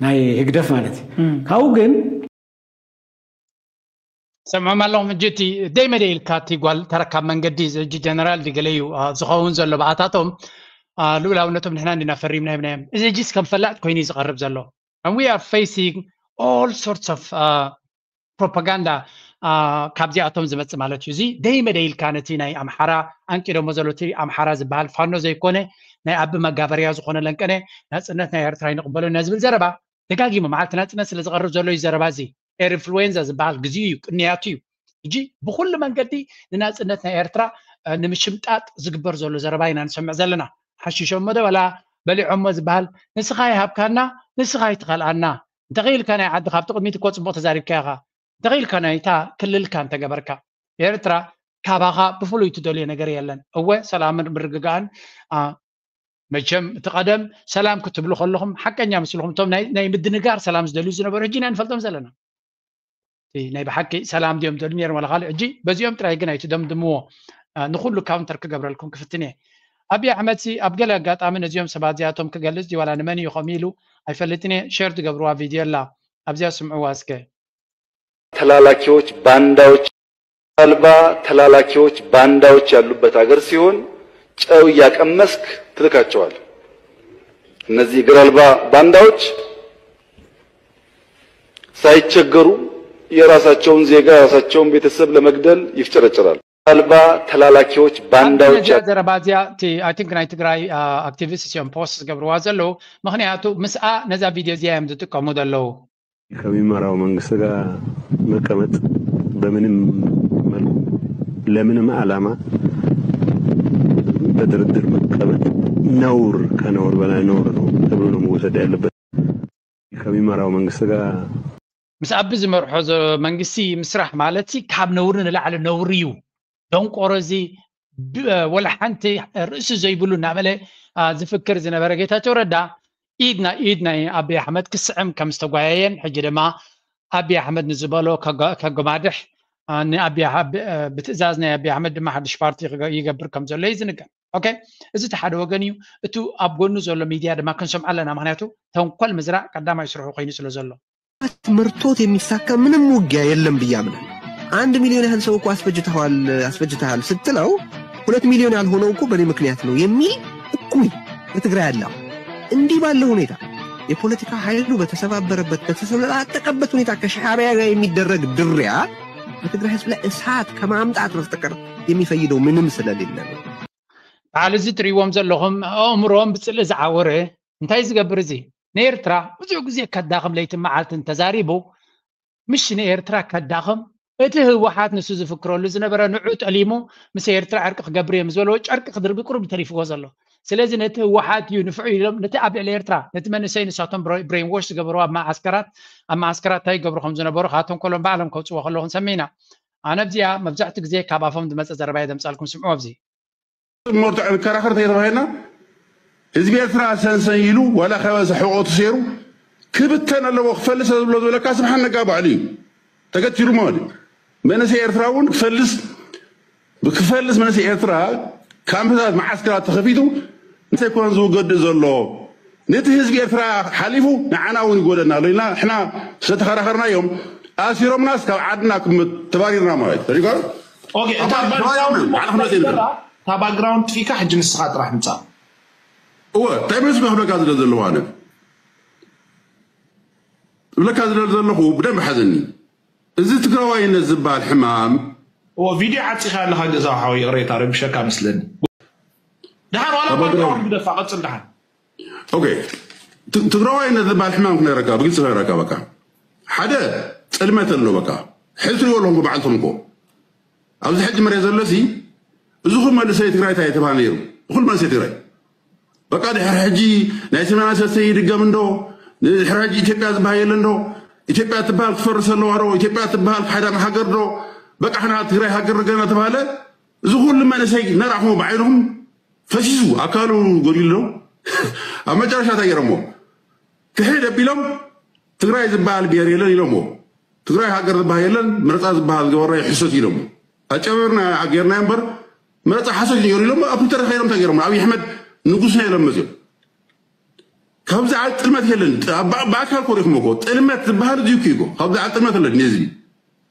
ናይ ህግደፍ ማለት እዩ ካብኡ ግን ሰምዖም ኣለኹም ሕጂ እቲ ደይ መደይ ኢልካ እቲ ጓል ተረካብ መንገዲ እዚ ሕጂ ጀነራል ድገለ እዩ ዝኸውን ዘሎ ብኣታቶም ልኡላውነቶም ንሕና እንዲና ፈሪምና ይብናዮም እዚ ሕጂስ ከም ፈላጥ ኮይኑ እዩ ዝቐርብ ዘሎ and we are facing all sorts of propaganda ካብዚኣቶም ዝመፅእ ማለት እዩ እዚ ደይ መደይ ኢልካ ነቲ ናይ ኣምሓራ ኣንቂዶሞ ዘሎ እቲ ኣምሓራ ዝበሃል ፋኖ ዘይኮነ ናይ ኣቢ መጋበርያ ዝኾነ ለንቀነ ናፅነት ናይ ኤርትራ ይንቕበሎ ኢና ዝብል ዘረባ ደጋጊሙ መዓልቲ ናፅነት ስለ ዝቐርብ ዘሎ እዩ ዘረባ እዚ ኤር ኢንፍሉዌንዛ ዝበሃል ግዜኡ እዩ ቅንያቱ እዩ ሕጂ ብኩሉ መንገዲ ንናፅነት ናይ ኤርትራ ንምሽምጣጥ ዝግበር ዘሎ ዘረባ ኢና ንሰምዕ ዘለና ሓሽሾም መደበላ በሊዖሞ ዝበሃል ንስኻ ይሃብካና ንስኻ ይትኸልኣና እንተኽኢልካ ናይ ዓዲ ካብቲ ቅድሚት እኮ ፅቡቅ ተዛሪብካ ኢኻ እንተኽኢልካ ናይታ ክልልካ እንተገበርካ ኤርትራ ካባኻ ብፍሉይ ትደልዮ ነገር የለን እወ ሰላምን ምርግጋእን መቸም እቲ ቀደም ሰላም ክትብሉ ከለኹም ሓቀኛ ምስልኹም እቶም ናይ ምድንጋር ሰላም ዝደልዩ ዝነበሩ ሕጂ ኢና ንፈልጦም ዘለና ናይ ብሓቂ ሰላም ድዮም ደሉ ነይሮም ዋላ ካልእ ሕጂ በዚኦም ጥራይ ግን ኣይትደምድምዎ ንኩሉ ካውንተር ክገብረልኩም ክፍትን እየ ኣብይ ኣሕመድ ሲ ኣብ ገለ ኣጋጣሚ ነዚኦም ሰባት እዚኣቶም ክገልፅ ድዩ ዋላ ንመን እዩ ከምኡ ኢሉ ኣይፈልጥን እየ ሸር ትገብርዋ ቪድዮ ኣላ ኣብዚኣ ስምዕዋ እስከ ተላላኪዎች ባንዳዎች አልባ ተላላኪዎች ባንዳዎች ያሉበት ሀገር ሲሆን ጨው እያቀመስክ ትልካቸዋል። እነዚህ እግር አልባ ባንዳዎች ሳይቸገሩ የራሳቸውን ዜጋ የራሳቸውን ቤተሰብ ለመግደል ይፍጨረጨራሉ። አልባ ተላላኪዎች ባንዳዎች ነዚኣ ዘረባ እዚኣ እቲ I think ናይ ትግራይ ኣክቲቪስት እዮም ፖስት ዝገብርዋ ዘለዉ ምክንያቱ ምስኣ ነዛ ቪድዮ እዚኣ እዮም ዝጥቀሙ ዘለዉ ከሚመራው መንግስት ጋር መቀመጥ በምንም መልኩ ለምንም ዓላማ በድርድር መቀመጥ ነውር ከነውር በላይ ነውር ነው ተብሎ ነው መወሰድ ያለበት። ከሚመራው መንግስት ጋር ምስ ኣቢ ዝመርሖ መንግስቲ ምስራሕ ማለት ካብ ነውሪ ንላዕሊ ነውሪ እዩ። ደንቆሮ እዚ ወላ ሓንቲ ርእሲ ዘይብሉ እናበለ ዝፍክር ዝነበረ ጌታቸው ረዳ ኢድ ናይ ኢድ ናይ ኣቢ ኣሕመድ ክስዕም ከም ዝተጓየየን ሕጂ ድማ ኣቢ ኣሕመድ ንዝበሎ ከጎማድሕ ብትእዛዝ ናይ ኣቢ ኣሕመድ ድማ ሓድሽ ፓርቲ ይገብር ከም ዘሎ እዩ ዝንገር። ኦኬ፣ እዚ እቲ ሓደ ወገን እዩ። እቲ ኣብ ጎኑ ዘሎ ሚድያ ድማ ክንሰምዖ ኣለና። ምክንያቱ ተንኮል ምዝራእ ቀዳማይ ስርሑ ኮይኑ ስለ ዘሎ። መርቶት የሚሳካ ምንም ውጊያ የለም ብዬ አምናለሁ። አንድ ሚሊዮን ያህል ሰው እኮ አስፈጅተዋል አስፈጅተሃል ስትለው ሁለት ሚሊዮን ያልሆነው እኮ በእኔ ምክንያት ነው የሚል እኩይ በትግራይ አለ። እንዲህ ባለ ሁኔታ የፖለቲካ ኃይሉ በተሰባበረበት በተሰነጣጠቀበት ሁኔታ ከሻዕቢያ ጋር የሚደረግ ድሪያ በትግራይ ህዝብ ላይ እሳት ከማምጣት በስተቀር የሚፈይደው ምንም ስለሌለ ነው። በዓል እዚ ትሪእዎም ዘለኹም ኣእምሮኦም ብፅልኢ ዝዓወረ እንታይ ዝገብር እዚ ንኤርትራ ብዙሕ ግዜ ከዳኽም ለይቲ መዓልትን ተዛሪቡ ምሽ ንኤርትራ ከዳኽም እቲ ህወሓት ንሱ ዝፍክረሉ ዝነበረ ንዑ ጠሊሙ ምስ ኤርትራ ዕርቂ ክገብር እዮም ዝበለዎ ጨርቂ ክድርቢ ቁሩብ ተሪፍዎ ዘሎ። ስለዚ ነቲ ህወሓት እዩ ንፍዑ ኢሎም ነቲ ኣብ ልዕሊ ኤርትራ ነቲ መንእሰይ ንሳቶም ብሬንዎሽ ዝገበሩ ኣብ መዓስከራት ኣብ መዓስከራት እንታይ ይገብሩ ከም ዝነበሩ ካቶም ኮሎም ባዕሎም ከውፅዎ ከለኹም ሰሚና። ኣነ ኣብዚኣ መብዛሕትኡ ግዜ ካብ ኣፎም ዝመፀ ዘረባ እየ ዘምፃልኩም ስምዑ ኣብዚ። ሞርቶ እንከራኸር ተይተባሂልና ህዝቢ ኤርትራ ሰንሰን ኢሉ ዋላ ከበሰ ሕቆቱ ሰይሩ ክብተን ኣለዎ ክፈልስ ዝብሎ ዝበለካ ስብሓን ነጋ ባዕሉ እዩ ተገቲሩ ማለት እዩ። መንእሰይ ኤርትራ እውን ክፈልስ ብክፈልስ መንእሰይ ኤርትራ ካምፕታት መዓስከራት ተኸፊቱ እንታይ ኮን ዝውገድ ዘሎ ነቲ ህዝቢ ኤርትራ ሓሊፉ ንዓና እውን ይጎደና ኣሎ ኢልና ሕና ስለተኸራኸርናዮም ኣሲሮምናስ ካብ ዓድና ተባሪርና ማለት ተሪጓ እታ ባክግራውንድ ጥፊካ ሕጂ ንስኻ ጥራሕ ምፃእ እወ እንታይ መስሎ ክብለካ ዝደል ዘለኹ ኣነ ክብለካ ዝደል ዘለኹ ብደንብ ሓዘኒ እዚ ትግራዋይነት ዝበሃል ሕማም እወ ቪድዮ ዓፂኻ ኣለኻ ገዛ ሓወይ ይቕሬታ ረቢሸካ መስለኒ ድሓር ዋላ ባክግራውንድ ግደፋ ቀፅል ድሓር ትግራዋይነት ዝበሃል ሕማም ክነረካ ብግልፂ ክነረካ በቃ ሓደ ፅልመት ኣሎ በቃ ሕዚ ትሪኦ ኣለኹም በዓልቶም እኮ ኣብዚ ሕጂ መሬት ዘሎ ሲ እዚ ኩሉ መንእሰይ ትግራይ እንታይ የተባሃለ ነይሩ ኩሉ መንእሰይ ትግራይ በቃ ድሕሪ ሕጂ ናይ ሰማንያ ሰለስተ ይድገም እንዶ ድሕሪ ሕጂ ኢትዮጵያ ዝበሃል የለ እንዶ ኢትዮጵያ ትበሃል ክትፈርስ ኣለዋ ዶ ኢትዮጵያ ትበሃል ሓዳም ሃገር ዶ በቃ ሕና ትግራይ ሃገር ገና ተባሃለ እዚ ኩሉ መንእሰይ ነራኹም ብዓይንኹም ፈሲሱ ኣካሉ ጎዲሉ ኣብ መጨረሻ እንታይ ገይሮሞ ክሕድ ኣቢሎም ትግራይ ዝበሃል ብሄር የለን ኢሎሞ ትግራይ ሃገር ዝበሃል የለን ምርፃ ዝበሃል ዝገበርናዮ ሕሶት ኢሎሞ ኣጨበርና ጌርናዮ እምበር ምርፃ ሓሶት ነይሩ ኢሎሞ ኣብ ትዊተር ከይዶም እንታይ ገይሮሞ ኣብይ ኣሕመድ ንጉስና ኢሎም መፅኦም ካብዚ ዓድ ጥልመት የለን ብኣካል ኮሪኹም እኮ ጥልመት ዝበሃል እዚ እኮ ካብዚ ዓድ ጥልመት የለን ነዚ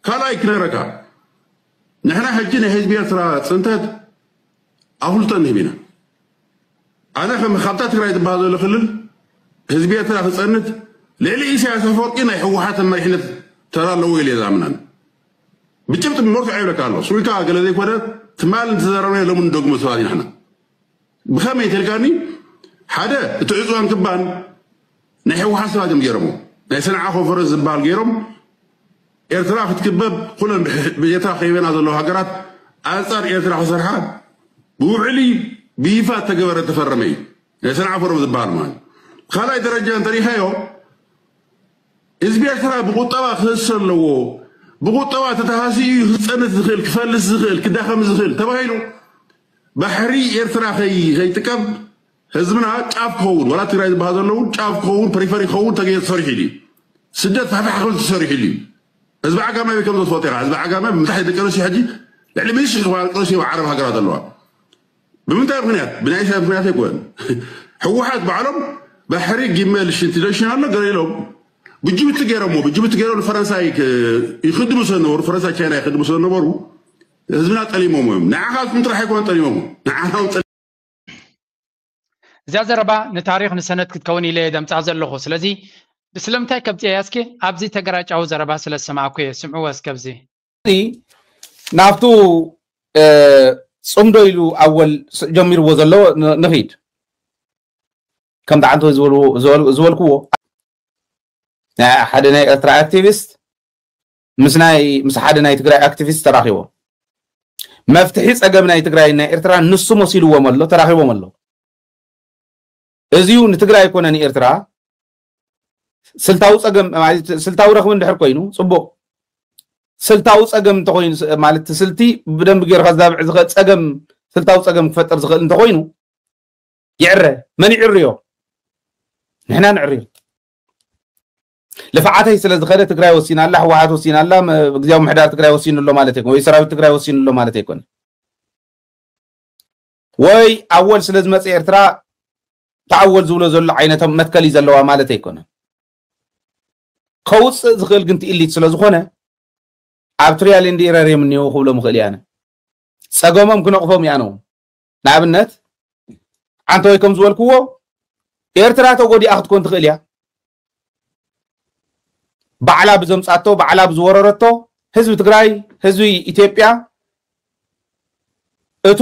ካልኣይ ክነግረካ ንሕና ሕጂ ናይ ህዝቢ ኤርትራ ፅንተት ኣፍልጦ ንህብ ኢና ኣነ ከም ካብታ ትግራይ ዝበሃል ዘሎ ክልል ህዝቢ ኤርትራ ክፀንት ልዕሊ ኢሳያስ ኣፈወርቂ ናይ ህወሓት መሪሕነት ተራ ኣለዎ ኢለ ዝኣምናን ብጭብጥ መርትዖ ይብለካ ኣሎ ስዊካ ገለ ዘይኮነ ትማል እንተዘረብና ሎምን ደግሞ ሰባት ኢና ሕና ብኸመይ ተልካኒ ሓደ እቲ ዕፅዋን ክባን ናይ ህወሓት ሰባት እዮም ገይሮሞ ናይ ሰንዓ ኮንፈረንስ ዝበሃል ገይሮም ኤርትራ ክትክበብ ኩለን ብኤርትራ ከይበና ዘለዋ ሃገራት ኣንፃር ኤርትራ ክሰርሓ ብውዕሊ ብይፋ ተገበረ ተፈረመ እዩ ናይ ሰንዓ ፎረም ዝበሃል ማለት ካልኣይ ደረጃ እንተሪኢኻዮ ህዝቢ ኤርትራ ብቁጠባ ክህሰ ኣለዎ ብቁጠባ ተተሃሲኡ ክፀንት ዝኽእል ክፈልስ ዝኽእል ክዳኸም ዝኽእል ተባሂሉ ባሕሪ ኤርትራ ከይጥቀም ህዝብና ጫፍ ክኸውን ዋላ ትግራይ ዝበሃል ዘለውን ጫፍ ክኸውን ፐሪፈሪ ክኸውን ተገይሩ ተሰሪሑ ኢሉ ስደት ፋሕፋሕ ክብል ተሰሪሑ ኢሉ ህዝቢ ዓጋመ ኣበይ ከም ዘትፈልጦ ኢኻ ህዝቢ ዓጋመ ብምታሕቲ ደቂ ኣንስትዮ ሕጂ ልዕሊ ሚሊሽን ዝኾና ደቂ ኣንስትዮ ዓረብ ሃገራት ኣለዋ ብምንታይ ምክንያት ብናይ ሰብ ምክንያት ኣይኮነን ህወሓት ባዕሎም ባሕሪ ጊመል ሽንቲ ደሽን ኣሎ ገለ ኢሎም ብጅቡቲ ገይሮሞ ብጅቡቲ ገይሮም ንፈረንሳይ ይክድሙ ስለነበሩ ፈረንሳይ ቻይና ይክድሙ ስለነበሩ ህዝብና ጠሊሞም እዮም ንዓኻትኩም ጥራሕ ኣይኮነ ጠሊሞም ንዓና እውን እዚኣ ዘረባ ንታሪኽ ንሰነድ ክትከውን ኢለ እየ ዘምፅኣ ዘለኹ ስለዚ ስለምንታይ ከምፅያ እስኪ ኣብዚ ተገራጫዊ ዘረባ ስለ ዝሰማዕኩ እየ ስምዕዎ እስከ ኣብዚ ናብቱ ፅምዶ ኢሉ ኣወል ጀሚርዎ ዘሎ ንኺድ ከምቲ ዓንተ ዝበልክዎ ሓደ ናይ ኤርትራ ኣክቲቪስት ምስ ናይ ምስ ሓደ ናይ ትግራይ ኣክቲቪስት ተራኺቦም መፍትሒ ፀገም ናይ ትግራይ ናይ ኤርትራ ንሱ መሲልዎም ኣሎ ተራኺቦም ኣሎ እዚዩ ንትግራይ ኣይኮነ ንኤርትራ ስልታዊ ፀገም ስልታዊ ረኽቢ እንድሕር ኮይኑ ፅቡቅ ስልታዊ ፀገም እንተኮይኑ ማለት ስልቲ ብደንብ ገይሩ ከዛብዕ ዝኽእል ፀገም ስልታዊ ፀገም ክፈጥር ዝኽእል እንተኮይኑ ይዕረ መን ይዕርዮ ንሕና ንዕርዮ ልፍዓተይ ስለ ዝኸደ ትግራይ ወሲና ኣላ ህወሓት ወሲና ኣላ ግዜያዊ ምሕዳር ትግራይ ወሲኑ ኣሎ ማለት ኣይኮነ ወይ ሰራዊት ትግራይ ወሲኑ ኣሎ ማለት ኣይኮነ ወይ ኣወል ስለ ዝመፀ ኤርትራ ተኣወል ዝብሎ ዘሎ ዓይነቶም መትከል እዩ ዘለዋ ማለት ኣይኮነ ከውፅእ ዝኽእል ግን ትኢሊት ስለ ዝኾነ ኣብ trial and error እዮም እኒሄው ክብሎም ይኽእል እየ ኣነ። ፀገሞም ክነቕፎም እየ ኣነ እውን። ንኣብነት ዓንተወይ ከም ዝበልክዎ ኤርትራ ተጎዲኣ ክትኮን ትኽእል እያ። ባዕላ ብዘምፃቶ ባዕላ ብዝወረረቶ ህዝቢ ትግራይ ህዝቢ ኢትዮጵያ እቱ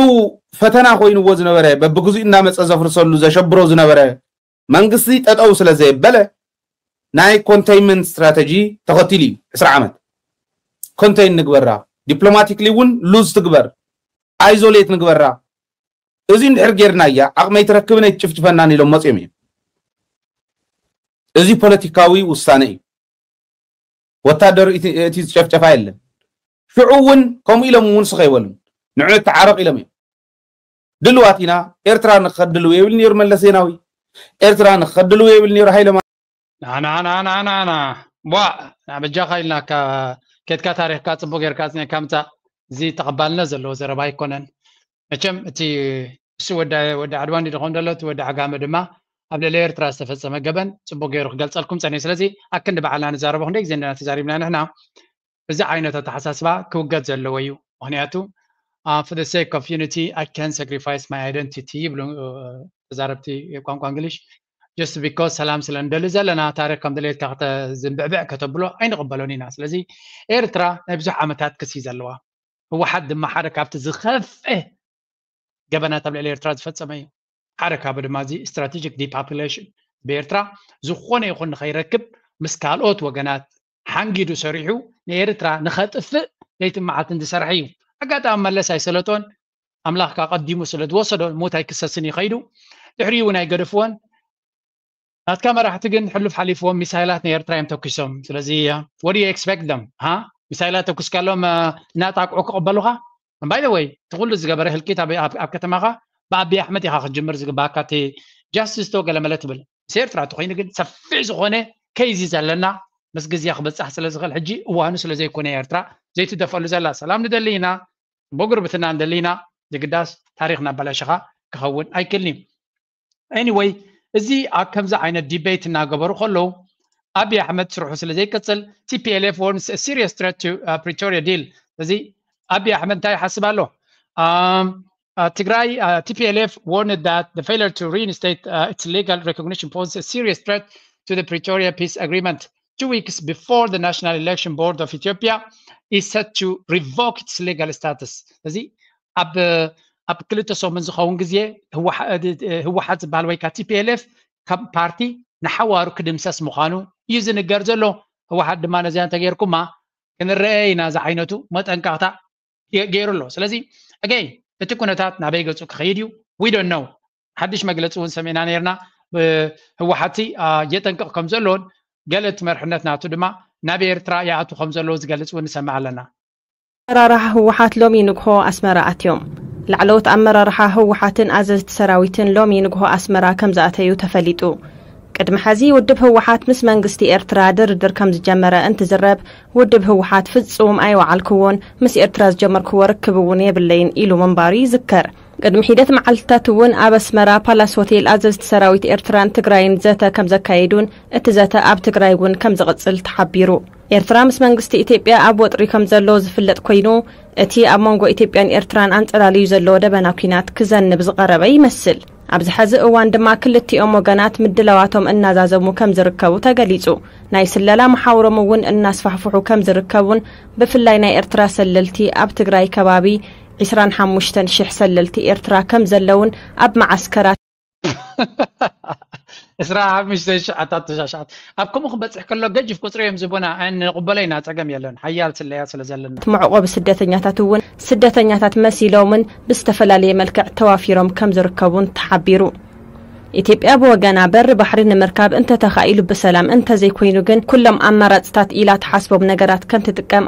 ፈተና ኮይንዎ ዝነበረ በብግዚኡ እናመፀ ዘፍርሰሉ ዘሸብሮ ዝነበረ መንግስቲ ጠጠው ስለ ዘየበለ ናይ containment strategy ተኸቲሉ እዩ። ዕስራ ዓመት contain ንግበራ፣ diplomatically እውን lose ትግበር፣ isolate ንግበራ። እዚ እንድሕር ጌርናያ ዓቕመይ ትረክብን ኣይትጭፍጭፈናን ኢሎም መፅዮም እዮም። እዚ ፖለቲካዊ ውሳነ እዩ። ወታደር እቲ እቲ ዝጨፍጨፋ የለን። ሽዑ እውን ከምኡ ኢሎም እውን ስኸ ይበሉን ንዑ ንተዓረቕ ኢሎም እዮም። ድልዋት ኢና፣ ኤርትራ ንኸድልው የብል ነይሩ መለስ ዜናዊ፣ ኤርትራ ንኸድልው የብል ነይሩ ሃይለ ናናናናና ቧ በጃኻ ኢልና ኬድካ ታሪኽካ ፅቡቅ ጌርካ ኣፅኒዕካ ምፃእ። እዚ ተቐባልነት ዘለዎ ዘረባ ኣይኮነን። መቸም እቲ እሱ ወዲ ዓድዋ እንዲ ድኾን ደሎ እቲ ወዲ ዓጋመ ድማ ኣብ ልዕሊ ኤርትራ ዝተፈፀመ ገበን ፅቡቅ ገይሩ ክገልፀልኩም ፀኒሑ። ስለዚ ኣክንዲ ባዕልና ንዛረቦ ክንደይ ግዜ እንዲና ተዛሪብና ንሕና። እዚ ዓይነት ኣተሓሳስባ ክውገድ ዘለዎ እዩ። ምክንያቱ for the sake of unity I can sacrifice my identity ይብሉ ተዛረብቲ ቋንቋ እንግሊሽ። Just because ሰላም ስለ ንደሊ ዘለና ታሪክ ከም ድሌትካ ከተዝንብዕብዕ ከተብሎ ኣይንቕበሎን ኢና። ስለዚ ኤርትራ ናይ ብዙሕ ዓመታት ክሲ ዘለዋ፣ ህወሓት ድማ ሓደ ካብቲ ዝኸፍእ ገበናት ኣብ ልዕሊ ኤርትራ ዝፈፀመ እዩ። ሓደ ካብ ድማ እዚ strategic depopulation ብኤርትራ ዝኾነ ይኹን ንኸይረክብ ምስ ካልኦት ወገናት ሓንጊዱ ሰሪሑ ንኤርትራ ንኸጥፍእ ለይትን መዓልትን ዝሰርሐ እዩ። ኣጋጣሚ መለስ ኣይሰለጦን፣ ኣምላኽ ከኣ ቀዲሙ ስለ ዝወሰዶ ሞት ኣይክሰስን እዩ ከይዱ። ድሕሪኡ እውን ኣይገደፍዎን። ናትካ መራሕቲ ግን ሕሉፍ ሓሊፍዎም ሚሳይላት ንኤርትራ እዮም ተኩሶም። ስለዚ what do you expect them? ሃ ሚሳይላት ተኩስካሎም እናጣቅዑ ክቕበሉኻ? By the way እቲ ኩሉ ዝገበረ ህልቂት ኣብ ከተማኻ ብኣቢ ኣሕመድ ኢኻ ክትጅምር ዝግባእካ። እቲ ጃስቲስ ዶ ገለመለ ትብል ምስ ኤርትራ እንተኮይኑ ግን ሰፊሕ ዝኾነ ከይዚ ዘለና ምስ ግዜ ክበፃሕ ስለ ዝኽእል ሕጂ እዋኑ ስለ ዘይኮነ ኤርትራ ዘይትደፈሉ ዘላ። ሰላም ንደሊ ኢና፣ ብጉርብትና ንደሊ ኢና። ዝግዳስ ታሪክ እናበላሸኻ ክኸውን ኣይክልኒ። Anyway እዚ ኣብ ከምዚ ዓይነት debate እናገበሩ ከለዉ ኣብይ ኣሕመድ ስርሑ ስለ ዘይቅፅል T P L F warns a serious threat to Pretoria deal። እዚ ኣብይ ኣሕመድ እንታይ ይሓስብ ኣሎ? ትግራይ T P L F warned that the failure to reinstate its legal recognition poses a serious threat to the Pretoria peace agreement two weeks before the National Election Board of Ethiopia is set to revoke its legal status። እዚ ኣብ ኣብ ክልተ ሰሙን ዝኸውን ግዜ ህወሓት ዝበሃል ወይ ከዓ T P L F ከም ፓርቲ ንሓዋሩ ክድምሰስ ምዃኑ እዩ ዝንገር ዘሎ። ህወሓት ድማ ነዚኣ እንተጌርኩማ ክንረአ ኢና ዝዓይነቱ መጠንቀቕታ ገይሩ ኣሎ። ስለዚ again እቲ ኩነታት ናበይ ገፁ ክኸይድ እዩ? We don't know። ሓድሽ መግለፂ እውን ሰሚዕና ነይርና። ህወሓት የጠንቅቕ ከም ዘለዎን ገለ እቲ መርሕነት ናቱ ድማ ናብ ኤርትራ ይኣቱ ከም ዘለዎ ዝገልፅ እውን ንሰምዕ ኣለና። ኣመራርሓ ህወሓት ሎሚ ንግሆ ኣስመራ ኣትዮም። ላዕለዎት ኣመራርሓ ህወሓትን ኣዘዝቲ ሰራዊትን ሎሚ ንግሆ ኣስመራ ከም ዝኣተዩ ተፈሊጡ። ቅድሚ ሐዚ ውድብ ህወሓት ምስ መንግስቲ ኤርትራ ድርድር ከም ዝጀመረ እንትዝረብ፣ ውድብ ህወሓት ፍጹም ኣይወዓልክዎን፣ ምስ ኤርትራ ዝጀመርክዎ ርክብ እውን የብለይን ኢሉ ምንባሩ ይዝከር። ቅድሚ ሒደት መዓልትታት እውን ኣብ ኣስመራ ፓላስ ሆቴል ኣዘዝቲ ሰራዊት ኤርትራን ትግራይን ዘተ ከም ዘካየዱን እቲ ዘተ ኣብ ትግራይ እውን ከም ዝቕጽል ተሓቢሩ። ኤርትራ ምስ መንግስቲ ኢትዮጵያ ኣብ ወጥሪ ከም ዘሎ ዝፍለጥ ኮይኑ፣ እቲ ኣብ መንጎ ኢትዮጵያን ኤርትራን ኣንጸላልዩ ዘሎ ደበና ኲናት ክዘንብ ዝቐረበ ይመስል። ኣብዚ ሐዚ እዋን ድማ ክልቲኦም ወገናት ምድላዋቶም እናዛዘሙ ከም ዝርከቡ ተገሊጹ። ናይ ስለላ መሓውሮም እውን እናስፋሕፍሑ ከም ዝርከቡን ብፍላይ ናይ ኤርትራ ሰለልቲ ኣብ ትግራይ ከባቢ ዕስራን ሓሙሽተን ሽሕ ሰለልቲ ኤርትራ ከም ዘለውን ኣብ መዓስከራት ዕስራ ሓሙሽተ ሽሕ ኣታት ተሻሻት ኣብ ከምኡ ክበፅሕ ከሎ ገጅፍ ቁፅሪ እዮም ዝቦና ንቕበሎ ኢና፣ ፀገም የለን። ሓያል ስለያ ስለ ዘለና መዕቆቢ ስደተኛታት እውን ስደተኛታት መሲሎምን ብዝተፈላለየ መልክዕ ተዋፊሮም ከም ዝርከቡን ተሓቢሩ። ኢትዮጵያ ብወገና በሪ ባሕሪ ንምርካብ እንተተኻኢሉ ብሰላም እንተዘይኮይኑ ግን ኩሎም ኣማራፅታት ኢላ ትሓስቦም ነገራት ከም ትጥቀም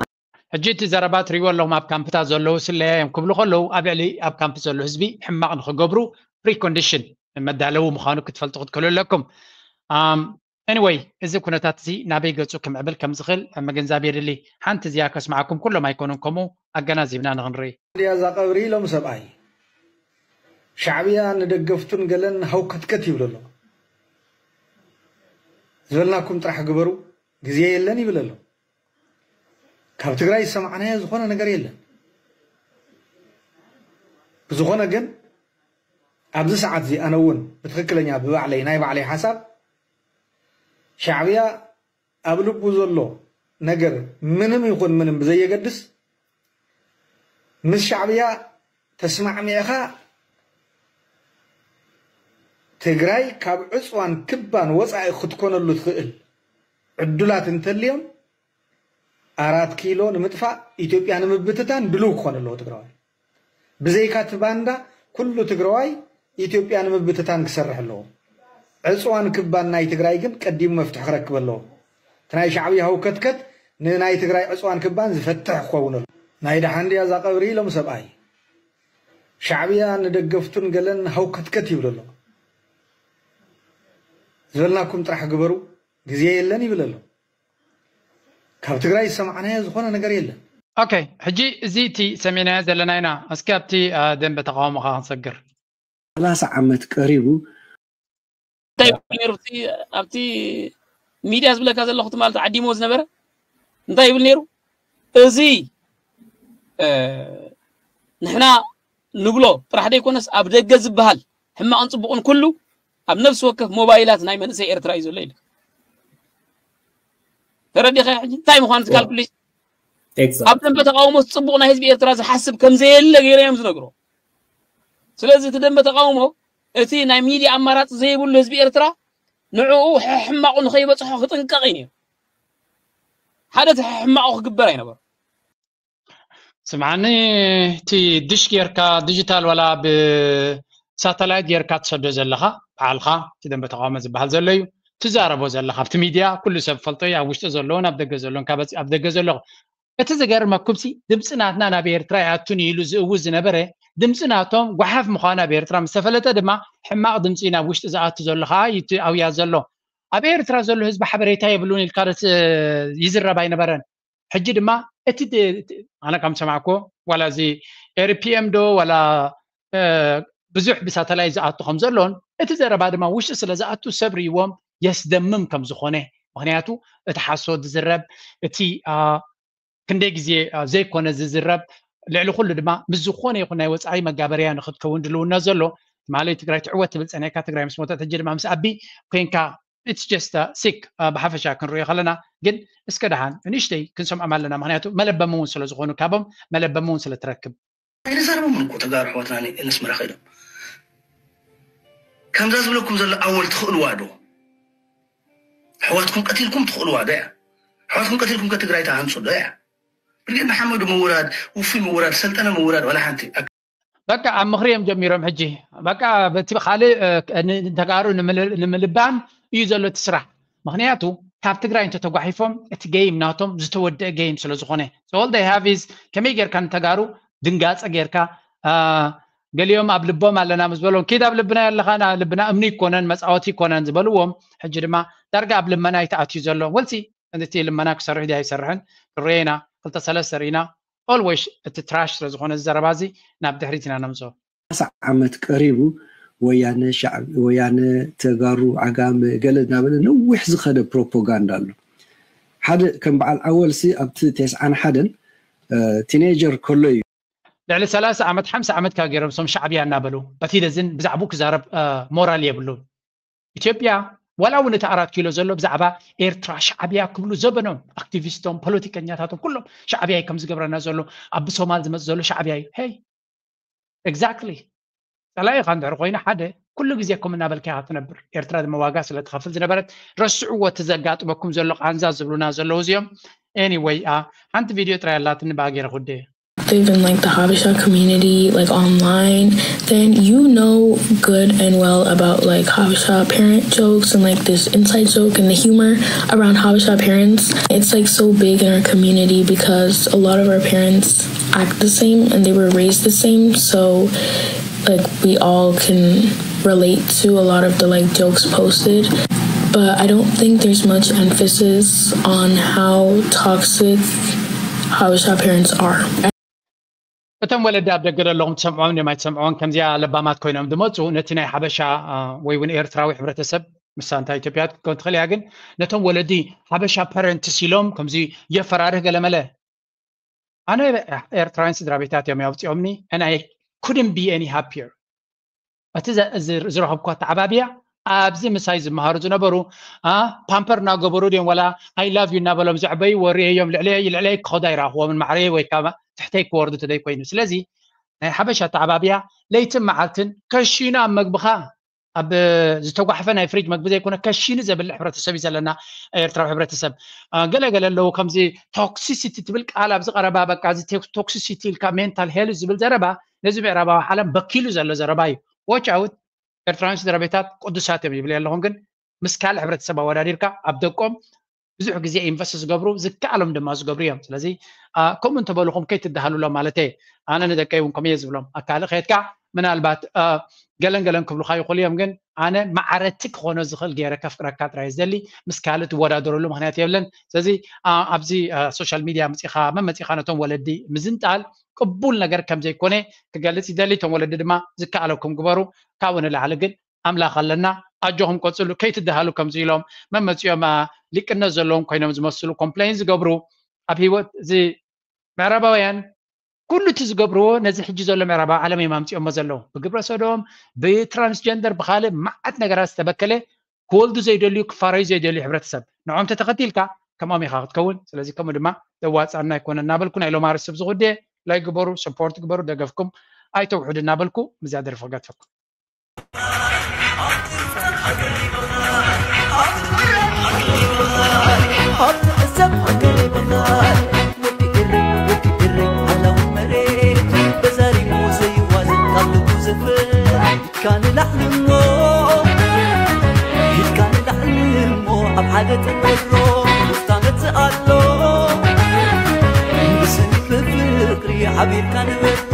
ሕጂ እቲ ዘረባ ትሪእዎ ኣለኹም ኣብ ካምፕታት ዘለዉ ስለያ እዮም ክብሉ ከለዉ ኣብ ልዕሊ ኣብ ካምፕ ዘሎ ህዝቢ ሕማቕ ንክገብሩ precondition መዳለዊ ምዃኑ ክትፈልጡ ክትክእሉ ኣለኩም። Anyway እዚ ኩነታት እዚ ናበይ ገፁ ክምዕብል ከም ዝኽእል ምግንዛብ የድሊ። ሓንቲ እዚኣ ከስምዓኩም ኩሎም ኣይኮኑን ከምኡ ኣገናዚብና ንኽንርኢ። ድያ እዛ ቀብሪ ኢሎም ሰብኣይ ሻዕብያ ንደገፍቱን ገለን ሃውከትከት ይብሉ ኣሎ ዝበልናኩም ጥራሕ ግበሩ። ግዜ የለን ይብል ኣሎ። ካብ ትግራይ ዝሰማዕናዮ ዝኾነ ነገር የለን። ብዝኾነ ግን ኣብዚ ሰዓት እዚ ኣነ እውን ብትኽክለኛ ብባዕለይ ናይ ባዕለይ ሓሳብ ሻዕብያ ኣብ ልቡ ዘሎ ነገር ምንም ይኹን ምንም ብዘየገድስ ምስ ሻዕብያ ተስማዕሚዕኻ ትግራይ ካብ ዕፅዋን ክባን ወፃኢ ክትኮነሉ ትኽእል ዕዱላት እንተልዮም ኣራት ኪሎ ንምጥፋእ ኢትዮጵያ ንምብትታን ድልው ክኾን ኣለዎ ትግራዋይ። ብዘይካ እቲ ባንዳ ኩሉ ትግራዋይ ኢትዮጵያ ንምብትታን ክሰርሕ ኣለዎ። ዕፅዋን ክባን ናይ ትግራይ ግን ቀዲሙ መፍትሒ ክረክብ ኣለዎ። እቲ ናይ ሻዕብያ ህውከትከት ንናይ ትግራይ ዕፅዋን ክባን ዝፈትሕ ክኸውን ኣለዎ። ናይ ደሓን ድያ እዛ ቀብሪ ኢሎም ሰብኣይ። ሻዕብያ ንደገፍቱን ገለን ሃውከትከት ይብል ኣሎ። ዝበልናኩም ጥራሕ ግበሩ፣ ግዜ የለን ይብል ኣሎ። ካብ ትግራይ ዝሰማዕናዮ ዝኾነ ነገር የለን። ኦኬ፣ ሕጂ እዚ እቲ ሰሚዕናዮ ዘለና ኢና። እስኪ ኣብቲ ደንበ ተቃውሞኻ ክንሰግር። ሰላሳ ዓመት ቀሪቡ እንታይ ይብል ነይሩ ኣብቲ ሚድያ ዝብለካ ዘለኹ ማለት ዓዲሞ ዝነበረ እንታይ ይብል ነይሩ? እዚ ንሕና ንብሎ ጥራሕ ዘይኮነስ ኣብ ደገ ዝበሃል ሕማቕን ፅቡቕን ኩሉ ኣብ ነፍሲ ወከፍ ሞባይላት ናይ መንእሰይ ኤርትራ እዩ ዘሎ ኢሉ። ተረዲኻ ሕጂ እንታይ ምዃኑ ትካልኩልሽ ኣብ ደንበ ተቃውሞ ፅቡቕ ናይ ህዝቢ ኤርትራ ዝሓስብ ከም ዘየለ ገይረ እዮም ዝነግሮ። ስለዚ እቲ ደንበ ተቃውሞ እቲ ናይ ሚድያ ኣማራፂ ዘይብሉ ህዝቢ ኤርትራ ንዕኡ ሕሕማቑ ንኸይበፅሖ ክጥንቀቕ እዩ ነይሩ። ሓደ እቲ ሕሕማቑ ክግበር ኣይነበሮ። ስምዓኒ፣ እቲ ድሽ ጌርካ ዲጂታል ዋላ ብሳተላይት ጌርካ ትሰዶ ዘለኻ በዓልኻ እቲ ደንበ ተቃውሞ ዝበሃል ዘሎ እዩ ትዛረቦ ዘለኻ ኣብቲ ሚድያ ኩሉ ሰብ ፈልጦ እዩ፣ ኣብ ውሽጢ ዘለውን ኣብ ደገ ዘለውን ካብ ኣብ ደገ ዘለኹ። እቲ ዝገርመኩም ሲ ድምፂ ናትና ናብ ኤርትራ ይኣቱን እዩ ኢሉ ዝእውጅ ዝነበረ ድምፂ ናቶም ጓሓፍ ምዃኑ ኣብ ኤርትራ ምስ ተፈለጠ ድማ ሕማቕ ድምፂ ናብ ውሽጢ ዝኣቱ ዘሎ ከዓ እዩ እቲ ኣውያት ዘሎ። ኣብ ኤርትራ ዘሎ ህዝቢ ሓበሬታ የብሉን ኢልካ ዶ ይዝረብ ኣይነበረን። ሕጂ ድማ እቲ ኣነ ከም ሰማዕኮ ዋላ እዚ ኤርፒኤም ዶ ዋላ ብዙሕ ብሳተላይት ዝኣቱ ከም ዘሎን እቲ ዘረባ ድማ ውሽጢ ስለ ዝኣቱ ሰብ ርእይዎም የስደምም ከም ዝኾነ፣ ምክንያቱ እቲ ሓሶት ዝዝረብ እቲ ክንደይ ግዜ ዘይኮነ ዝዝረብ ልዕሊ ኩሉ ድማ ምስ ዝኾነ ይኹን ናይ ወፃኢ መጋበርያ ንክትከውን ድልውነት ዘሎ ማለት ትግራይ ትዕወት ትብል ፀኒሕካ ትግራይ ምስ ሞተት ሕጂ ድማ ምስ ኣቢ ኮይንካ it's just sick ብሓፈሻ ክንሪኦ ከለና ግን እስከ ደሓን ንእሽተይ ክንሰምዖም ኣለና ምክንያቱ መለበሚ እውን ስለዝኾኑ ካቦም መለበሚ እውን ስለትረክብ ኣይንዛረቦምን እኮ ተጋሩ ኣሕዋትና ኣስመራ ከይዶም ከምዛ ዝብለኩም ዘሎ ኣወል ትኽእልዋ ዶ ኣሕዋትኩም ቀቲልኩም ትኽእልዋ ዶ እያ ኣሕዋትኩም ቀቲልኩም ከትግራይ ትሃንፁ ዶ እያ ብርጌድ ንሓመዱ ምውራድ ውፉይ ምውራድ ሰልጠነ ምውራድ ዋላ ሓንቲ በቃ ኣብ ምኽሪ እዮም ጀሚሮም ሕጂ በቃ በቲ ካልእ ንተጋሩ ንምልባም እዩ ዘሎ እቲ ስራሕ ምክንያቱ ካብ ትግራይ እንተተጓሒፎም እቲ game ናቶም ዝተወደአ game ስለዝኾነ all they have is ከመይ ጌርካ ንተጋሩ ድንጋፀ ጌርካ ገሊኦም ኣብ ልቦም ኣለና ምስ በሎም ኪድ ኣብ ልብና ኣለኻ ልብና እምኒ ይኮነን መፃወቲ ይኮነን ዝበልዎም ሕጂ ድማ ዳርጋ ኣብ ልመና ይተኣትዩ ዘሎ ወልሲ እቲ ልመና ክሰርሕ ድያ ይሰርሕን ርኤና ክልተ ሰለስተ ርኢና always እቲ trash ስለዝኾነ እዚ ዘረባ እዚ ናብ ድሕሪት ኢና ነምፅኦ ሰላሳ ዓመት ቀሪቡ ወያነ ሻዕቢ ወያነ ተጋሩ ዓጋመ ገለ እናበለ ነዊሕ ዝኸደ ፕሮፓጋንዳ ኣሎ ሓደ ከም በዓል ኣወልሲ ኣብቲ ተስዓን ሓደን ቲኔጀር ከሎ እዩ ልዕሊ ሰላሳ ዓመት ሓምሳ ዓመት ካብ ገይሮም ሶም ሻዕብያ እናበሉ በቲ ደዝን ብዛዕባኡ ክዛረብ ሞራል የብሉን ኢትዮጵያ ዋላ እውን እቲ ኣራት ኪሎ ዘሎ ብዛዕባ ኤርትራ ሻዕብያ ክብሉ ዘበኖም ኣክቲቪስቶም ፖለቲከኛታቶም ኩሎም ሻዕብያ እዩ ከም ዝገብረና ዘሎ ኣብ ብሶማል ዝመፅ ዘሎ ሻዕብያ እዩ ሄይ exactly ፀላኢኻ እንድሕር ኮይኑ ሓደ ኩሉ ግዜ ከም እናበልካ ኢኻ ትነብር ኤርትራ ድማ ዋጋ ስለ ትኸፍል ዝነበረት ረስዕዎ እቲ ዘጋጥመኩም ዘሎ ቃንዛ ዝብሉና ዘለዉ እዚኦም anyway ሓንቲ ቪድዮ ጥራይ ኣላትኒ ብኣ ገይረ ክውደ Live in like the Habesha community, like online, then you know good and well about like Habesha parent jokes and like this inside joke and the humor around Habesha parents. It's like so big in our community because a lot of our parents act the same and they were raised the same. So like we all can relate to a lot of the like jokes posted. But I don't think there's much emphasis on how toxic Habesha parents are. እቶም ወለዲ ኣብ ደገ ዘለኹም ትሰምዖም እዮም ኣይትሰምዖም ከምዚኣ ለባማት ኮይኖም ዝመፁ ነቲ ናይ ሓበሻ ወይ እውን ኤርትራዊ ሕብረተሰብ ምሳንታ ኢትዮጵያ ክትከውን ትኽእል እያ። ግን ነቶም ወለዲ ሓበሻ ፓረንትስ ኢሎም ከምዚ የፈራርህ ገለመለ። ኣነ ኤርትራውያን ስድራ ቤታት እዮም ያውፅኦምኒ። And I couldn't be any happier። እቲ ዝረኸብኳ ተዓባብያ ኣብዚ ምሳይ ዝመሃሩ ዝነበሩ ፓምፐር እናገበሩ ድዮም ዋላ I love you እናበሎም ዘዕበዩ ወርየዮም ልዕለይ ልዕለይ ክኸዱ ኣይረኣኽዎምን ማዕረየ ወይ ከዓ ትሕተይ ክወርዱ ተደይ ኮይኑ። ስለዚ ናይ ሓበሻ ተዓባብያ ለይትን መዓልትን ከሽኑ ኣብ መግብኻ ኣብ ዝተጓሕፈ ናይ ፍሪጅ መግቢ ዘይኮነ ከሽኑ ዘብልዕ ሕብረተሰብ እዩ ዘለና ኤርትራዊ ሕብረተሰብ። ገለገለ ኣለዉ ከምዚ ቶክሲሲቲ ትብል ቃል ኣብዚ ቀረባ በቃ እዚ ቶክሲሲቲ ኢልካ ሜንታል ሄልት ዝብል ዘረባ ነዚ ምዕራባዊ ዓለም በኪሉ ዘሎ ዘረባ እዩ። ዎች ኣውት ኤርትራውያን ስድራ ቤታት ቅዱሳት እዮም ይብል ኣለኹም፣ ግን ምስ ካልእ ሕብረተሰብ ኣወዳዲርካ ኣብ ደቆም ብዙሕ ግዜ ኢንቨስት ዝገብሩ ዝከኣሎም ድማ ዝገብሩ እዮም። ስለዚ ከምኡ እንተበልኹም ከይትደሃሉሎም ማለት እየ። ኣነ ንደቀይ እውን ከምየ ዝብሎም ኣካል ከየትካ ምናልባት ገለን ገለን ክብሉካ ይኽእሉ እዮም፣ ግን ኣነ ማዕረቲ ክኾኖ ዝኽእል ገይረ ከፍቅረካ ጥራይ ዝደሊ ምስ ካልእ ትወዳደረሉ ምክንያት የብለን። ስለዚ ኣብዚ ሶሻል ሚድያ መፂኻ መመፂኻ ነቶም ወለዲ ምዝንጣል ቅቡል ነገር ከም ዘይኮነ ክገልፅ ይደሊ። እቶም ወለዲ ድማ ዝከኣለኩም ግበሩ። ካብኡ ንላዕሊ ግን ኣምላኽ ኣለና፣ ኣጆኹም ቀፅሉ፣ ከይትደሃሉ ከምዚ ኢሎም መመፂኦም ሊቅነት ዘለዎም ኮይኖም ዝመስሉ ኮምፕሌን ዝገብሩ ኣብ ህይወት እዚ ምዕራባውያን ኩሉ እቲ ዝገብርዎ ነዚ ሕጂ ዘሎ ምዕራባዊ ዓለም እዮም ኣምፂኦሞ ዘለዉ። ብግብረ ሰዶም፣ ብትራንስጀንደር፣ ብካልእ መዓት ነገራት ዝተበከለ ክወልዱ ዘይደልዩ ክፋረዩ ዘይደልዩ ሕብረተሰብ ንዖም ተተኸቲልካ ከምኦም ኢኻ ክትከውን። ስለዚ ከምኡ ድማ ዘዋፅኣና ኣይኮነ እናበልኩ ናይ ሎማሪ ስብ ዝጉድየ ላይ ግበሩ፣ ሰፖርት ግበሩ፣ ደገፍኩም ኣይተውሕዱ እናበልኩ ምዚኣ ደርፊ ክገድፈኩም። ካንላዕልሞ ሂድካ ንላዕልሞ ኣብ ሓደ ጥበሎ ስታመጽእ ኣሎ ብስኒ ፍፍቅሪ ዓቢርካ ንበሎ